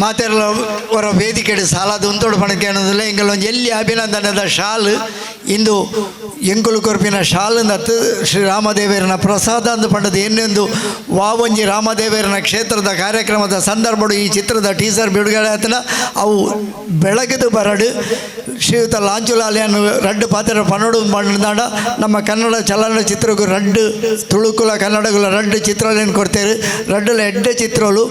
ಮಾತೆಲ್ಲ ಅವರ ವೇದಿಕೆಡೆ ಸಾಲಾದ ಉಂತೋಡು ಪಣಕ್ಕೆ ಅನ್ನೋದಿಲ್ಲ. ಎಂಕಲ್ ಒಂಜಿ ಎಲ್ಲಿ ಅಭಿನಂದನದ ಶಾಲ್ ಇಂದು ಎಂಕುಲು ಕೊರ್ಪಿನ ಶಾಲ್ ನತ್ತು ಶ್ರೀರಾಮದೇವರನ ಪ್ರಸಾದ ಅಂದು ಪಂಡದು ಎನ್ನೆಂದು ವಾವಂಜಿ ರಾಮದೇವರನ ಕ್ಷೇತ್ರದ ಕಾರ್ಯಕ್ರಮದ ಸಂದರ್ಭಡು ಈ ಚಿತ್ರದ ಟೀಸರ್ ಬಿಡುಗಡೆ ಆತನ ಅವು ಬೆಳಗದು ಬರಡು ಶ್ರೀಯುತ ಲಾಂಚುಲಾಲಿಯನ್ನು ರಡ್ಡು ಪಾತ್ರ ಪನ್ನಡು ಬಂದಾಡ ನಮ್ಮ ಕನ್ನಡ ಚಲನಚಿತ್ರಕ್ಕೂ ರಡ್ಡು ತುಳುಕುಲ ಕನ್ನಡಗುಲ ರಡ್ಡು ಚಿತ್ರಗಳನ್ನು ಕೊಡ್ತೇವೆ. ರಡ್ಡುಲ ಎಡ್ಡೆ ಚಿತ್ರಗಳು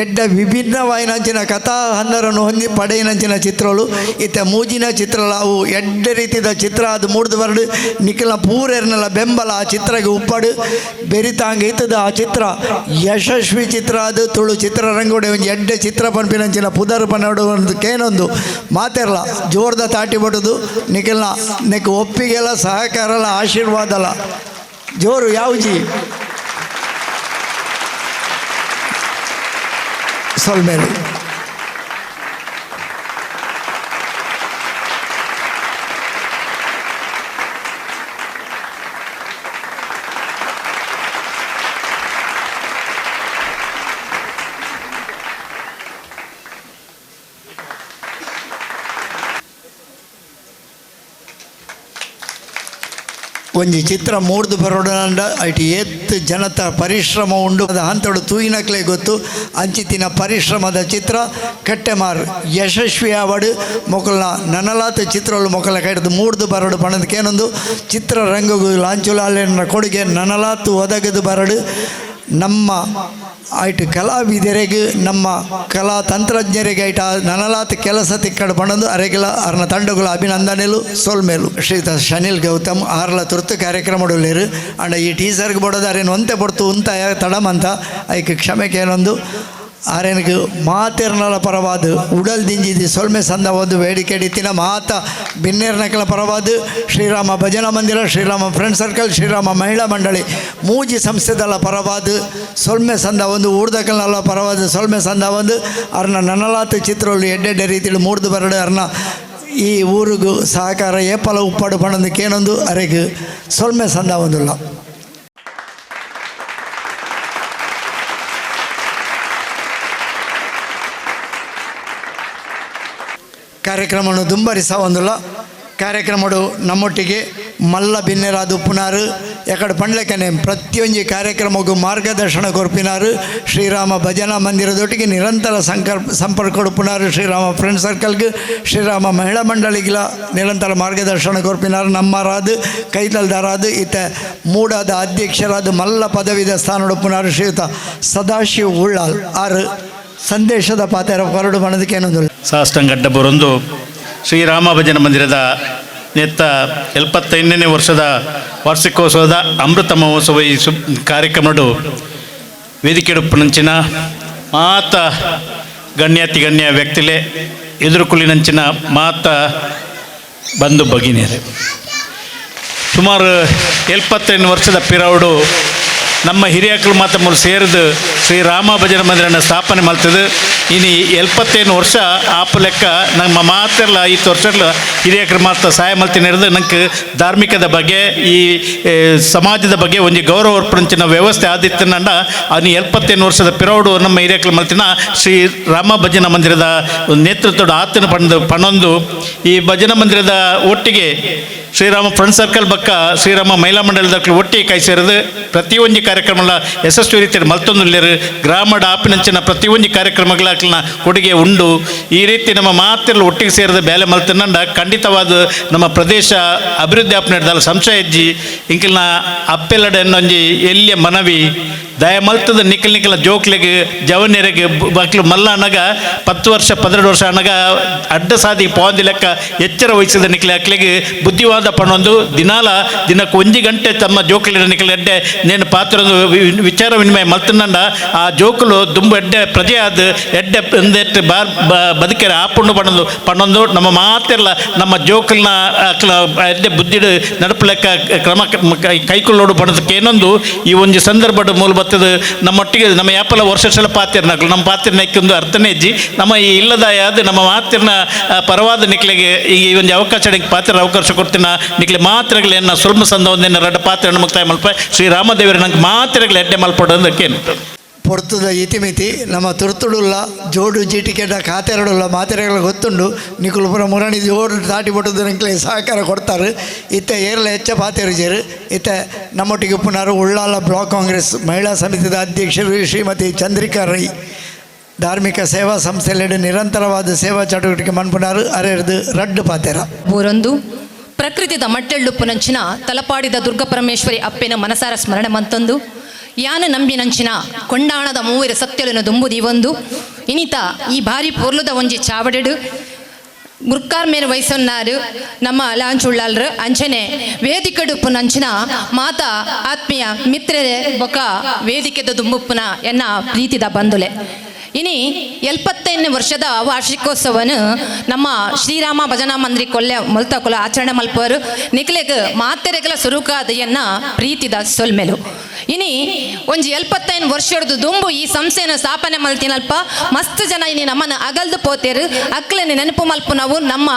ಎಡ್ಡ ವಿಭಿನ್ನವಾಯಿನಂಚಿನ ಕಥಾ ಹನ್ನರನ್ನು ಹೊಂದಿ ಪಡೆಯಿನಂಚಿನ ಚಿತ್ರಗಳು ಇತ್ತ ಮೂಜಿನ ಚಿತ್ರಲ ಅವು ಎಡ್ಡೆ ರೀತಿಯ ಚಿತ್ರ ಅದು ಮೂಡ್ದು ಬರಡು ನಿಖಲ ಪೂರೆರ್ನೆಲ್ಲ ಬೆಂಬಲ ಆ ಚಿತ್ರಗೆ ಉಪ್ಪಡು ಬೆರಿತಾಂಗ ಇತ್ತದ ಆ ಚಿತ್ರ ಯಶಸ್ವಿ ಚಿತ್ರ ಅದು ತುಳು ಚಿತ್ರರಂಗೋಡೆ ಒಂಜಿ ಎಡ್ಡೆ ಚಿತ್ರ ಪನ್ಪಿನಂಚಿನ ಪುದರ್ ಪನ್ನಡು ಒಂದು ಕೇನೊಂದು ಮಾತೆರ್ಲ ಜೋರ್ದ ತಾಟಿ ಬಟ್ಟುದು ನಿಖಲ್ನ ನೆಕ್ ಒಪ್ಪಿಗೆಲ್ಲ ಸಹಕಾರಲ್ಲ ಆಶೀರ್ವಾದಲ್ಲ ಜೋರು ಯಾವ್ಜಿ ಸೊಲ್ಮೇಲು. ಒಂಜಿ ಚಿತ್ರ ಮೂರ್ದು ಬರೋಡಂಡ ಐಟ್ ಏತ್ ಜನತ ಪರಿಶ್ರಮ ಉಂಡು ಅದು ಹಂತಡು ತೂಯಿನಕ್ಲೆ ಗೊತ್ತು ಅಂಚಿತಿನ ಪರಿಶ್ರಮದ ಚಿತ್ರ ಕಟ್ಟೆಮಾರ್ ಯಶಸ್ವಿ ಆವಡು ಮೊಕಲ್ನ ನನಲಾತ ಚಿತ್ರಗಳು ಮೊಕಲ ಕೈಡ್ದು ಮೂಡ್ದು ಬರಡು ಪಣದಕ್ಕೇನೊಂದು ಚಿತ್ರರಂಗಗೂ ಲಾಂಚುಲಾಲೆನ ಕೊಡುಗೆ ನನಲಾತು ಒದಗದು ಬರಡು ನಮ್ಮ ಐಟ್ ಕಲಾವಿದರಿಗೆ ನಮ್ಮ ಕಲಾ ತಂತ್ರಜ್ಞರಿಗೆ ಐಟ ನನಲಾತ ಕೆಲಸ ತಿಕ್ಕಡು ಪಣದು ಅರೆಗಿಲ ಅರ್ನ ತಂಡಗಳ ಅಭಿನಂದನೆಲು ಸೋಲ್ಮೇಲು. ಶ್ರೀಯುತ ಶನಿಲ್ ಗೌತಮ್ ಆರ್ಲ ತುರ್ತು ಕಾರ್ಯಕ್ರಮಡುಲ್ಲೇರು ಅಂಡ ಈ ಟೀಸರ್ಗೆ ಬಡೋದು ಅರೇನು ಒಂತೆ ಪಡ್ತು ಉಂತ ತಡಮಂತ ಐಕ್ ಕ್ಷಮೆಕೇನೊಂದು ಆರೇನಿಗೆ ಮಾತೆರ್ನಲ ಪರವಾದ ಉಡಲ್ ದಿಂಜಿದಿ ಸೊಲ್ಮೆ ಸಂದ ಒಂದು ಬೇಡಿಕೆ ಇತ್ತಿನ ಮಾತ ಬಿನ್ನೇರ್ನಕಲ ಪರವಾದ ಶ್ರೀರಾಮ ಭಜನಾ ಮಂದಿರ ಶ್ರೀರಾಮ ಫ್ರೆಂಡ್ ಸರ್ಕಲ್ ಶ್ರೀರಾಮ ಮಹಿಳಾ ಮಂಡಳಿ ಮೂಜಿ ಸಂಸ್ಥೆದಲ್ಲ ಪರವಾದ ಸೊಲ್ಮೆ ಸಂದ ಒಂದು ಊರ್ದಕಲ್ನಲ್ಲ ಪರವಾದ ಸೊಲ್ಮೆ ಸಂದ ಒಂದು ಅರ್ನ ನನಲಾತ ಚಿತ್ರಗಳು ಎಡ್ಡೆಡ್ಡೆ ರೀತಿಯಲ್ಲಿ ಮೂಡ್ದು ಬರಡು ಅರ್ನ ಈ ಊರುಗು ಸಹಕಾರ ಏಪಲ ಉಪ್ಪಾಡು ಪಣಂದು ಕೇನೊಂದು ಅರೆಗ್ ಸೊಲ್ಮೆ ಸಂದಾವೊಂದುಲ್ಲ. ಕಾರ್ಯಕ್ರಮವನ್ನು ದುಂಬರಿಸವೊಂದುಲ್ಲ. ಕಾರ್ಯಕ್ರಮಡು ನಮ್ಮೊಟ್ಟಿಗೆ ಮಲ್ಲ ಬಿನ್ನೆರಾದ ಉಪ್ಪುನಾರು ಎಕಡೆ ಪಂಡ್ಲೆಕನೆ ಪ್ರತಿಯೊಂದು ಕಾರ್ಯಕ್ರಮಕ್ಕೂ ಮಾರ್ಗದರ್ಶನ ಕೊರ್ಪಿನಾರು ಶ್ರೀರಾಮ ಭಜನಾ ಮಂದಿರದೊಟ್ಟಿಗೆ ನಿರಂತರ ಸಂಪರ್ಕ ಉಪ್ಪುನಾರು ಶ್ರೀರಾಮ ಫ್ರೆಂಡ್ ಸರ್ಕಲ್ಗೆ ಶ್ರೀರಾಮ ಮಹಿಳಾ ಮಂಡಳಿಗಿಲ ನಿರಂತರ ಮಾರ್ಗದರ್ಶನ ಕೊರ್ಪಿನಾರು ನಮ್ಮರಾದ ಕೈತಲ್ದಾರಾದ ಇತ್ತ ಮೂಡಾದ ಅಧ್ಯಕ್ಷರಾದ ಮಲ್ಲ ಪದವಿದ ಸ್ಥಾನ ಉಪ್ಪುನಾರು ಶ್ರೀಯುತ ಸದಾಶಿವ ಉಳ್ಳಾಲ್ ಆರು ಸಂದೇಶದ ಪಾತ್ರ ಹೊರಡು ಮಾಡೋದಕ್ಕೇನೊಂದು ಸಾಷ್ಟಂಗಡ್ಡ ಬರೊಂದು ಶ್ರೀರಾಮ ಭಜನ ಮಂದಿರದ ನೆತ್ತ 75ನೇ ವರ್ಷದ ವಾರ್ಷಿಕೋತ್ಸವದ ಅಮೃತ ಮಹೋತ್ಸವ ಈ ಕಾರ್ಯಕ್ರಮಡು ವೇದಿಕೆಡುಪ್ಪುನಂಚಿನ ಮಾತ ಗಣ್ಯಾತಿ ಗಣ್ಯ ವ್ಯಕ್ತಿಲೆ ಎದುರುಕುಲಿನಂಚಿನ ಮಾತ ಬಂದು ಬಗಿನೇರೆ. ಸುಮಾರು 75 ವರ್ಷದ ಪಿರೌಡು ನಮ್ಮ ಹಿರಿಯಕರು ಮಾತ ಮೂರು ಸೇರಿದು ಶ್ರೀರಾಮ ಭಜನ ಮಂದಿರನ ಸ್ಥಾಪನೆ ಮಾಡ್ತದೆ. ಇನ್ನು 75 ವರ್ಷ ಆಪ ಲೆಕ್ಕ ನಮ್ಮ ಮಾತೆಲ್ಲ 5 ವರ್ಷ ಹಿರಿಯಕರು ಮಾತ್ರ ಸಹಾಯ ಮಾಡ್ತೀನಿ ಹಿಡಿದು ನಂಗೆ ಧಾರ್ಮಿಕದ ಬಗ್ಗೆ ಈ ಸಮಾಜದ ಬಗ್ಗೆ ಒಂದು ಗೌರವ ಅರ್ಪಣೆಂಚಿನ ವ್ಯವಸ್ಥೆ ಆದಿತ್ತು ನಂಡ ಅವನು 75 ವರ್ಷದ ಪಿರೌಡು ನಮ್ಮ ಹಿರಿಯಕರು ಮಾಡ್ತಿನ ಶ್ರೀ ರಾಮ ಭಜನಾ ಮಂದಿರದ ನೇತೃತ್ವದ ಆತನ ಪಣೊಂದು ಈ ಭಜನಾ ಮಂದಿರದ ಒಟ್ಟಿಗೆ ಶ್ರೀರಾಮ ಫ್ರೆಂಡ್ ಸರ್ಕಲ್ ಬಕ್ಕ ಶ್ರೀರಾಮ ಮಹಿಳಾ ಮಂಡಲದ ಒಟ್ಟಿಗೆ ಕೈ ಸೇರಿದು ಪ್ರತಿಯೊಂದು ಕಾರ್ಯಕ್ರಮಗಳ ಯಶಸ್ವಿ ರೀತಿಯಲ್ಲಿ ಮಲ್ತೊಂದುಲ್ಲೇರು ಗ್ರಾಮದ ಆಪಿನಂಚಿನ ಪ್ರತಿಯೊಂದು ಕಾರ್ಯಕ್ರಮಗಳ ಕೊಡುಗೆ ಉಂಡು. ಈ ರೀತಿ ನಮ್ಮ ಮಾತೆಲ್ಲ ಒಟ್ಟಿಗೆ ಸೇರಿದ ಬೇಲೆ ಮಲ್ತನಂಡ ಖಂಡಿತವಾದ ನಮ್ಮ ಪ್ರದೇಶ ಅಭಿವೃದ್ಧಿ ಆಪ್ ನಡೆದಲ್ಲ ಸಂಶಯ ಹೆಜ್ಜಿ ಇಂಕಿಲ್ನ ಅಪ್ಪೆಲ್ಲಡೆ ಅನ್ನೊಂಜಿ ಎಲ್ಲಿಯ ಮನವಿ ದಯ ಮಲ್ತದ ನಿಖಲ್ ನಿಖಲ ಜೋಕ್ಲೆಗ್ ಜವನ್ಯರಿಗೆ ಮಕ್ಳು ಮಲ್ಲ ಅನಗ 10 ವರ್ಷ 12 ವರ್ಷ ಅನಗ ಅಡ್ಡ ಸಾದಿ ಪೋಂದಿ ಲೆಕ್ಕ ಎಚ್ಚರ ವಹಿಸಿದ ನಿಖಲ ಅಕ್ಲೆಗ್ ಬುದ್ಧಿವಾದ ಪಣೊಂದು ದಿನಾಲ ದಿನಕ್ಕೆ 1 ಗಂಟೆ ತಮ್ಮ ಜೋಕ್ಲಿನ ನಿಖಲ ಎಡ್ಡೆ ನೇನು ಪಾತ್ರ ವಿಚಾರ ವಿನಿಮಯ ಮಲ್ತನಂಡ ಆ ಜೋಕುಲು ದುಂಬು ಎಡ್ಡೆ ಪ್ರಜೆ ಆದ ಎಡ್ಡೆ ಒಂದೆಟ್ಟು ಬಾರ್ ಬದುಕೆರೆ ಆಪುಂಡು ಪಣೊಂದು ಪಣೊಂದು ನಮ್ಮ ಮಾತೆಲ್ಲ ನಮ್ಮ ಜೋಕಲ್ನ ಅಕ್ಲ ಎಡ್ಡೆ ಬುದ್ಧಿಡು ನಡುಪು ಲೆಕ್ಕ ಕ್ರಮ ಕೈಕೊಳ್ಳೋಡು ಪಣದಕ್ಕೆ ಏನೊಂದು ಈ ಒಂದು ಸಂದರ್ಭದ ಮೂಲ ಬರ್ತದೆ. ನಮ್ಮೊಟ್ಟಿಗೆ ನಮ್ಮ ಯಾಪಲ ವರ್ಷ ಸಲ ಪಾತಿರ್ನಾಕ್ಲು ನಮ್ಮ ಪಾತಿರ್ನ ಒಂದು ಅರ್ಥನೇ ಇಜ್ಜಿ ನಮ್ಮ ಈ ಇಲ್ಲದ ಯಾವುದು ನಮ್ಮ ಮಾತಿರ್ನ ಪರವಾದ ನಿಕ್ಲೆಗೆ ಈ ಒಂದು ಅವಕಾಶ ಪಾತ್ರ ಅವಕಾಶ ಕೊಡ್ತೀನ ನಿಕ್ಲೆ ಮಾತ್ರೆಗಳು ಸ್ವಲ್ಪ ಸಂದ ಒಂದಿನ ರಡ್ಡ ಪಾತ್ರೆ ಮುಕ್ತಾಯ ಮಲ್ಪ ಶ್ರೀರಾಮದೇವರು ನಂಗೆ ಮಾತ್ರೆಗಳು ಎಡ್ಡೆ ಮಲ್ಪಡೋದಕ್ಕೇನು ಪೊರ್ತುದ ಇತಿಮಿತಿ ನಮ್ಮ ತುರ್ತುಡುಲ್ಲ ಜೋಡು ಜೀಟಿಕೆಡ ಖಾತೆರಡುಲ್ಲ ಮಾತ್ರೆಗಳು ಗೊತ್ತುಂಡು ನಿಕುಲು ಪುರ ಮುರಣಿ ಜೋಡು ದಾಟಿ ಪಟ್ಟದ್ದು ನಿಕ್ಲೆ ಸಹಕಾರ ಕೊಡ್ತಾರೆ. ಇತ್ತ ಏರ್ಲ ಹೆಚ್ಚ ಪಾತೆರುಜೇರು ಇತ್ತ ನಮ್ಮೊಟ್ಟಿಗೆ ಉಪ್ಪುನಾರು ಉಳ್ಳಾಲ ಬ್ಲಾಕ್ ಕಾಂಗ್ರೆಸ್ ಮಹಿಳಾ ಸಮಿತಿದ ಅಧ್ಯಕ್ಷರು ಶ್ರೀಮತಿ ಚಂದ್ರಿಕಾ ರೈ ಧಾರ್ಮಿಕ ಸೇವಾ ಸಂಸ್ಥೆಯಲ್ಲಿ ನಿರಂತರವಾದ ಸೇವಾ ಚಟುವಟಿಕೆ ಮನ್ಪುನಾರು ಅರೆರ್ದು ರಡ್ಡು ಪಾತೆರ. ಊರೊಂದು ಪ್ರಕೃತಿದ ಮಟ್ಟೆಳ್ಳುಪ್ಪುನಂಚಿನ ತಲಪಾಡಿದ ದುರ್ಗಪರಮೇಶ್ವರಿ ಅಪ್ಪೆನ ಮನಸಾರ ಸ್ಮರಣೆ ಮಂತೊಂದು ಯಾನ ನಂಬಿನಂಚಿನ ಕೊಂಡಾಣದ ಮೂವಿರ ಸತ್ಯಲನ ದುಂಬುದೀವೊಂದು ಇನಿತ ಈ ಭಾರಿ ಪೊರ್ಲುದ ಒಂಜಿ ಚಾವಡೆಡು ಗುರ್ಕಾರ್ ಮೇರೆ ವಯಸ್ಸನ್ನಾರು ನಮ್ಮ ಲಾಂಚುಳ್ಳಾಲ್ರು ಅಂಚನೆ ವೇದಿಕೆಡುಪ್ಪುನಂಚಿನ ಮಾತಾ ಆತ್ಮೀಯ ಮಿತ್ರರೇ ಬೊಕ ವೇದಿಕೆದ ದುಂಬುಪ್ಪುನ ಎನ್ನ ಪ್ರೀತಿದ ಬಂಧುಲೆ. ಇನಿ 75ನೇ ವರ್ಷದ ವಾರ್ಷಿಕೋತ್ಸವನು ನಮ್ಮ ಶ್ರೀರಾಮ ಭಜನಾ ಮಂದಿರ ಕೊಲ್ಲೆ ಮೊಲ್ತಕೊಲ ಆಚರಣೆ ಮಲ್ಪವರು ನಿಕ್ಲೆಗ್ ಮಾತೆರೆಗಲ ಸುರುಕಾದೆಯನ್ನ ಪ್ರೀತಿದ ಸೊಲ್ಮೆಲು. ಇನಿ ಒಂಜಿ 75 ವರ್ಷದ ದುಂಬು ಈ ಸಂಸ್ಥೆಯನ್ನು ಸ್ಥಾಪನೆ ಮಲ್ತಿನಲ್ಪ ಮಸ್ತ್ ಜನ ಇನಿ ನಮ್ಮನ್ನು ಅಗಲ್ದು ಪೋತೇರು ಅಕ್ಲೆನೆ ನೆನಪು ಮಲ್ಪು ನಾವು ನಮ್ಮ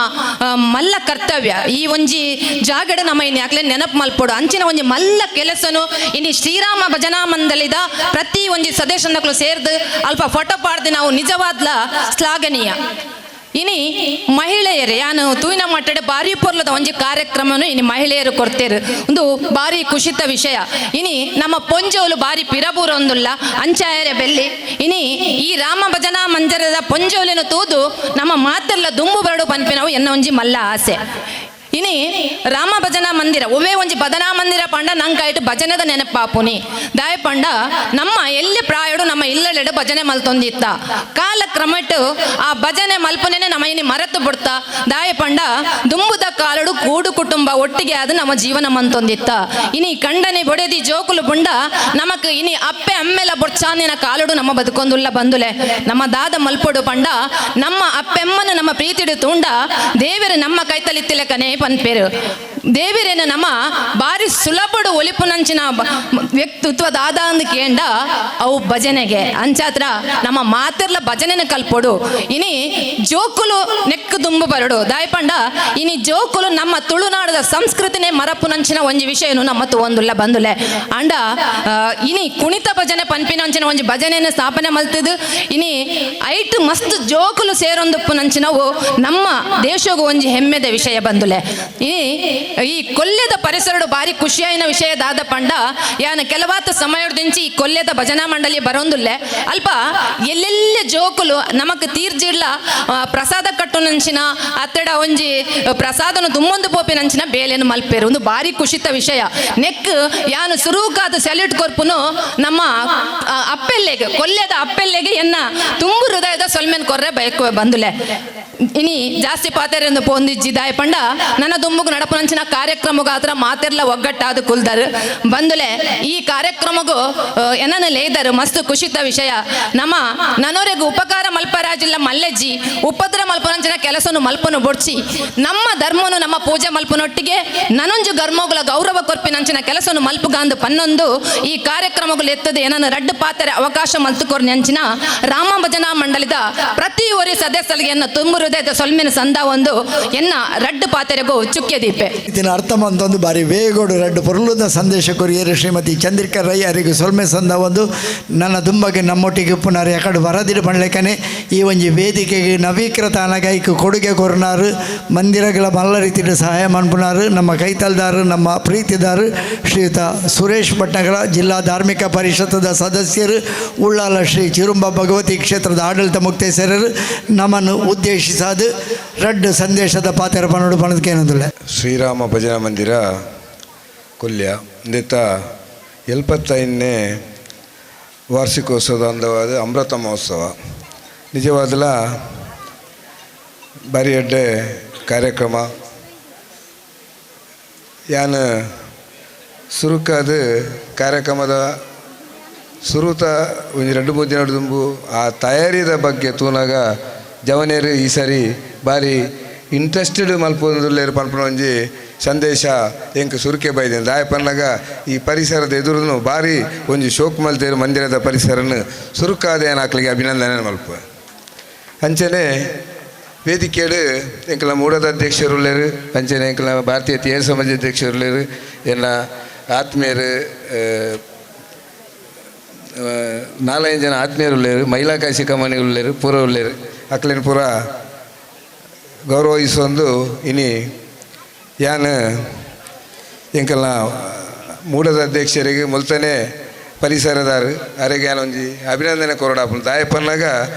ಮಲ್ಲ ಕರ್ತವ್ಯ. ಈ ಒಂಜಿ ಜಾಗಡ ನಮ್ಮ ಇನಿ ಅಕ್ಲೆ ನೆನಪು ಮಲ್ಪೋಡು ಅಂಚಿನ ಒಂಜಿ ಮಲ್ಲ ಕೆಲಸನು ಇನಿ ಶ್ರೀರಾಮ ಭಜನಾ ಮಂಡಳಿದ ಪ್ರತಿ ಒಂಜಿ ಸದಸ್ಯನಕ್ಲು ಸೇರ್ದು ಅಲ್ಪ ಫೋಟೋ ಪಾಡ್ದು ನಾವು ನಿಜವಾದ್ಲ ಶ್ಲಾಘನೀಯ. ಇನಿ ಮಹಿಳೆಯರು ಯಾನು ತೂಯಿನ ಮಟ್ಟಡೆ ಭಾರಿ ಪೊರ್ಲದ ಒಂಜಿ ಕಾರ್ಯಕ್ರಮನು ಇನಿ ಮಹಿಳೆಯರು ಕೊಡ್ತೇರು ಒಂದು ಭಾರಿ ಖುಷಿತ ವಿಷಯ. ಇನಿ ನಮ್ಮ ಪೊಂಜೋಲು ಭಾರಿ ಪಿರಬೂರೊಂದುಲ್ಲ ಅಂಚಾಯರೆ ಬೆಲ್ಲಿ ಇನಿ ಈ ರಾಮ ಭಜನಾ ಮಂದಿರದ ಪೊಂಜೋಲಿನ ತೂದು ನಮ್ಮ ಮಾತೆಲ್ಲ ದುಂಬು ಬರಡು ಪನ್ಪಿನವು ಎನ್ನ ಒಂಜಿ ಮಲ್ಲ ಆಸೆ. ಇನಿ ರಾಮ ಭಜನಾ ಮಂದಿರ ಒವೇ ಒಂಜಿ ಭಜನಾ ಮಂದಿರ ಪಂಡ ನಂಕಾಯ್ತು ಭಜನೆದ ನೆನಪಾಪುನಿ ದಾಯ ಪಂಡ ನಮ್ಮ ಎಲ್ಲಿ ಪ್ರಾಯಡು ನಮ್ಮ ಇಲ್ಲಲೆಡು ಭಜನೆ ಮಲ್ತೊಂದಿತ್ತ ಕಾಲ ಕ್ರಮಟ್ಟು ಆ ಭಜನೆ ಮಲ್ಪುನೇನೆ ನಮ್ಮ ಇನಿ ಮರೆತು ಬಿಡ್ತಾ ದಾಯ ಪಂಡ ದುಂಬುದ ಕಾಲಡು ಕೂಡು ಕುಟುಂಬ ಒಟ್ಟಿಗೆ ಅದು ನಮ್ಮ ಜೀವನ ಮಂತೊಂದಿತ್ತ. ಇನಿ ಕಂಡನೆ ಬೊಡೆದಿ ಜೋಕುಲು ಬುಂಡ ನಮಕ್ ಇನಿ ಅಪ್ಪೆ ಅಮ್ಮೆಲ ಬೊಡ್ಚಾನಿನ ಕಾಲಡು ನಮ್ಮ ಬದುಕೊಂದುಲ್ಲ ಬಂದುಲೆ ನಮ್ಮ ದಾದ ಮಲ್ಪೊಡು ಪಂಡ ನಮ್ಮ ಅಪ್ಪೆಮ್ಮನ ನಮ್ಮ ಪ್ರೀತಿಡು ತೂಂಡ ದೇವರು ನಮ್ಮ ಕೈತಲಿತ್ತಿಲೆಕನೆ ಪನ್ಪೇರು. ದೇವರೇನ ನಮ್ಮ ಬಾರಿ ಸುಲಭಡು ಒಲಿಪುನಂಚಿನ ವ್ಯಕ್ತಿತ್ವ ದಾದ ಅಂದ್ ಕೇಂಡ ಅವು ಭಜನೆಗೆ ಅಂಚಾತ್ರ ನಮ್ಮ ಮಾತಿರ್ಲ ಭಜನೆನ ಕಲ್ಪೊಡು. ಇನಿ ಜೋಕುಲು ನೆಕ್ಕು ದುಂಬು ಬರಡು ದಾಯಪಂಡ ಇನಿ ಜೋಕುಲು ನಮ್ಮ ತುಳುನಾಡದ ಸಂಸ್ಕೃತಿನೇ ಮರಪುನಂಚಿನ ಒಂಜಿ ವಿಷಯನು ನಮ್ಮ ಒಂದುಲ್ಲ ಬಂದುಲೆ. ಅಂಡ ಇನಿ ಕುಣಿತ ಭಜನೆ ಪನ್ಪಿನಂಚಿನ ಒಂಜಿ ಭಜನೆಯನ್ನು ಸ್ಥಾಪನೆ ಮಲ್ತದು ಇನಿ ಐಟ್ ಮಸ್ತ್ ಜೋಕುಲು ಸೇರೊಂದುಪ್ಪುನಂಚಿನವು ನಮ್ಮ ದೇಶಗೂ ಒಂಜಿ ಹೆಮ್ಮೆದ ವಿಷಯ ಬಂದುಲೆ. ಇನಿ ಈ ಕೊಲ್ಯದ ಪರಿಸರಡು ಬಾರಿ ಖುಷಿಯಾಯಿನ ವಿಷಯ ದಾದ ಪಂಡ ಯಾನ ಕೆಲವಾತ ಸಮಯದಿಂಚಿ ಈ ಕೊಲ್ಯದ ಭಜನಾ ಮಂಡಳಿ ಬರೋಂದುಲ್ಲೆ ಅಲ್ಪ ಎಲ್ಲೆಲ್ಲ ಜೋಕುಲು ನಮಕ್ ತೀರ್ಜಿಡ್ಲ ಪ್ರಸಾದ ಕಟ್ಟುನಂಚಿನ ಅತ್ತಡ ಒಂಜಿ ಪ್ರಸಾದನು ತುಂಬೊಂದು ಪೋಪಿನಂಚಿನ ಬೇಲೆನು ಮಲ್ಪೇರು ಒಂದು ಬಾರಿ ಖುಷಿತ ವಿಷಯ. ನೆಕ್ ಯಾನು ಸುರೂಕಾದ ಸೆಲ್ಯೂಟ್ ಕೊರ್ಪುನು ನಮ್ಮ ಅಪ್ಪೆಲ್ಲೆಗೆ ಕೊಲ್ಯದ ಅಪ್ಪೆಲ್ಲೆಗೆ ಎನ್ನ ತುಂಬು ಹೃದಯದ ಸೊಲ್ಮೆನ್ ಕೊರ್ರೆ ಬಯಕು ಬಂದುಲೆ. ಇನಿ ಜಾಸ್ತಿ ಪಾತೆರೆಂದು ಪೋಂದಿಜ್ಜಿ ದಾಯ ಪಂಡ ನನ್ನ ದುಂಬುಗು ನಡಪುನಂಚಿನ ಕಾರ್ಯಕ್ರಮಗಾತ್ರ ಮಾತೆರ್ಲ ಒಗ್ಗಟ್ಟಾದ ಕುಲ್ದರು ಬಂದುಲೆ. ಈ ಕಾರ್ಯಕ್ರಮಗೂ ಏನನ್ನ ಲೇದರು ಮಸ್ತ್ ಖುಷಿತ ವಿಷಯ. ನಮ್ಮ ನನೋರೆಗೂ ಉಪಕಾರ ಮಲ್ಪರಾಜಿಲ್ಲ ಮಲ್ಲೆಜ್ಜಿ ಉಪದ್ರ ಮಲ್ಪನಂಚಿನ ಕೆಲಸನು ಮಲ್ಪನು ಬೊಡ್ಚಿ ನಮ್ಮ ಧರ್ಮನು ನಮ್ಮ ಪೂಜೆ ಮಲ್ಪನೊಟ್ಟಿಗೆ ನನೊಂಜು ಧರ್ಮಗಳ ಗೌರವ ಕೊರ್ಪಿನಂಚಿನ ಕೆಲಸನು ಮಲ್ಪುಗಾಂದು ಪನ್ನೊಂದು ಈ ಕಾರ್ಯಕ್ರಮಗಳು ಎತ್ತದೆ ಏನನ್ನ ರಡ್ಡು ಪಾತ್ರೆ ಅವಕಾಶ ಮಲ್ತುಕೊರ್ನಂಚಿನ ರಾಮ ಭಜನಾ ಮಂಡಳಿದ ಪ್ರತಿ ಒರಿ ಸದಸ್ಯರಿಗೆ ಎನ್ನ ತುಂಬು ಹೃದಯದ ಸೊಲ್ಮೆನ ಸಂದ ಒಂದು ಎನ್ನ ರಡ್ಡು ಪಾತ್ರೆಗೂ ಚುಕ್ಕೆ ದೀಪೆ. ಇದನ್ನ ಅರ್ಥ ಮಂತೊಂದು ಬಾರಿ ವೇಗೋಡು ರಡ್ಡು ಪೊರ್ಲುದ ಸಂದೇಶ ಕೊರಿಯರು ಶ್ರೀಮತಿ ಚಂದ್ರಿಕಾ ರೈ ಅರಿಗೂ ಸೊಲ್ಮೆ ಸಂದ ಒಂದು ನನ್ನ ದುಂಬಗೆ ನಮ್ಮೊಟ್ಟಿಗೆ ಪುನರ್ ಎಕಡು ವರದಿಡು ಪಣ್ಲೆಕನೆ ಈ ಒಂಜಿ ವೇದಿಕೆಗೆ ನವೀಕೃತ ಅನಗೈಕ್ ಕೊಡುಗೆ ಕೊರ್ನಾರು ಮಂದಿರಗಳ ಮಲ್ಲ ರೀತಿಯ ಸಹಾಯ ಮನ್ಪುನಾರು ನಮ್ಮ ಕೈತಲ್ದಾರು ನಮ್ಮ ಪ್ರೀತಿದಾರು ಶ್ರೀಯುತ ಸುರೇಶ್ ಭಟ್ನಗರ ಜಿಲ್ಲಾ ಧಾರ್ಮಿಕ ಪರಿಷತ್ತದ ಸದಸ್ಯರು ಉಳ್ಳಾಲ ಶ್ರೀ ಚಿರುಂಬ ಭಗವತಿ ಕ್ಷೇತ್ರದ ಆಡಳಿತ ಮುಕ್ತೇಸರರು ನಮ್ಮನ್ನು ಉದ್ದೇಶಿಸಾದು ರಡ್ಡು ಸಂದೇಶದ ಪಾತ್ರ ಪನ್ನಡು ಪಣದಕ್ಕೇನಂದಿಲ್ಲ. ಶ್ರೀರಾಮ ಭಜನಾ ಮಂದಿರ ಕೊಲ್ಯ ಇಂದಿತ್ತ 75ನೇ ವಾರ್ಷಿಕೋತ್ಸವದ ಅಂದವಾದ ಅಮೃತ ಮಹೋತ್ಸವ ನಿಜವಾದಲ ಬಾರಿ ಎಡ್ಡೆ ಕಾರ್ಯಕ್ರಮ. ಯಾನ್ ಸುರುಕಾದ ಕಾರ್ಯಕ್ರಮದ ಸುರುತ ಒಂಜಿ 2-3 ದಿನ ದುಂಬು ಆ ತಯಾರಿದ ಬಗ್ಗೆ ತೂನಾಗ ಜವನೇರು ಈ ಸರಿ ಬಾರಿ ಇಂಟ್ರೆಸ್ಟೆಡ್ ಮಲ್ಪೊಂದುಲ್ಲೇರು ಪನ್ಪುನ ಒಂಜಿ ಸಂದೇಶ ಎಂಕ್ ಸುರುಕೆ ಬೈದಿನ. ದಾಯ ಪನ್ನಗ ಈ ಪರಿಸರದ ಎದುರುನು ಬಾರಿ ಒಂಜಿ ಶೋಕ್ ಮಲ್ತೇರು ಮಂದಿರದ ಪರಿಸರನು ಸುರುಕಾದ ಏನಾಕ್ಲಿಗೆ ಅಭಿನಂದನೆ ಮಲ್ಪ. ಅಂಚನೆ ವೇದಿಕೆಡು ಎಂಕಲ ಮೂಡದ ಅಧ್ಯಕ್ಷರುಳ್ಳೇರು, ಅಂಚನೆ ಎಂಕಲ ಭಾರತೀಯ ತೇರ್ ಸಮಾಜ ಅಧ್ಯಕ್ಷರುಳ್ಳೇರು, ಎಲ್ಲ ಆತ್ಮೀಯರು 4-5 ಜನ ಆತ್ಮೀಯರುಳ್ಳೇರು, ಮಹಿಳಾ ಕಾಶಿ ಕಮಾನಿ ಉಳ್ಳೇರು, ಪೂರ ಉಳ್ಳೇರು. ಅಕ್ಲೇನು ಪೂರ ಗೌರವಿಸೊಂದು ಇನಿ ಯಾನ್ ಎಂಕಲ್ನ ಮೂಡದ ಅಧ್ಯಕ್ಷರಿಗೆ ಮುಲ್ತನೆ ಪರಿಸರದಾರು ಅರೆಗೆ ಯಾನ್ ಒಂಜಿ ಅಭಿನಂದನೆ ಕೊರಡಾಪುಂಡು. ದಾಯ ಪನ್ನಗ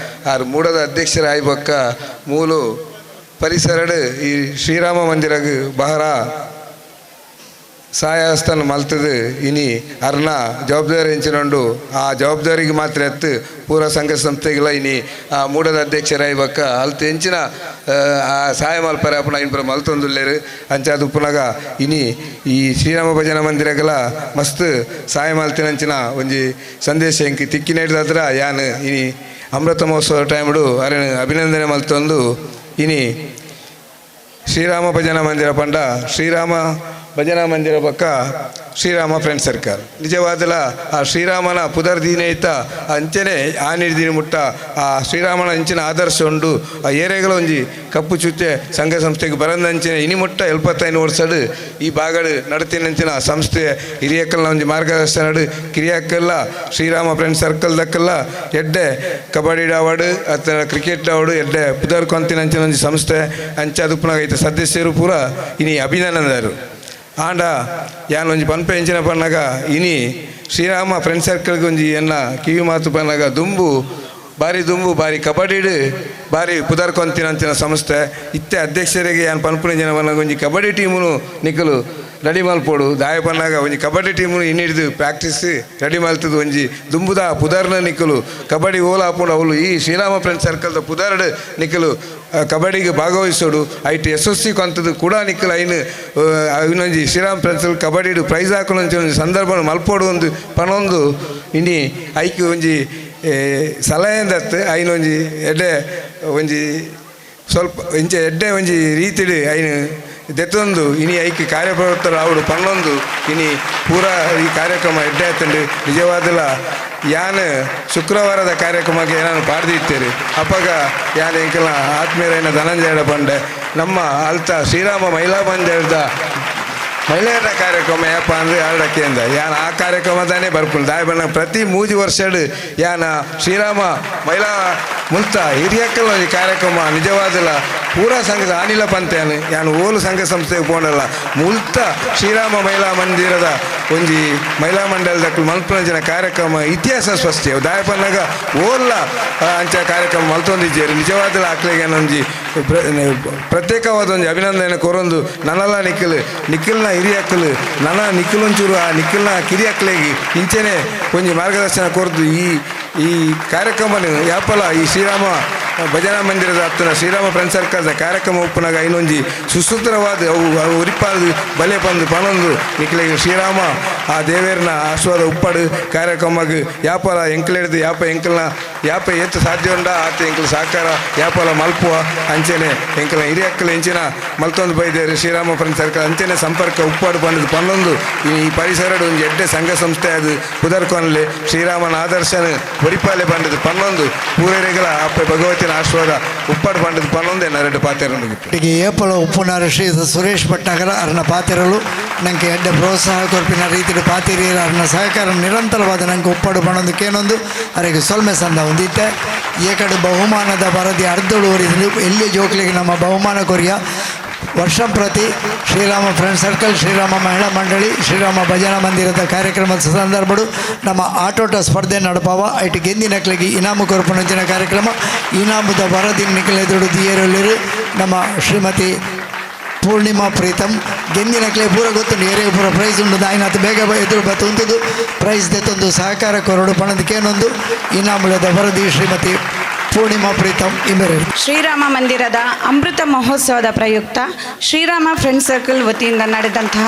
ಆರು ಮೂಡದ ಅಧ್ಯಕ್ಷರ ಆಯ್ಬೊಕ್ಕ ಮೂಲು ಪರಿಸರಡು ಈ ಶ್ರೀರಾಮ ಮಂದಿರಗ್ ಬಹರ ಸಹಾಯಸ್ಥಾನ ಮಲ್ತದು ಇನಿ ಅರ್ನ ಜವಾಬ್ದಾರಿ ಎಂಚಿನೊಂಡು ಆ ಜವಾಬ್ದಾರಿಗೆ ಮಾತ್ರ ಎತ್ತು ಪೂರ ಸಂಘ ಸಂಸ್ಥೆಗಳ ಇನಿ ಆ ಮೂಡದ ಅಧ್ಯಕ್ಷರಾಯ್ಬಕ್ಕ ಅಲ್ತ ಎಂಚಿನ ಆ ಸಹಾಯ ಮಲ್ಪರೆ ಅಪ್ಪನ ಇನ್ಪುರ ಮಲ್ತೊಂದುಲ್ಲೇರು. ಅಂಚಾದ ಉಪ್ಪುನಗ ಇನಿ ಈ ಶ್ರೀರಾಮ ಭಜನಾ ಮಂದಿರಗಳ ಮಸ್ತ್ ಸಹಾಯ ಮಲ್ತಿನಂಚಿನ ಒಂಜಿ ಸಂದೇಶ ಎಂಕ್ ತಿಕ್ಕಿನೇಡ್ದಾದ್ರ ಯಾನ್ ಇನಿ ಅಮೃತ ಮಹೋತ್ಸವ ಟೈಮ್ಡು ಅರೆನ ಅಭಿನಂದನೆ ಮಲ್ತೊಂದು ಇನಿ ಶ್ರೀರಾಮ ಭಜನಾ ಮಂದಿರ ಪಂಡ ಶ್ರೀರಾಮ ಭಜನಾ ಮಂದಿರ ಪಕ್ಕ ಶ್ರೀರಾಮ ಫ್ರೆಂಡ್ ಸರ್ಕಲ್ ನಿಜವಾದಲ ಆ ಶ್ರೀರಾಮನ ಪುದರ್ ದೀನೈತ ಅಂಚನೆ ಆನಿರ್ದಿನ ಮುಟ್ಟ ಆ ಶ್ರೀರಾಮನ ಅಂಚಿನ ಆದರ್ಶ ಉಂಡು ಆ ಏರಿಯಾಗಳ ಒಂಜಿ ಕಪ್ಪು ಚುತ್ತೆ ಸಂಘ ಸಂಸ್ಥೆಗೆ ಬರಂದಂಚಿನ ಇನಿ ಮುಟ್ಟ 75 ವರ್ಷಡು ಈ ಭಾಗಡು ನಡತಿನಂಚಿನ ಸಂಸ್ಥೆ ಹಿರಿಯಕ್ಕಲ್ನ ಒಂಜಿ ಮಾರ್ಗದರ್ಶನಡು ಕಿರಿಯಕ್ಕಲ್ಲ ಶ್ರೀರಾಮ ಫ್ರೆಂಡ್ ಸರ್ಕಲ್ ದಕ್ಕಲ್ಲ ಎಡ್ಡೆ ಕಬಡ್ಡಿ ಡಾವಡು ಅತ್ತ ಕ್ರಿಕೆಟ್ ಡಾವಡು ಎಡ್ಡೆ ಪುದರ್ ಕೊಂತಿನಂಚಿನ ಒಂಜಿ ಸಂಸ್ಥೆ ಅಂಚಾದುಪ್ಪನಾಗೈತೆ ಸದಸ್ಯರು ಪೂರ ಇನಿ ಅಭಿನಂದನರು. ಆಂಡ ಯಾನ್ ಒಂಜಿ ಪನ್ಪೆ ಎಂಚಿನ ಪನ್ನಗ ಇನಿ ಶ್ರೀರಾಮ ಫ್ರೆಂಡ್ ಸರ್ಕಲ್ಗೆ ಒಂಜಿ ಎನ್ನ ಕಿವಿ ಮಾತು ಪನ್ನಗ ದುಂಬು ಬಾರಿ ದುಂಬು ಬಾರಿ ಕಬಡ್ಡಿಡು ಬಾರಿ ಪುದರ್ ಕೊಂತಿನಂಚಿನ ಸಂಸ್ಥೆ ಇತ್ತೆ ಅಧ್ಯಕ್ಷರಿಗೆ ಯಾನ್ ಪನ್ಪುನ ಜನ ಪನ್ನಗ ಒಂಜಿ ಕಬಡ್ಡಿ ಟೀಮುನು ನಿಕಲು ರೆಡಿ ಮಲ್ಪೋಡು. ದಾಯ ಪನ್ನಾಗ ಒಂಜಿ ಕಬಡ್ಡಿ ಟೀಮುನು ಇನ್ನಿಡ್ದು ಪ್ರಾಕ್ಟೀಸ್ ರೆಡಿ ಮಲ್ತದು ಒಂಜಿ ದುಂಬುದ ಪುದರ್ನ ನಿಕಲು ಕಬಡ್ಡಿ ಓಲ ಆಪುಂಡು ಅವಳು ಈ ಶ್ರೀರಾಮ ಫ್ರೆಂಡ್ ಸರ್ಕಲ್ದ ಪುದರ್ಡ್ ನಿಕಲು ಕಬಡ್ಡಿಗೆ ಭಾಗವಹಿಸೋಡು ಐಟ್ ಯಶಸ್ವಿ ಕಂತದ್ದು ಕೂಡ ನಿಕ್ಕಲು ಐನು ಇನ್ನೊಂಜಿ ಶ್ರೀರಾಮ ಫ್ರೆಂಡ್ ಸರ್ಕಲ್ ಕಬಡ್ಡಿಡು ಪ್ರೈಸ್ ಹಾಕೊಂಡು ಒಂಜಿ ಸಂದರ್ಭ ಮಲ್ಪೋಡು ಒಂದು ಪನೊಂದು ಇನಿ ಐಕ್ ಒಂಜಿ ಸಲಹೆಂದತ್ತು ಐನೊಂಜಿ ಎಡ್ಡೆ ಒಂಜಿ ಸ್ವಲ್ಪ ಇಂಚೆ ಎಡ್ಡೆ ಒಂಜಿ ರೀತಿಡು ಐನು ದೆತ್ತೊಂದು ಇನಿ ಐಕ್ ಕಾರ್ಯಪ್ರವೃತ್ತರ ಆವಡು ಪನ್ನೊಂದು ಇನಿ ಪೂರಾ ಈ ಕಾರ್ಯಕ್ರಮ ಎಡ್ಡೆ ಆತುಂಡು. ನಿಜವಾದಲ ಯಾನ್ ಶುಕ್ರವಾರದ ಕಾರ್ಯಕ್ರಮಕ್ಕೆ ನಾನು ಪಾಡ್ದಿತ್ತೇರಿ. ಅಪ್ಪಗ ಯಾನ್ ಎಂಕಲ್ನ ಆತ್ಮೀಯರೈನ ಧನಂಜಯಡ ಪಂಡೆ ನಮ್ಮ ಅಲ್ತ ಶ್ರೀರಾಮ ಮಹಿಳಾ ಮಂದಿರದ ಮಹಿಳೆಯರ ಕಾರ್ಯಕ್ರಮ ಯಾಪ ಅಂದರೆ ಆರಡಕ್ಕೆ ಅಂದ ಯಾನ್ ಆ ಕಾರ್ಯಕ್ರಮ ತಾನೇ ಬರ್ಪುಂಡು. ದಾಯ ಬಣ್ಣ ಪ್ರತಿ 3 ವರ್ಷಡು ಯಾನ ಶ್ರೀರಾಮ ಮಹಿಳಾ ಮುಲ್ತ ಹಿರಿಯಕ್ಕಲ್ಲ ಈ ಕಾರ್ಯಕ್ರಮ ನಿಜವಾದಲ್ಲ ಪೂರಾ ಸಂಘದ ಆನಿಲ ಪಂತೆಯಾನು ಯಾನು ಓಲು ಸಂಘ ಸಂಸ್ಥೆಗೆ ಪೋನಲ್ಲ ಮುಲ್ತ ಶ್ರೀರಾಮ ಮಹಿಳಾ ಮಂದಿರದ ಒಂಜಿ ಮಹಿಳಾ ಮಂಡಲದ ಮಲ್ಪನಂಚಿನ ಕಾರ್ಯಕ್ರಮ ಇತಿಹಾಸ ಸ್ಪಷ್ಟ ದಾಯಪನ್ನಾಗ ಓಲ್ಲ ಅಂಚ ಕಾರ್ಯಕ್ರಮ ಮಲ್ತೊಂದಿದ್ದೇರಿ. ನಿಜವಾದಲ ಅಕ್ಲೆಗೆ ಒಂಜಿ ಪ್ರತ್ಯೇಕವಾದ ಒಂಜಿ ಅಭಿನಂದನೆ ಕೊರೊಂದು ನನಲ ನಿಖಿಲ್ ನಿಖಿಲ್ನ ಹಿರಿಯಕ್ಕಲು ನನ್ನ ನಿಖಿಲೊಂಚೂರು ಆ ನಿಖಿಲ್ನ ಕಿರಿಯಕ್ಕಲಿಗೆ ಇಂಚೆನೆ ಒಂಜಿ ಮಾರ್ಗದರ್ಶನ ಕೊರದು ಈ ಈ ಕಾರ್ಯಕ್ರಮನ ಯಾಪಲ ಈ ಶ್ರೀರಾಮ ಭಜನಾ ಮಂದಿರದ ಹತ್ತಿರ ಶ್ರೀರಾಮ ಫ್ರೆಂಡ್ ಸರ್ಕಲ್ದ ಕಾರ್ಯಕ್ರಮ ಉಪ್ಪುನಾಗ ಇನ್ನೊಂಜಿ ಸುಸೂತ್ರವಾದ ಅವು ಅವು ಉರಿಪಾದು ಬಲೆ ಪಂದು ಪನೊಂದು ನಿಖಿಲಿಗೆ ಶ್ರೀರಾಮ ಆ ದೇವೇರ್ನ ಆಶೀರ್ವಾದ ಉಪ್ಪಡು ಕಾರ್ಯಕ್ರಮಕ್ಕೆ ಯಾಪಲ ಎಂಕಲಿಡ್ದು ಯಾಪ ಎಂಕಲ್ನ ಯಾಪ ಏತು ಸಾಧ್ಯ ಉಂಡ ಆತ ಎಂಕಲ್ ಸಹಕಾರ ಯಾಪಲ ಮಲ್ಪುವ ಅಂಚೆನೆ ಎಂಕಲ್ನ ಹಿರಿಯಕ್ಕಲು ಎಂಚಿನ ಮಲ್ತೊಂದು ಬೈದೇರು ಶ್ರೀರಾಮ ಫ್ರೆಂಡ್ ಸರ್ಕಲ್ ಅಂಚೆನೆ ಸಂಪರ್ಕ ಉಪ್ಪಾಡು ಪಂಡದು ಪನ್ನೊಂದು ಈ ಪರಿಸರಡು ಒಂಜಿ ಎಡ್ಡೆ ಸಂಘ ಸಂಸ್ಥೆ ಅದು ಪುದರ್ಕೊನ್ಲೆ ಶ್ರೀರಾಮನ ಆದರ್ಶನ ಒರಿಪಾಲೆ ಪಂಡದು ಪನ್ನೊಂದು ಪೂರೈರೆಗಳ ಅಪ್ಪ ಭಗವತಿನ ಆಶೀರ್ವಾದ ಉಪ್ಪಾಡು ಪಂಡದು ಪನ್ನೊಂದು ಎನ್ನ ರೆಡ್ಡು ಪಾತೆರನು. ಈಗ ಏಪಲ ಉಪ್ಪುನಾರು ಶ್ರೀ ಸುರೇಶ್ ಭಟ್ನಗರ ಅರ್ನ ಪಾತೆರಲು ನಂಗೆ ಎಡ್ಡೆ ಪ್ರೋತ್ಸಾಹ ಕೊರ್ಪಿನ ರೀತಿಯ ಪಾತಿರಿಯರ ಅರ್ನ ಸಹಕಾರ ನಿರಂತರವಾದ ನಂಗೆ ಉಪ್ಪಾಡು ಪಣೊಂದು ಅರೆಗೆ ಸೊಲ್ಮೆ ಸಂದ ಹೊಂದಿತ್ತೆ. ಏಕಡು ಬಹುಮಾನದ ವರದಿ ಅರ್ಧಳು ಓರಿದ್ರು ಎಲ್ಲಿ ಜೋಕ್ಲಿಗೆ ನಮ್ಮ ಬಹುಮಾನ ಕೊರಿಯ ವರ್ಷ ಪ್ರತಿ ಶ್ರೀರಾಮ ಫ್ರೆಂಡ್ ಸರ್ಕಲ್ ಶ್ರೀರಾಮ ಮಹಿಳಾ ಮಂಡಳಿ ಶ್ರೀರಾಮ ಭಜನಾ ಮಂದಿರದ ಕಾರ್ಯಕ್ರಮದ ಸಂದರ್ಭಡು ನಮ್ಮ ಆಟೋಟ ಸ್ಪರ್ಧೆ ನಡಪಾವ ಐಟ್ ಗೆಂದಿನಕ್ಲಿಗೆ ಇನಾಮು ಕೊರಪುನಂಚಿನ ಕಾರ್ಯಕ್ರಮ ಇನಾಮುದ ವರದಿ ನಿಖಲೆದುಡು ದಿಯರಲ್ಲಿರು ನಮ್ಮ ಶ್ರೀಮತಿ ಪೂರ್ಣಿಮಾ ಪ್ರೀತಮ್ ಗೆಂದಿನಕ್ಲೆ ಪೂರ ಗೊತ್ತುಂಡು ಏರೇ ಪೂರ ಪ್ರೈಸ್ ಉಂಟು ದಾಯಿನಾಥ ಬೇಗ ಎದುರು ಬತ್ತುಂತದ್ದು ಪ್ರೈಸ್ ದೆತ್ತೊಂದು ಸಹಕಾರ ಕೊರಡು ಪಣದಕ್ಕೇನೊಂದು ಇನಾಮುಲದ ವರದಿ ಶ್ರೀಮತಿ ಪೂರ್ಣಿಮಾ ಪ್ರೀತಮ್ ಇಮೆರೆ. ಶ್ರೀರಾಮ ಮಂದಿರದ ಅಮೃತ ಮಹೋತ್ಸವದ ಪ್ರಯುಕ್ತ ಶ್ರೀರಾಮ ಫ್ರೆಂಡ್ ಸರ್ಕಲ್ ವತಿಯಿಂದ ನಡೆದಂತಹ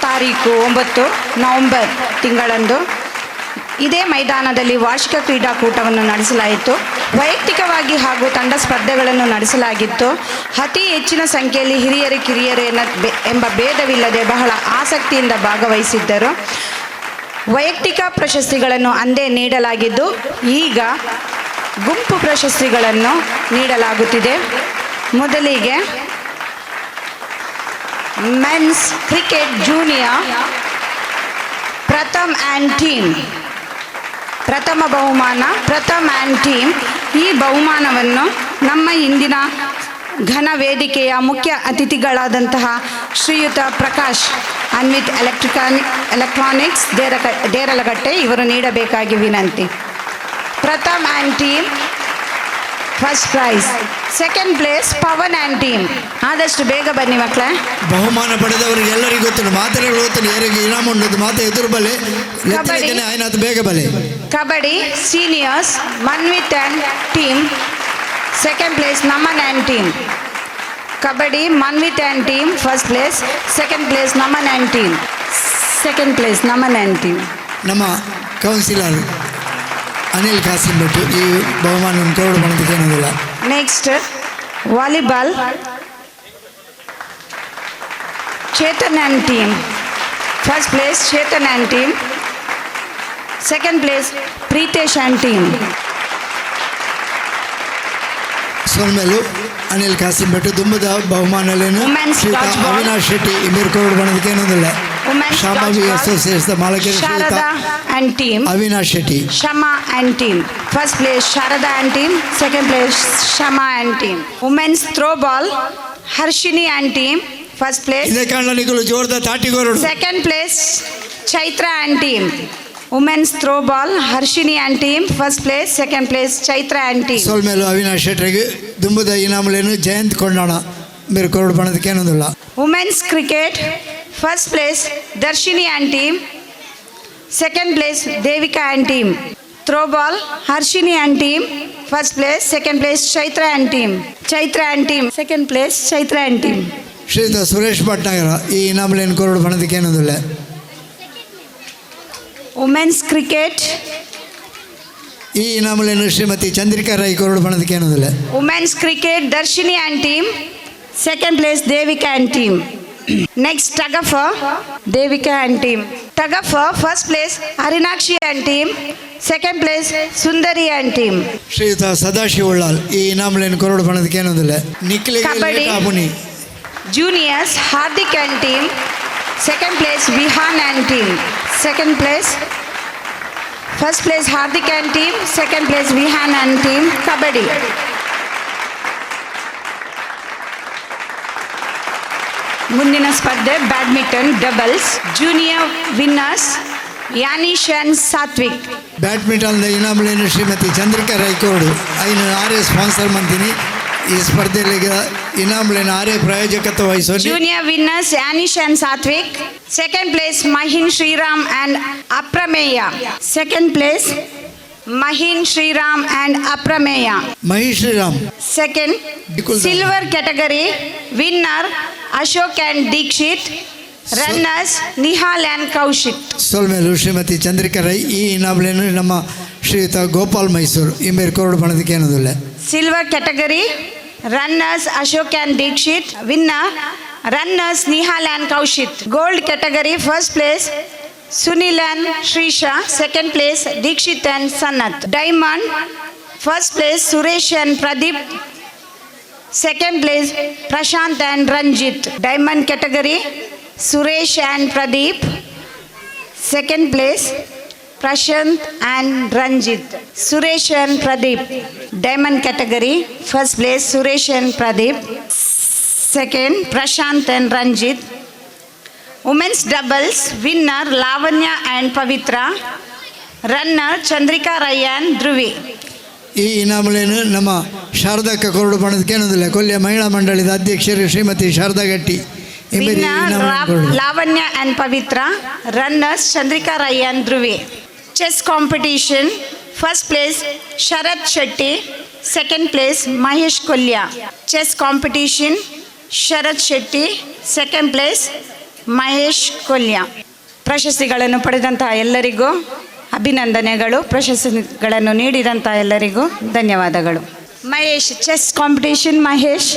ತಾರೀಕು 9 ನವೆಂಬರ್ ತಿಂಗಳಂದು ಇದೇ ಮೈದಾನದಲ್ಲಿ ವಾರ್ಷಿಕ ಕ್ರೀಡಾಕೂಟವನ್ನು ನಡೆಸಲಾಯಿತು. ವೈಯಕ್ತಿಕವಾಗಿ ಹಾಗೂ ತಂಡ ಸ್ಪರ್ಧೆಗಳನ್ನು ನಡೆಸಲಾಗಿತ್ತು. ಅತಿ ಹೆಚ್ಚಿನ ಸಂಖ್ಯೆಯಲ್ಲಿ ಹಿರಿಯರು ಕಿರಿಯರು ಎಂಬ ಭೇದವಿಲ್ಲದೆ ಬಹಳ ಆಸಕ್ತಿಯಿಂದ ಭಾಗವಹಿಸಿದ್ದರು. ವೈಯಕ್ತಿಕ ಪ್ರಶಸ್ತಿಗಳನ್ನು ಅಂದೇ ನೀಡಲಾಗಿದ್ದು ಈಗ ಗುಂಪು ಪ್ರಶಸ್ತಿಗಳನ್ನು ನೀಡಲಾಗುತ್ತಿದೆ. ಮೊದಲಿಗೆ men's cricket junior Pratham and team ಪ್ರಥಮ ಬಹುಮಾನ ಪ್ರಥಮ್ ಆ್ಯಂಡ್ ಟೀಮ್. ಈ ಬಹುಮಾನವನ್ನು ನಮ್ಮ ಇಂದಿನ ಘನ ವೇದಿಕೆಯ ಮುಖ್ಯ ಅತಿಥಿಗಳಾದಂತಹ ಶ್ರೀಯುತ ಪ್ರಕಾಶ್ ಅನ್ವಿತ್ ಎಲೆಕ್ಟ್ರಾನಿಕ್ಸ್ ದೇರಲಗಟ್ಟೆ ಇವರು ನೀಡಬೇಕಾಗಿ ವಿನಂತಿ. Pratham and team first prize, second place Pavan and team. ಆದಷ್ಟು ಬೇಗ ಬನ್ನಿ ಮಕ್ಕಳೇ. ಬಹುಮಾನ ಪಡೆದವರಿಗೆ ಎಲ್ಲರಿಗೂ ಗೊತ್ತುಂಟು, ಮಾತ್ರೆಗಳು ಗೊತ್ತುಂಟು, ಯಾರಿಗೆ ಇನಾಮ ಉಂಟು ಮಾತೆ ಎದುರು ಬಲೆ ಲೆತ್ತಲಿದ್ದೇನೆ ಆಯ್ನಾತು ಬೇಗ ಬಲೆ. Kabaddi seniors Manvith and team, second place Naman and team. Kabaddi Manvith and team first place, second place Naman and team, second place Naman and team. ನಮ್ಮ ಕೌನ್ಸಿಲರ್ ಅನಿಲ್ ಕಾಸಿಂ ಭಟ್ ಈ ಬಹುಮಾನ ಕೊರಡು ಬಣದಕ್ಕೆ ಏನೋದಿಲ್ಲ. Next volleyball Chetan and team first place Chetan and team, second place Pritesh and team. ಸೊಲ್ಮೆಲು ಅನಿಲ್ ಕಾಸಿಂ ಭಟ್ ದುಂಬದ ಬಹುಮಾನಲೇನು ಅವಿನಾಶ್ ಶೆಟ್ಟಿ ಇಬ್ಬರು ಕೊರಡು ಬಣದಕ್ಕೆ ಏನೋದಿಲ್ಲ. Shambhavi association ಮಾಲಕರು Sharada and team Avinash Shetty. Shama and team first place Sharada and team, second place Shama and team. Women's throw ball Harshini and team first place. ಇದೇ ಕಾರಣಗಳು ಜೋರ್ದ ತಾಟಿಗೋರಡು. Second place Chaitra and team. Women's throw ball Harshini and team first place, second place Chaitra and team. ಸೊಲ್ಮೇಲು Avinash ಶೆಟ್ಟರಿಗೆ ದುಂಬದ ಇನಾಮಲೇನು Jayanth Kondana ಬೇರೆ ಕೊರಡು ಬಣದಕ್ಕೆ ಏನೊಂದಿಲ್ಲ. Women's cricket first place Darshini and team, second place Devika and team. Throw ball Harshini and team first place, second place Chaitra and team, Chaitra and team second place Chaitra and team. ಶ್ರೀಯುತ ಸುರೇಶ್ ಭಟ್ನಾಗರ ಈ ಇನಾಮಲೇನು ಕೊರಡು ಬಣದಕ್ಕೆ ಏನೊಂದಿಲ್ಲ. Women's cricket ಈ ಇನಾಮಲೇನು ಶ್ರೀಮತಿ Chandrika Rai ಕೊರಡು ಬಣದಕ್ಕೆ ಏನೊಂದಿಲ್ಲ. Women's cricket Darshini and team Second place Devika and team. Next tug of war, Devika and team. Tug of war, first place Harinakshi and team. Second place Sundari and team. ಶ್ರೀಯುತ ಸದಾಶಿವ ಉಳ್ಳಾಲ್ ಈ ಇನಾಮ್ಲೇನು ಕೊರಡು ಬಣ್ಣದಕ್ಕೆ ಏನೊಂದಿಲ್ಲ ನಿಕ್ಲಿಗೆ kabaddi. Late ಆಪುನಿ. Juniors Hardik and team. Second place Vihan and team. Second place, first place Hardik and team. Second place Vihan and team. Kabaddi. ಮುಂದಿನ ಸ್ಪರ್ಧೆ badminton doubles. Junior winners Yanish and Satvik. ಬ್ಯಾಡ್ಮಿಂಟನ್ದ ಇನಾಮ್ಲೇನು ಶ್ರೀಮತಿ ಚಂದ್ರಿಕಾ ರೈಕೋಡು ಐನು ಆರೇ sponsor ಮಂತೀನಿ. ಈ ಸ್ಪರ್ಧೆಯಲ್ಲಿ ಇನಾಮ್ಲೇನು ಆರೇ ಪ್ರಾಯೋಜಕತ್ವ ವಹಿಸೋದು. Junior winners Yanish and Satvik. Second place Mahin Sriram and Aprameya. Second place Mahin Sriram and Aprameya. Mahesh Shriram. Second, silver category winner Ashok and Dikshit. Runners Nihal and Kaushik. ಸೊಲ್ಮೇಲು ಶ್ರೀಮತಿ ಚಂದ್ರಿಕಾ ರೈ. ಈ ಇನಾಮ್ಲೇನು ನಮ್ಮ ಶ್ರೀಯುತ Gopal Mysuru ಇಂಬೇರು ಕೊರಡು ಬಣ್ಣದಕ್ಕೆ ಏನದಿಲ್ಲ. Silver category runners Ashok and Dikshit. Winner runners Nihal and Kaushik. Gold category first place Sunil and Shrisha. Second place Dikshit and Sanath. Diamond first place Suresh and Pradeep. Second place Prashant and Ranjit. Diamond category Suresh and Pradeep. Second place Prashant and Ranjit. Suresh and Pradeep. Diamond category first place Suresh and Pradeep. Second Prashant and Ranjit. Women's doubles winner Lavanya and Pavitra. Runner Chandrika Rai and Dhruvi. ಈ ಇನಾಮಲೇನು ನಮ್ಮ ಶಾರದಕ್ಕ ಕೊರಡು ಬಣ್ಣದಕ್ಕೆ ಏನದಿಲ್ಲ. ಕೊಲ್ಯ ಮಹಿಳಾ ಮಂಡಳಿದ ಅಧ್ಯಕ್ಷರು ಶ್ರೀಮತಿ ಶಾರದಾ ಗಟ್ಟಿ ಇಂಬೇರು ಈ Winner ಇನಾಮಲೇನು ಕೊರಡು. Lavanya and Pavitra. Runners Chandrika Rai and Dhruvi. Chess competition first place Sharath Shetty. Second place Mahesh Kolya. Chess competition Sharath Shetty. Second place Mahesh Kolya. ಪ್ರಶಸ್ತಿಗಳನ್ನು ಪಡೆದಂತಹ ಎಲ್ಲರಿಗೂ ಅಭಿನಂದನೆಗಳು. ಪ್ರಶಸ್ತಿಗಳನ್ನು ನೀಡಿದಂಥ ಎಲ್ಲರಿಗೂ ಧನ್ಯವಾದಗಳು. Mahesh, chess competition Mahesh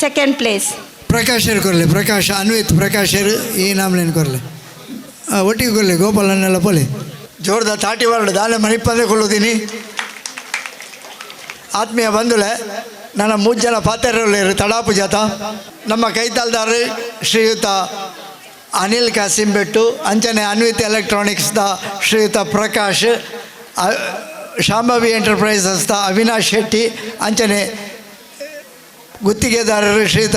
second place. ಪ್ರಕಾಶರು ಕೊರಲೆ, Prakash Anvith ಪ್ರಕಾಶರು ಈ ಇನಾಮ್ಲೇನು ಕೊರಲೆ. ಒಟ್ಟಿಗೆ ಕೊರಲೆ ಗೋಪಾಲನ್ನೆಲ್ಲ ಪೋಲೆ. ಜೋರ್ದ ತಾಟಿ ward ದಾಲೆ ಮಣಿಪಂದೆ ಕೊಲ್ಲುತ್ತೀನಿ. ಆತ್ಮೀಯ ಬಂಧುಲೆ, ನನ್ನ ಮೂರು ಜನ ಪಾತೆರಲ್ಲಿರು ತಡಾಪು ಜಾತ ನಮ್ಮ ಕೈತಾಲ್ದಾರು ಶ್ರೀಯುತ ಅನಿಲ್ ಕಾಸಿಂಬೆಟ್ಟು, ಅಂಚನೆ ಅನ್ವಿತ್ ಎಲೆಕ್ಟ್ರಾನಿಕ್ಸ್ದ ಶ್ರೀಯುತ ಪ್ರಕಾಶ್, ಶಾಂಭವಿ ಎಂಟರ್ಪ್ರೈಸಸ್ದ ಅವಿನಾಶ್ ಶೆಟ್ಟಿ, ಅಂಚನೆ ಗುತ್ತಿಗೆದಾರರು ಶ್ರೀಯುತ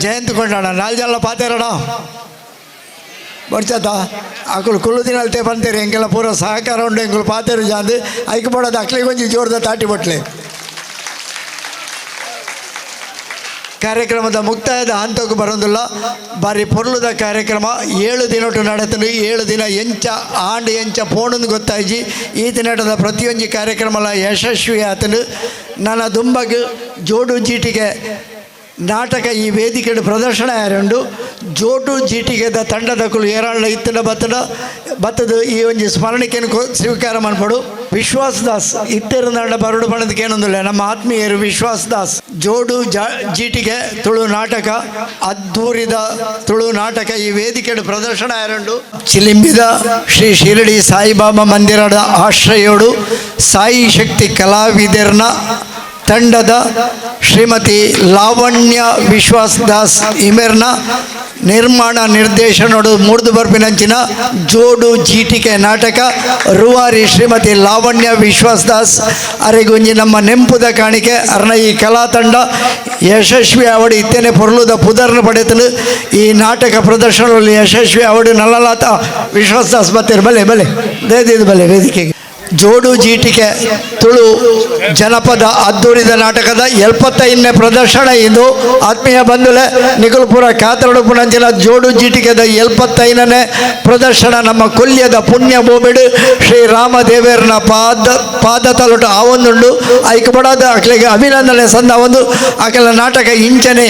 ಜಯಂತ್ ಕೊಂಡಾಣ. ನಾಲ್ಕು ಜನ ಪಾತೆರಡ ಬರ್ಚತ ಅಕುಲು ಕುಳ್ಳು ದಿನಲ್ತೆ ಬಂತೀರಿ. ಎಂಕೆಲ್ಲ ಪೂರ ಸಹಕಾರ ಉಂಡು. ಎಂಕುಲು ಪಾತೆರು ಜಾಂದು ಐಕ್ ಬೋಡದ ಅಕ್ಲಿಗೆ ಒಂಜಿ ಜೋರ್ದ ತಾಟಿ ಬಟ್ಲೆ. ಕಾರ್ಯಕ್ರಮದ ಮುಕ್ತಾಯದ ಹಂತಕ್ಕೂ ಬರೋದಿಲ್ಲ. ಬಾರಿ ಪೊರ್ಲುದ ಕಾರ್ಯಕ್ರಮ 7 ದಿನಟು ನಡೆತನು. 7 ದಿನ ಎಂಚ ಆಂಡ್ ಎಂಚ ಪೋಣಂದು ಗೊತ್ತಾಯ್ಜಿ. ಈ ದಿನಟದ ಪ್ರತಿಯೊಂಜಿ ಕಾರ್ಯಕ್ರಮಲ ಯಶಸ್ವಿ ಆತನು. ನನ್ನ ದುಂಬಗ್ ಜೋಡು ಜೀಟಿಗೆ ನಾಟಕ ಈ ವೇದಿಕೆ ಪ್ರದರ್ಶನ ಯಾರುಂಡು. ಜೋಡು ಜೀಟಿಗೆದ ತಂಡದಕುಲು ಏರಾಳ ಇತ್ತನ ಬತ್ತದ ಬತ್ತದ ಈ ಒಂಜಿ ಸ್ಮರಣಿಕೆಯನ್ನು ಸ್ವೀಕಾರ ಮನ್ಪಡು. ವಿಶ್ವಾಸ್ ದಾಸ್ ಇತ್ತೆರಂದಾಂಡ ಬರಡು ಬಣ್ಣದಕ್ಕೆ ಏನೊಂದಿಲ್ಲ. ನಮ್ಮ ಆತ್ಮೀಯರು ವಿಶ್ವಾಸ್ ದಾಸ್ ಜೋಡು ಜೀಟಿಗೆ ತುಳು ನಾಟಕ, ಅದ್ಧೂರಿದ ತುಳು ನಾಟಕ ಈ ವೇದಿಕೆ ಪ್ರದರ್ಶನ ಯಾರುಂಡು. ಚಿಲಿಂಬಿದ ಶ್ರೀ ಶಿರಡಿ ಸಾಯಿಬಾಬಾ ಮಂದಿರದ ಆಶ್ರಯೋಡು ಸಾಯಿ ಶಕ್ತಿ ಕಲಾವಿದರ್ನ ತಂಡದ ಶ್ರೀಮತಿ ಲಾವಣ್ಯ ವಿಶ್ವಾಸ್ ದಾಸ್ ಇಮೆರ್ನ ನಿರ್ಮಾಣ ನಿರ್ದೇಶನೋಡು ಮೂಡ್ದು ಬರ್ಪಿನಂಚಿನ ಜೋಡು ಜೀಟಿಕೆ ನಾಟಕ ರೂವಾರಿ ಶ್ರೀಮತಿ ಲಾವಣ್ಯ ವಿಶ್ವಾಸ್ ದಾಸ್ ಅರೆಗುಂಜಿ ನಮ್ಮ ನೆಂಪುದ ಕಾಣಿಕೆ. ಅರ್ನ ಈ ಕಲಾ ತಂಡ ಯಶಸ್ವಿ ಅವಡು ಇತ್ತೇನೆ ಪೊರ್ಲುದ ಪುದರ್ನ ಪಡೆತಲು ಈ ನಾಟಕ ಪ್ರದರ್ಶನದಲ್ಲಿ ಯಶಸ್ವಿ ಅವಡು ನಲ್ಲಲಾತ ವಿಶ್ವಾಸ್ ದಾಸ್ ಬತ್ತೀರು. ಬಲೆ ಬಲೆ ದೇದಿದ್ದು ಬಲೆ ವೇದಿಕೆಗೆ. ಜೋಡು ಜೀಟಿಕೆ ತುಳು ಜನಪದ ಅದ್ದೂರಿದ ನಾಟಕದ 75ನೇ ಪ್ರದರ್ಶನ ಇದು. ಆತ್ಮೀಯ ಬಂಧುಲೆ, ನಿಕುಲ್ಪುರ ಕಾತರಡು ಪುಣಂಚಿನ ಜೋಡು ಜೀಟಿಕೆದ 75ನೇ ಪ್ರದರ್ಶನ ನಮ್ಮ ಕೊಲ್ಯದ ಪುಣ್ಯ ಭೂಮಿಡು ಶ್ರೀ ರಾಮದೇವರನ ಪಾದ ಪಾದ ತಲುಟ ಆವೊಂದುಂಡು. ಐಕಬಡಾದ ಅಕ್ಲೆಗೆ ಅಭಿನಂದನೆ ಸಂದ ಒಂದು ಆಕೆಲ ನಾಟಕ ಇಂಚನೆ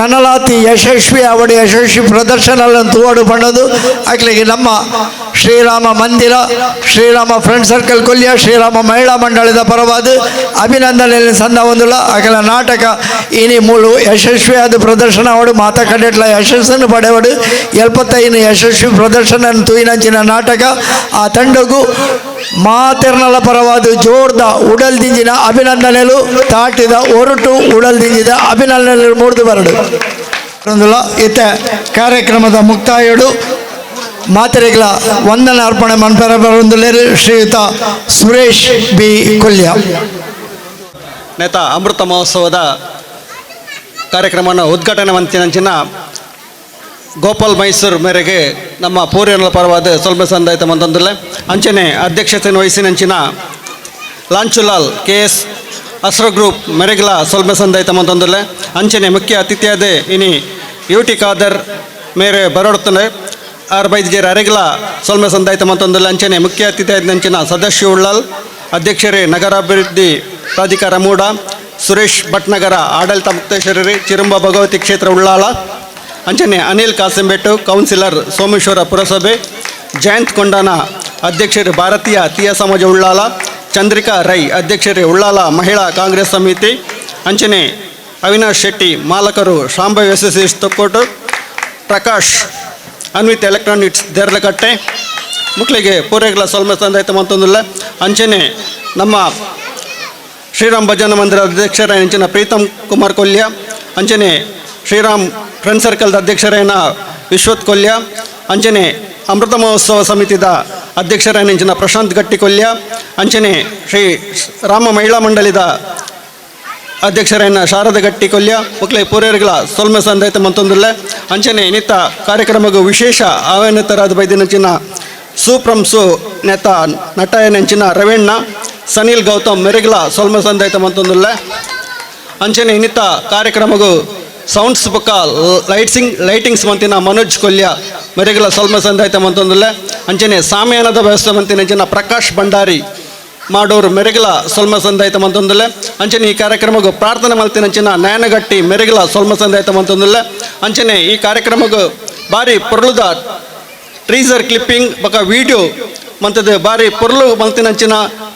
ನನಲಾತಿ ಯಶಸ್ವಿ ಅವಡು ಯಶಸ್ವಿ ಪ್ರದರ್ಶನ ತೂವಾಡು ಬಣ್ಣದು ಅಕ್ಲೆಗೆ ನಮ್ಮ Shriram ಮಂದಿರ ಶ್ರೀರಾಮ ಫ್ರೆಂಡ್ ಸರ್ಕಲ್ ಕೊಲ್ಯ ಶ್ರೀರಾಮ ಮಹಿಳಾ ಮಂಡಳದ ಪರವಾದ ಅಭಿನಂದನೆ ಸಂದ ಒಂದುಲ ಅಗಲ ನಾಟಕ ಇನಿ ಮೂಲು ಯಶಸ್ವಿಯಾದ ಪ್ರದರ್ಶನ ಅವಡು ಮಾತಾ ಕಡೆಟ್ಲ ಯಶಸ್ಸನ್ನು ಪಡೆವಡು 75 ಯಶಸ್ವಿ ಪ್ರದರ್ಶನ ತೂಯಿನಂಚಿನ ನಾಟಕ ಆ ತಂಡಗೂ ಮಾತೆರ್ನಲ ಪರವಾದ ಜೋರ್ದ ಉಡಲ್ದಿಂಜಿನ ಅಭಿನಂದನೆಲು ತಾಟಿದ ಒರಟು ಉಡಲ್ದಿಂಜಿದ ಅಭಿನಂದನೆಲು ಮೂಡ್ದು ಬರಡು ಇತ್ತ ಕಾರ್ಯಕ್ರಮದ ಮುಕ್ತಾಯಡು ಮಾತೆರೆಗಳ ವಂದನ ಅರ್ಪಣೆ ಮನ್ಪರ ಬರೊಂದುಲ್ಲೆರ್ ಶ್ರೀಯುತ ಸುರೇಶ್ ಬಿ ಕೊಲ್ಯ. ನೇತ ಅಮೃತ ಮಹೋತ್ಸವದ ಕಾರ್ಯಕ್ರಮವನ್ನು ಉದ್ಘಾಟನೆ ಮಂತಿನಂಚಿನ ಗೋಪಾಲ್ ಮೈಸೂರು ಮೇರೆಗೆ ನಮ್ಮ ಪೂರ್ಯನ ಪರವಾದ ಸ್ವಲ್ಪ ಸಂದಾಯಿತ ಮಂತಂದುಲ್ಲೆ. ಅಂಚನೆ ಅಧ್ಯಕ್ಷತೆಯನ್ನು ವಹಿಸಿನಂಚಿನ ಲಾಂಚುಲಾಲ್ ಕೆ ಎಸ್ ಅಸ್ರ ಗ್ರೂಪ್ ಮೆರೆಗ್ಲ ಸ್ವಲ್ಪ ಸಂದಾಯಿತ ಮಂತಂದುಲ್ಲೆ. ಅಂಚನೆ ಮುಖ್ಯ ಅತಿಥಿಯಾದ ಇನಿ ಯು ಟಿ ಖಾದರ್ ಮೇರೆ ಬರೋಡ್ತಂದೆ ಆರ್ ಬೈದ್ಜೇರ್ ಅರೆಗ್ಲ ಸೊಲ್ಮೆ ಸಂದಾಯಿತ ಮಂತಂದುಲ್ಲೆ. ಅಂಚನೆ ಮುಖ್ಯ ಅತಿಥಿಯಾದ ಅಂಚಿನ ಸದಸ್ಯ ಉಳ್ಳಾಲ್ ಅಧ್ಯಕ್ಷರೇ ನಗರಾಭಿವೃದ್ಧಿ ಪ್ರಾಧಿಕಾರ ಮೂಡ ಸುರೇಶ್ ಭಟ್ನಗರ ಆಡಳಿತ ಮುಕ್ತೇಶ್ವರರಿ ಚಿರುಂಬ ಭಗವತಿ ಕ್ಷೇತ್ರ ಉಳ್ಳಾಲ. ಅಂಚನೆ ಅನಿಲ್ ಕಾಸಿಂಬೆಟ್ಟು ಕೌನ್ಸಿಲರ್ ಸೋಮೇಶ್ವರ ಪುರಸಭೆ, ಜಯಂತ್ ಕೊಂಡಾನ ಅಧ್ಯಕ್ಷರು ಭಾರತೀಯ ತೀಯ ಸಮಾಜ ಉಳ್ಳಾಲ, ಚಂದ್ರಿಕಾ ರೈ ಅಧ್ಯಕ್ಷರು ಉಳ್ಳಾಲ ಮಹಿಳಾ ಕಾಂಗ್ರೆಸ್ ಸಮಿತಿ, ಅಂಚನೆ ಅವಿನಾಶ್ ಶೆಟ್ಟಿ ಮಾಲಕರು ಶಾಂಭವಿ ಎಸ್ ತೊಕ್ಕೋಟು, ಪ್ರಕಾಶ್ ಅನ್ವಿತ್ ಎಲೆಕ್ಟ್ರಾನಿಕ್ಸ್ ದೇರ್ಲಕಟ್ಟೆ ಮಕ್ಕಳಿಗೆ ಪೂರೈಗಳ ಸೊಲ್ಮೆ ಸಂದಾಯಿತ ಮಂತೊಂದುಲ್ಲ. ಅಂಚನೆ ನಮ್ಮ ಶ್ರೀರಾಮ್ ಭಜನಾ ಮಂದಿರ ಅಧ್ಯಕ್ಷರ ಅಂಚಿನ ಪ್ರೀತಮ್ ಕುಮಾರ್ ಕೊಲ್ಯ, ಅಂಚನೆ ಶ್ರೀರಾಮ್ ಫ್ರೆಂಡ್ ಸರ್ಕಲ್ದ ಅಧ್ಯಕ್ಷರೇನ ವಿಶ್ವತ್ ಕೊಲ್ಯ, ಅಂಚನೆ ಅಮೃತ ಮಹೋತ್ಸವ ಸಮಿತಿದ ಅಧ್ಯಕ್ಷರೇನ ಪ್ರಶಾಂತ್ ಗಟ್ಟಿ ಕೊಲ್ಯ, ಅಂಚನೆ ಶ್ರೀ ರಾಮ ಮಹಿಳಾ ಮಂಡಳಿದ ಅಧ್ಯಕ್ಷರೇನ ಶಾರದ ಗಟ್ಟಿ ಕೊಲ್ಯ ಮಕ್ಕಳ ಪೂರೇರ್ಗಳ ಸೊಲ್ಮೆ ಸಂದಾಯಿತ ಮಂತೊಂದುಲ್ಲೆ. ಅಂಚನೆ ಇನ್ನಿತ ಕಾರ್ಯಕ್ರಮಕ್ಕೂ ವಿಶೇಷ ಆಹ್ವಾನಿತರಾದ ಬೈದಿನಂಚಿನ ಸೂಪ್ರಂ ಸು ನೇತ ನಟಯನಂಚಿನ ರವಣ್ಣ ಸನಿಲ್ ಗೌತಮ್ ಮೆರೆಗ್ಲ ಸೊಲ್ಮೆ ಸಂದಾಯಿತ ಮಂತೊಂದುಲ್ಲೆ. ಅಂಚನೆ ಇನ್ನಿತ ಕಾರ್ಯಕ್ರಮಕ್ಕೂ ಸೌಂಡ್ಸ್ ಬೊಕ್ಕ ಲೈಟಿಂಗ್ಸ್ ಮಂತಿನ ಮನೋಜ್ ಕೊಲ್ಯ ಮೆರೆಗ್ಲ ಸೊಲ್ಮೆ ಸಂದಾಯಿತ ಮಂತೊಂದುಲ್ಲೆ. ಅಂಚನೆ ಸಾಮ್ಯಾನದ ವ್ಯವಸ್ಥೆ ಮಂತಿನ ಅಂಚಿನ ಪ್ರಕಾಶ್ ಭಂಡಾರಿ ಮಾಡೋರು ಮೆರೆಗ್ಲ ಸೊಲ್ಮೆ ಸಂದಾಯಿತ ಮಂತೊಂದುಲ್ಲೆ. ಅಂಚನೆ ಈ ಕಾರ್ಯಕ್ರಮಕ್ಕೂ ಪ್ರಾರ್ಥನೆ ಮಲ್ತಿನಂಚಿನ ನಯನಗಟ್ಟಿ ಮೆರೆಗ್ಲ ಸೊಲ್ಮೆ ಸಂದಾಯಿತ ಮಂತೊಂದುಲ್ಲೆ. ಅಂಚನೆ ಈ ಕಾರ್ಯಕ್ರಮಕ್ಕೂ ಭಾರಿ ಪೊರ್ಲುದ ಟ್ರೀಸರ್ ಕ್ಲಿಪ್ಪಿಂಗ್ ಬೊಕ್ಕ ವೀಡಿಯೋ ಮಂತದ ಭಾರಿ ಪೊರ್ಲು ಮಲ್ತಿನಂಚಿನ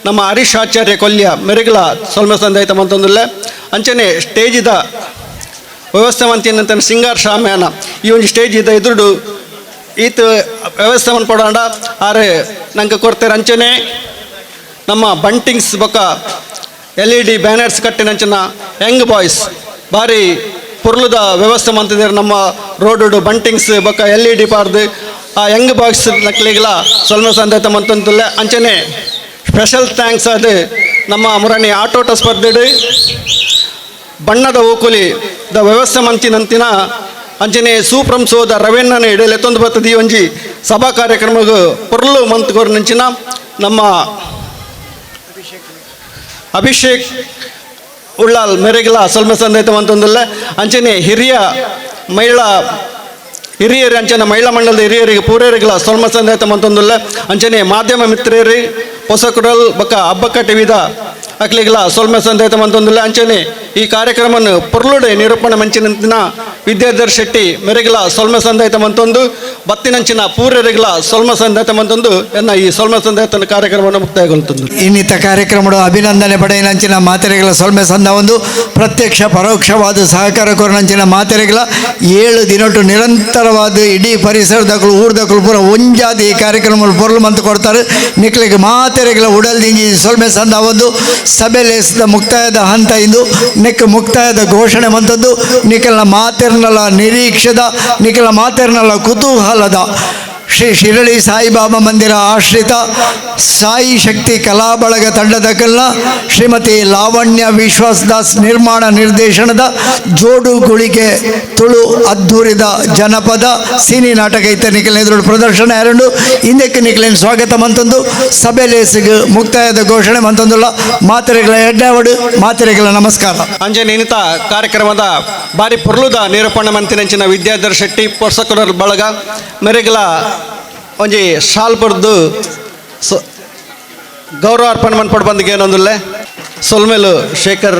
ನಮ್ಮ ಹರೀಶ್ ಆಚಾರ್ಯ ಕೊಲ್ಯ ಮೆರೆಗ್ಲ ಸೊಲ್ಮೆ ಸಂದಾಯಿತ ಮಂತೊಂದುಲ್ಲೆ. ಅಂಚನೆ ಸ್ಟೇಜಿದ ವ್ಯವಸ್ಥೆ ಮಂತಿನಂತ ಸಿಂಗಾರ್ ಶಾಮ್ಯಾನ ಈ ಒಂದು ಸ್ಟೇಜ್ ಇದ್ದ ಎದುರುಡು ಈತ ವ್ಯವಸ್ಥೆ ಮನ್ಪೊಡಾಂಡ ಆರೆ ನಂಗೆ ಕೊಡ್ತಾರೆ. ಅಂಚನೆ ನಮ್ಮ ಬಂಟಿಂಗ್ಸ್ ಬೊಕ್ಕ L E D banners ಕಟ್ಟಿನಂಚಿನ Young boys ಭಾರಿ ಪೊರ್ಲುದ ವ್ಯವಸ್ಥೆ ಮಂತಿದ್ದಾರೆ. ನಮ್ಮ ರೋಡು ಬಂಟಿಂಗ್ಸ್ ಬೊಕ್ಕ L E D ಪಾರ್ದು ಆ ಯಂಗ್ ಬಾಯ್ಸ್ ನಕ್ಲಿಗೆಲ್ಲ ಸೊಲ್ಮೆ ಸಂದಾಯಿತ ಮಂತಂತುಲ್ಲೆ. ಅಂಚನೆ ಸ್ಪೆಷಲ್ thanks ಅದು ನಮ್ಮ ಮುರಣಿ ಆಟೋಟ ಸ್ಪರ್ಧೆ ಬಣ್ಣದ ಓಕುಲಿ the ವ್ಯವಸ್ಥೆ ಮಂಚಿನಂತಿನ ಅಂಚನೆ ಸೂಪ್ರಂ ಸೋದ ರವೆಣ್ಣನ ಎಡೆಲೆತ್ತೊಂದು ಬರ್ತದೆ. ಈ ಒಂಜಿ ಸಭಾ ಕಾರ್ಯಕ್ರಮಗೂ ಪೊರ್ಲು ಮಂತ್ಗೋರ್ನಂಚಿನ ನಮ್ಮ ಅಭಿಷೇಕ್ ಉಳ್ಳಾಲ್ ಮೆರೆಗ್ಲ ಸೊಲ್ಮೆ ಸಂದಾಯಿತ ಮಂತೊಂದುಲ್ಲೆ. ಅಂಚನೆ ಹಿರಿಯ ಮಹಿಳಾ ಹಿರಿಯರು ಅಂಚನೆ ಮಹಿಳಾ ಮಂಡಲದ ಹಿರಿಯರಿಗೆ ಪೂರೇರಿಗಳ ಸೊಲ್ಮೆ ಸಂದಾಯಿತ ಮಂತೊಂದುಲ್ಲೆ. ಅಂಚನೆ ಮಾಧ್ಯಮ ಮಿತ್ರರಿ ಹೊಸಕುಡಲ್ ಬೊಕ್ಕ ಹಬ್ಬಕ್ಕ ಟಿವಿದ ಅಕ್ಲಿಗಳ ಸೊಲ್ಮೆ ಸಂದಾಯಿತ ಮಂತೊಂದುಲ್ಲೆ. ಅಂಚನೆ ಈ ಕಾರ್ಯಕ್ರಮವನ್ನು ಪೊರ್ಲುಡೆ ನಿರೂಪಣೆ ಮಂಚಿನಂತಿನ ವಿದ್ಯಾಧರ್ ಶೆಟ್ಟಿ ಮೆರೆಗ್ಲ ಸೊಲ್ಮೆ ಸಂದಾಯಿತ ಮಂತೊಂದು ಬತ್ತಿನಂಚಿನ ಪೂರ್ಯರಿಗಳ ಸೊಲ್ಮೆ ಸಂದಾಯಿತ ಮಂತೊಂದು ಎನ್ನ ಈ ಸೊಲ್ಮೆ ಸಂದಾಯಿತ ಕಾರ್ಯಕ್ರಮವನ್ನು ಮುಕ್ತಾಯಗೊಳ್ಳುತ್ತದೆ. ಇನ್ನಿತ ಕಾರ್ಯಕ್ರಮದ ಅಭಿನಂದನೆ ಪಡೆಯಿನಂಚಿನ ಮಾತೆರೆಗಳ ಸೊಲ್ಮೆ ಸಂದ ಒಂದು ಪ್ರತ್ಯಕ್ಷ ಪರೋಕ್ಷವಾದ ಸಹಕಾರ ಕೊರನಂಚಿನ ಮಾತೆರೆಗಳ 7 ದಿನಟು ನಿರಂತರವಾದ ಇಡೀ ಪರಿಸರದಕ್ಕಳು ಊರ್ದಕ್ಕಳು ಪೂರ ಒಂಜಾದಿ ಈ ಕಾರ್ಯಕ್ರಮ ಪೊರ್ಲು ಮಂತು ಕೊಡ್ತಾರೆ. ನಿಕ್ಲಿಗೆ ಮಾತೆರೆಗಳ ಉಡಲ್ದಿಂಜಿ ಸೊಲ್ಮೆ ಸಂದ ಒಂದು ಸಭೆ ಲೇಸದ ಮುಕ್ತಾಯದ ಹಂತ ಇಂದು ನಿಕ್ಕ ಮುಕ್ತಾಯದ ಘೋಷಣೆ ಮಂತದ್ದು ನಿಖಲ ಮಾತೆರ್ನಲ ನಿರೀಕ್ಷದ ನಿಖಲ ಮಾತೆರ್ನಲ ಕುತೂಹಲದ ಶ್ರೀ ಶಿರಳಿ ಸಾಯಿಬಾಬಾ ಮಂದಿರ ಆಶ್ರಿತ ಸಾಯಿ ಶಕ್ತಿ ಕಲಾಬಳಗ ತಂಡದ ಕಲ್ಲ ಶ್ರೀಮತಿ ಲಾವಣ್ಯ ವಿಶ್ವಾಸ್ ದಾಸ್ ನಿರ್ಮಾಣ ನಿರ್ದೇಶನದ ಜೋಡು ಗುಳಿಗೆ ತುಳು ಅದ್ಧೂರಿದ ಜನಪದ ಸಿನಿ ನಾಟಕ ಇತ್ತ ನಿಖಲ ಎದುರು ಪ್ರದರ್ಶನ ಎರಡು ಹಿಂದಕ್ಕೆ ನಿಖಲೇನು ಸ್ವಾಗತ ಮಂತಂದು ಸಭೆ ಲೇಸಿಗೆ ಮುಕ್ತಾಯದ ಘೋಷಣೆ ಮಂತಂದುಲ್ಲ. ಮಾತೆರೆಗಳ ಎಡ್ಡಾವಡು ಮಾತೆರೆಗಳ ನಮಸ್ಕಾರ. ಅಂಜನೆ ಇನ್ನಿತ ಕಾರ್ಯಕ್ರಮದ ಬಾರಿ ಪೊರ್ಲುದ ನಿರೂಪಣೆ ಮಂತಿನಂಚಿನ ವಿದ್ಯಾಧರ್ ಶೆಟ್ಟಿ ಪೊರ್ಸಕುಲರ್ ಬಳಗ ಮೆರೆಗಳ ಒಂಜಿ ಶಾಲ್ ಪೊರ್ದು ಗೌರವ ಅರ್ಪಣೆ ಮನ್ಪೊಡು ಬಂದಿಗೆ ಏನೊಂದುಲ್ಲೆ ಸೊಲ್ಮೇಲು ಶೇಖರ್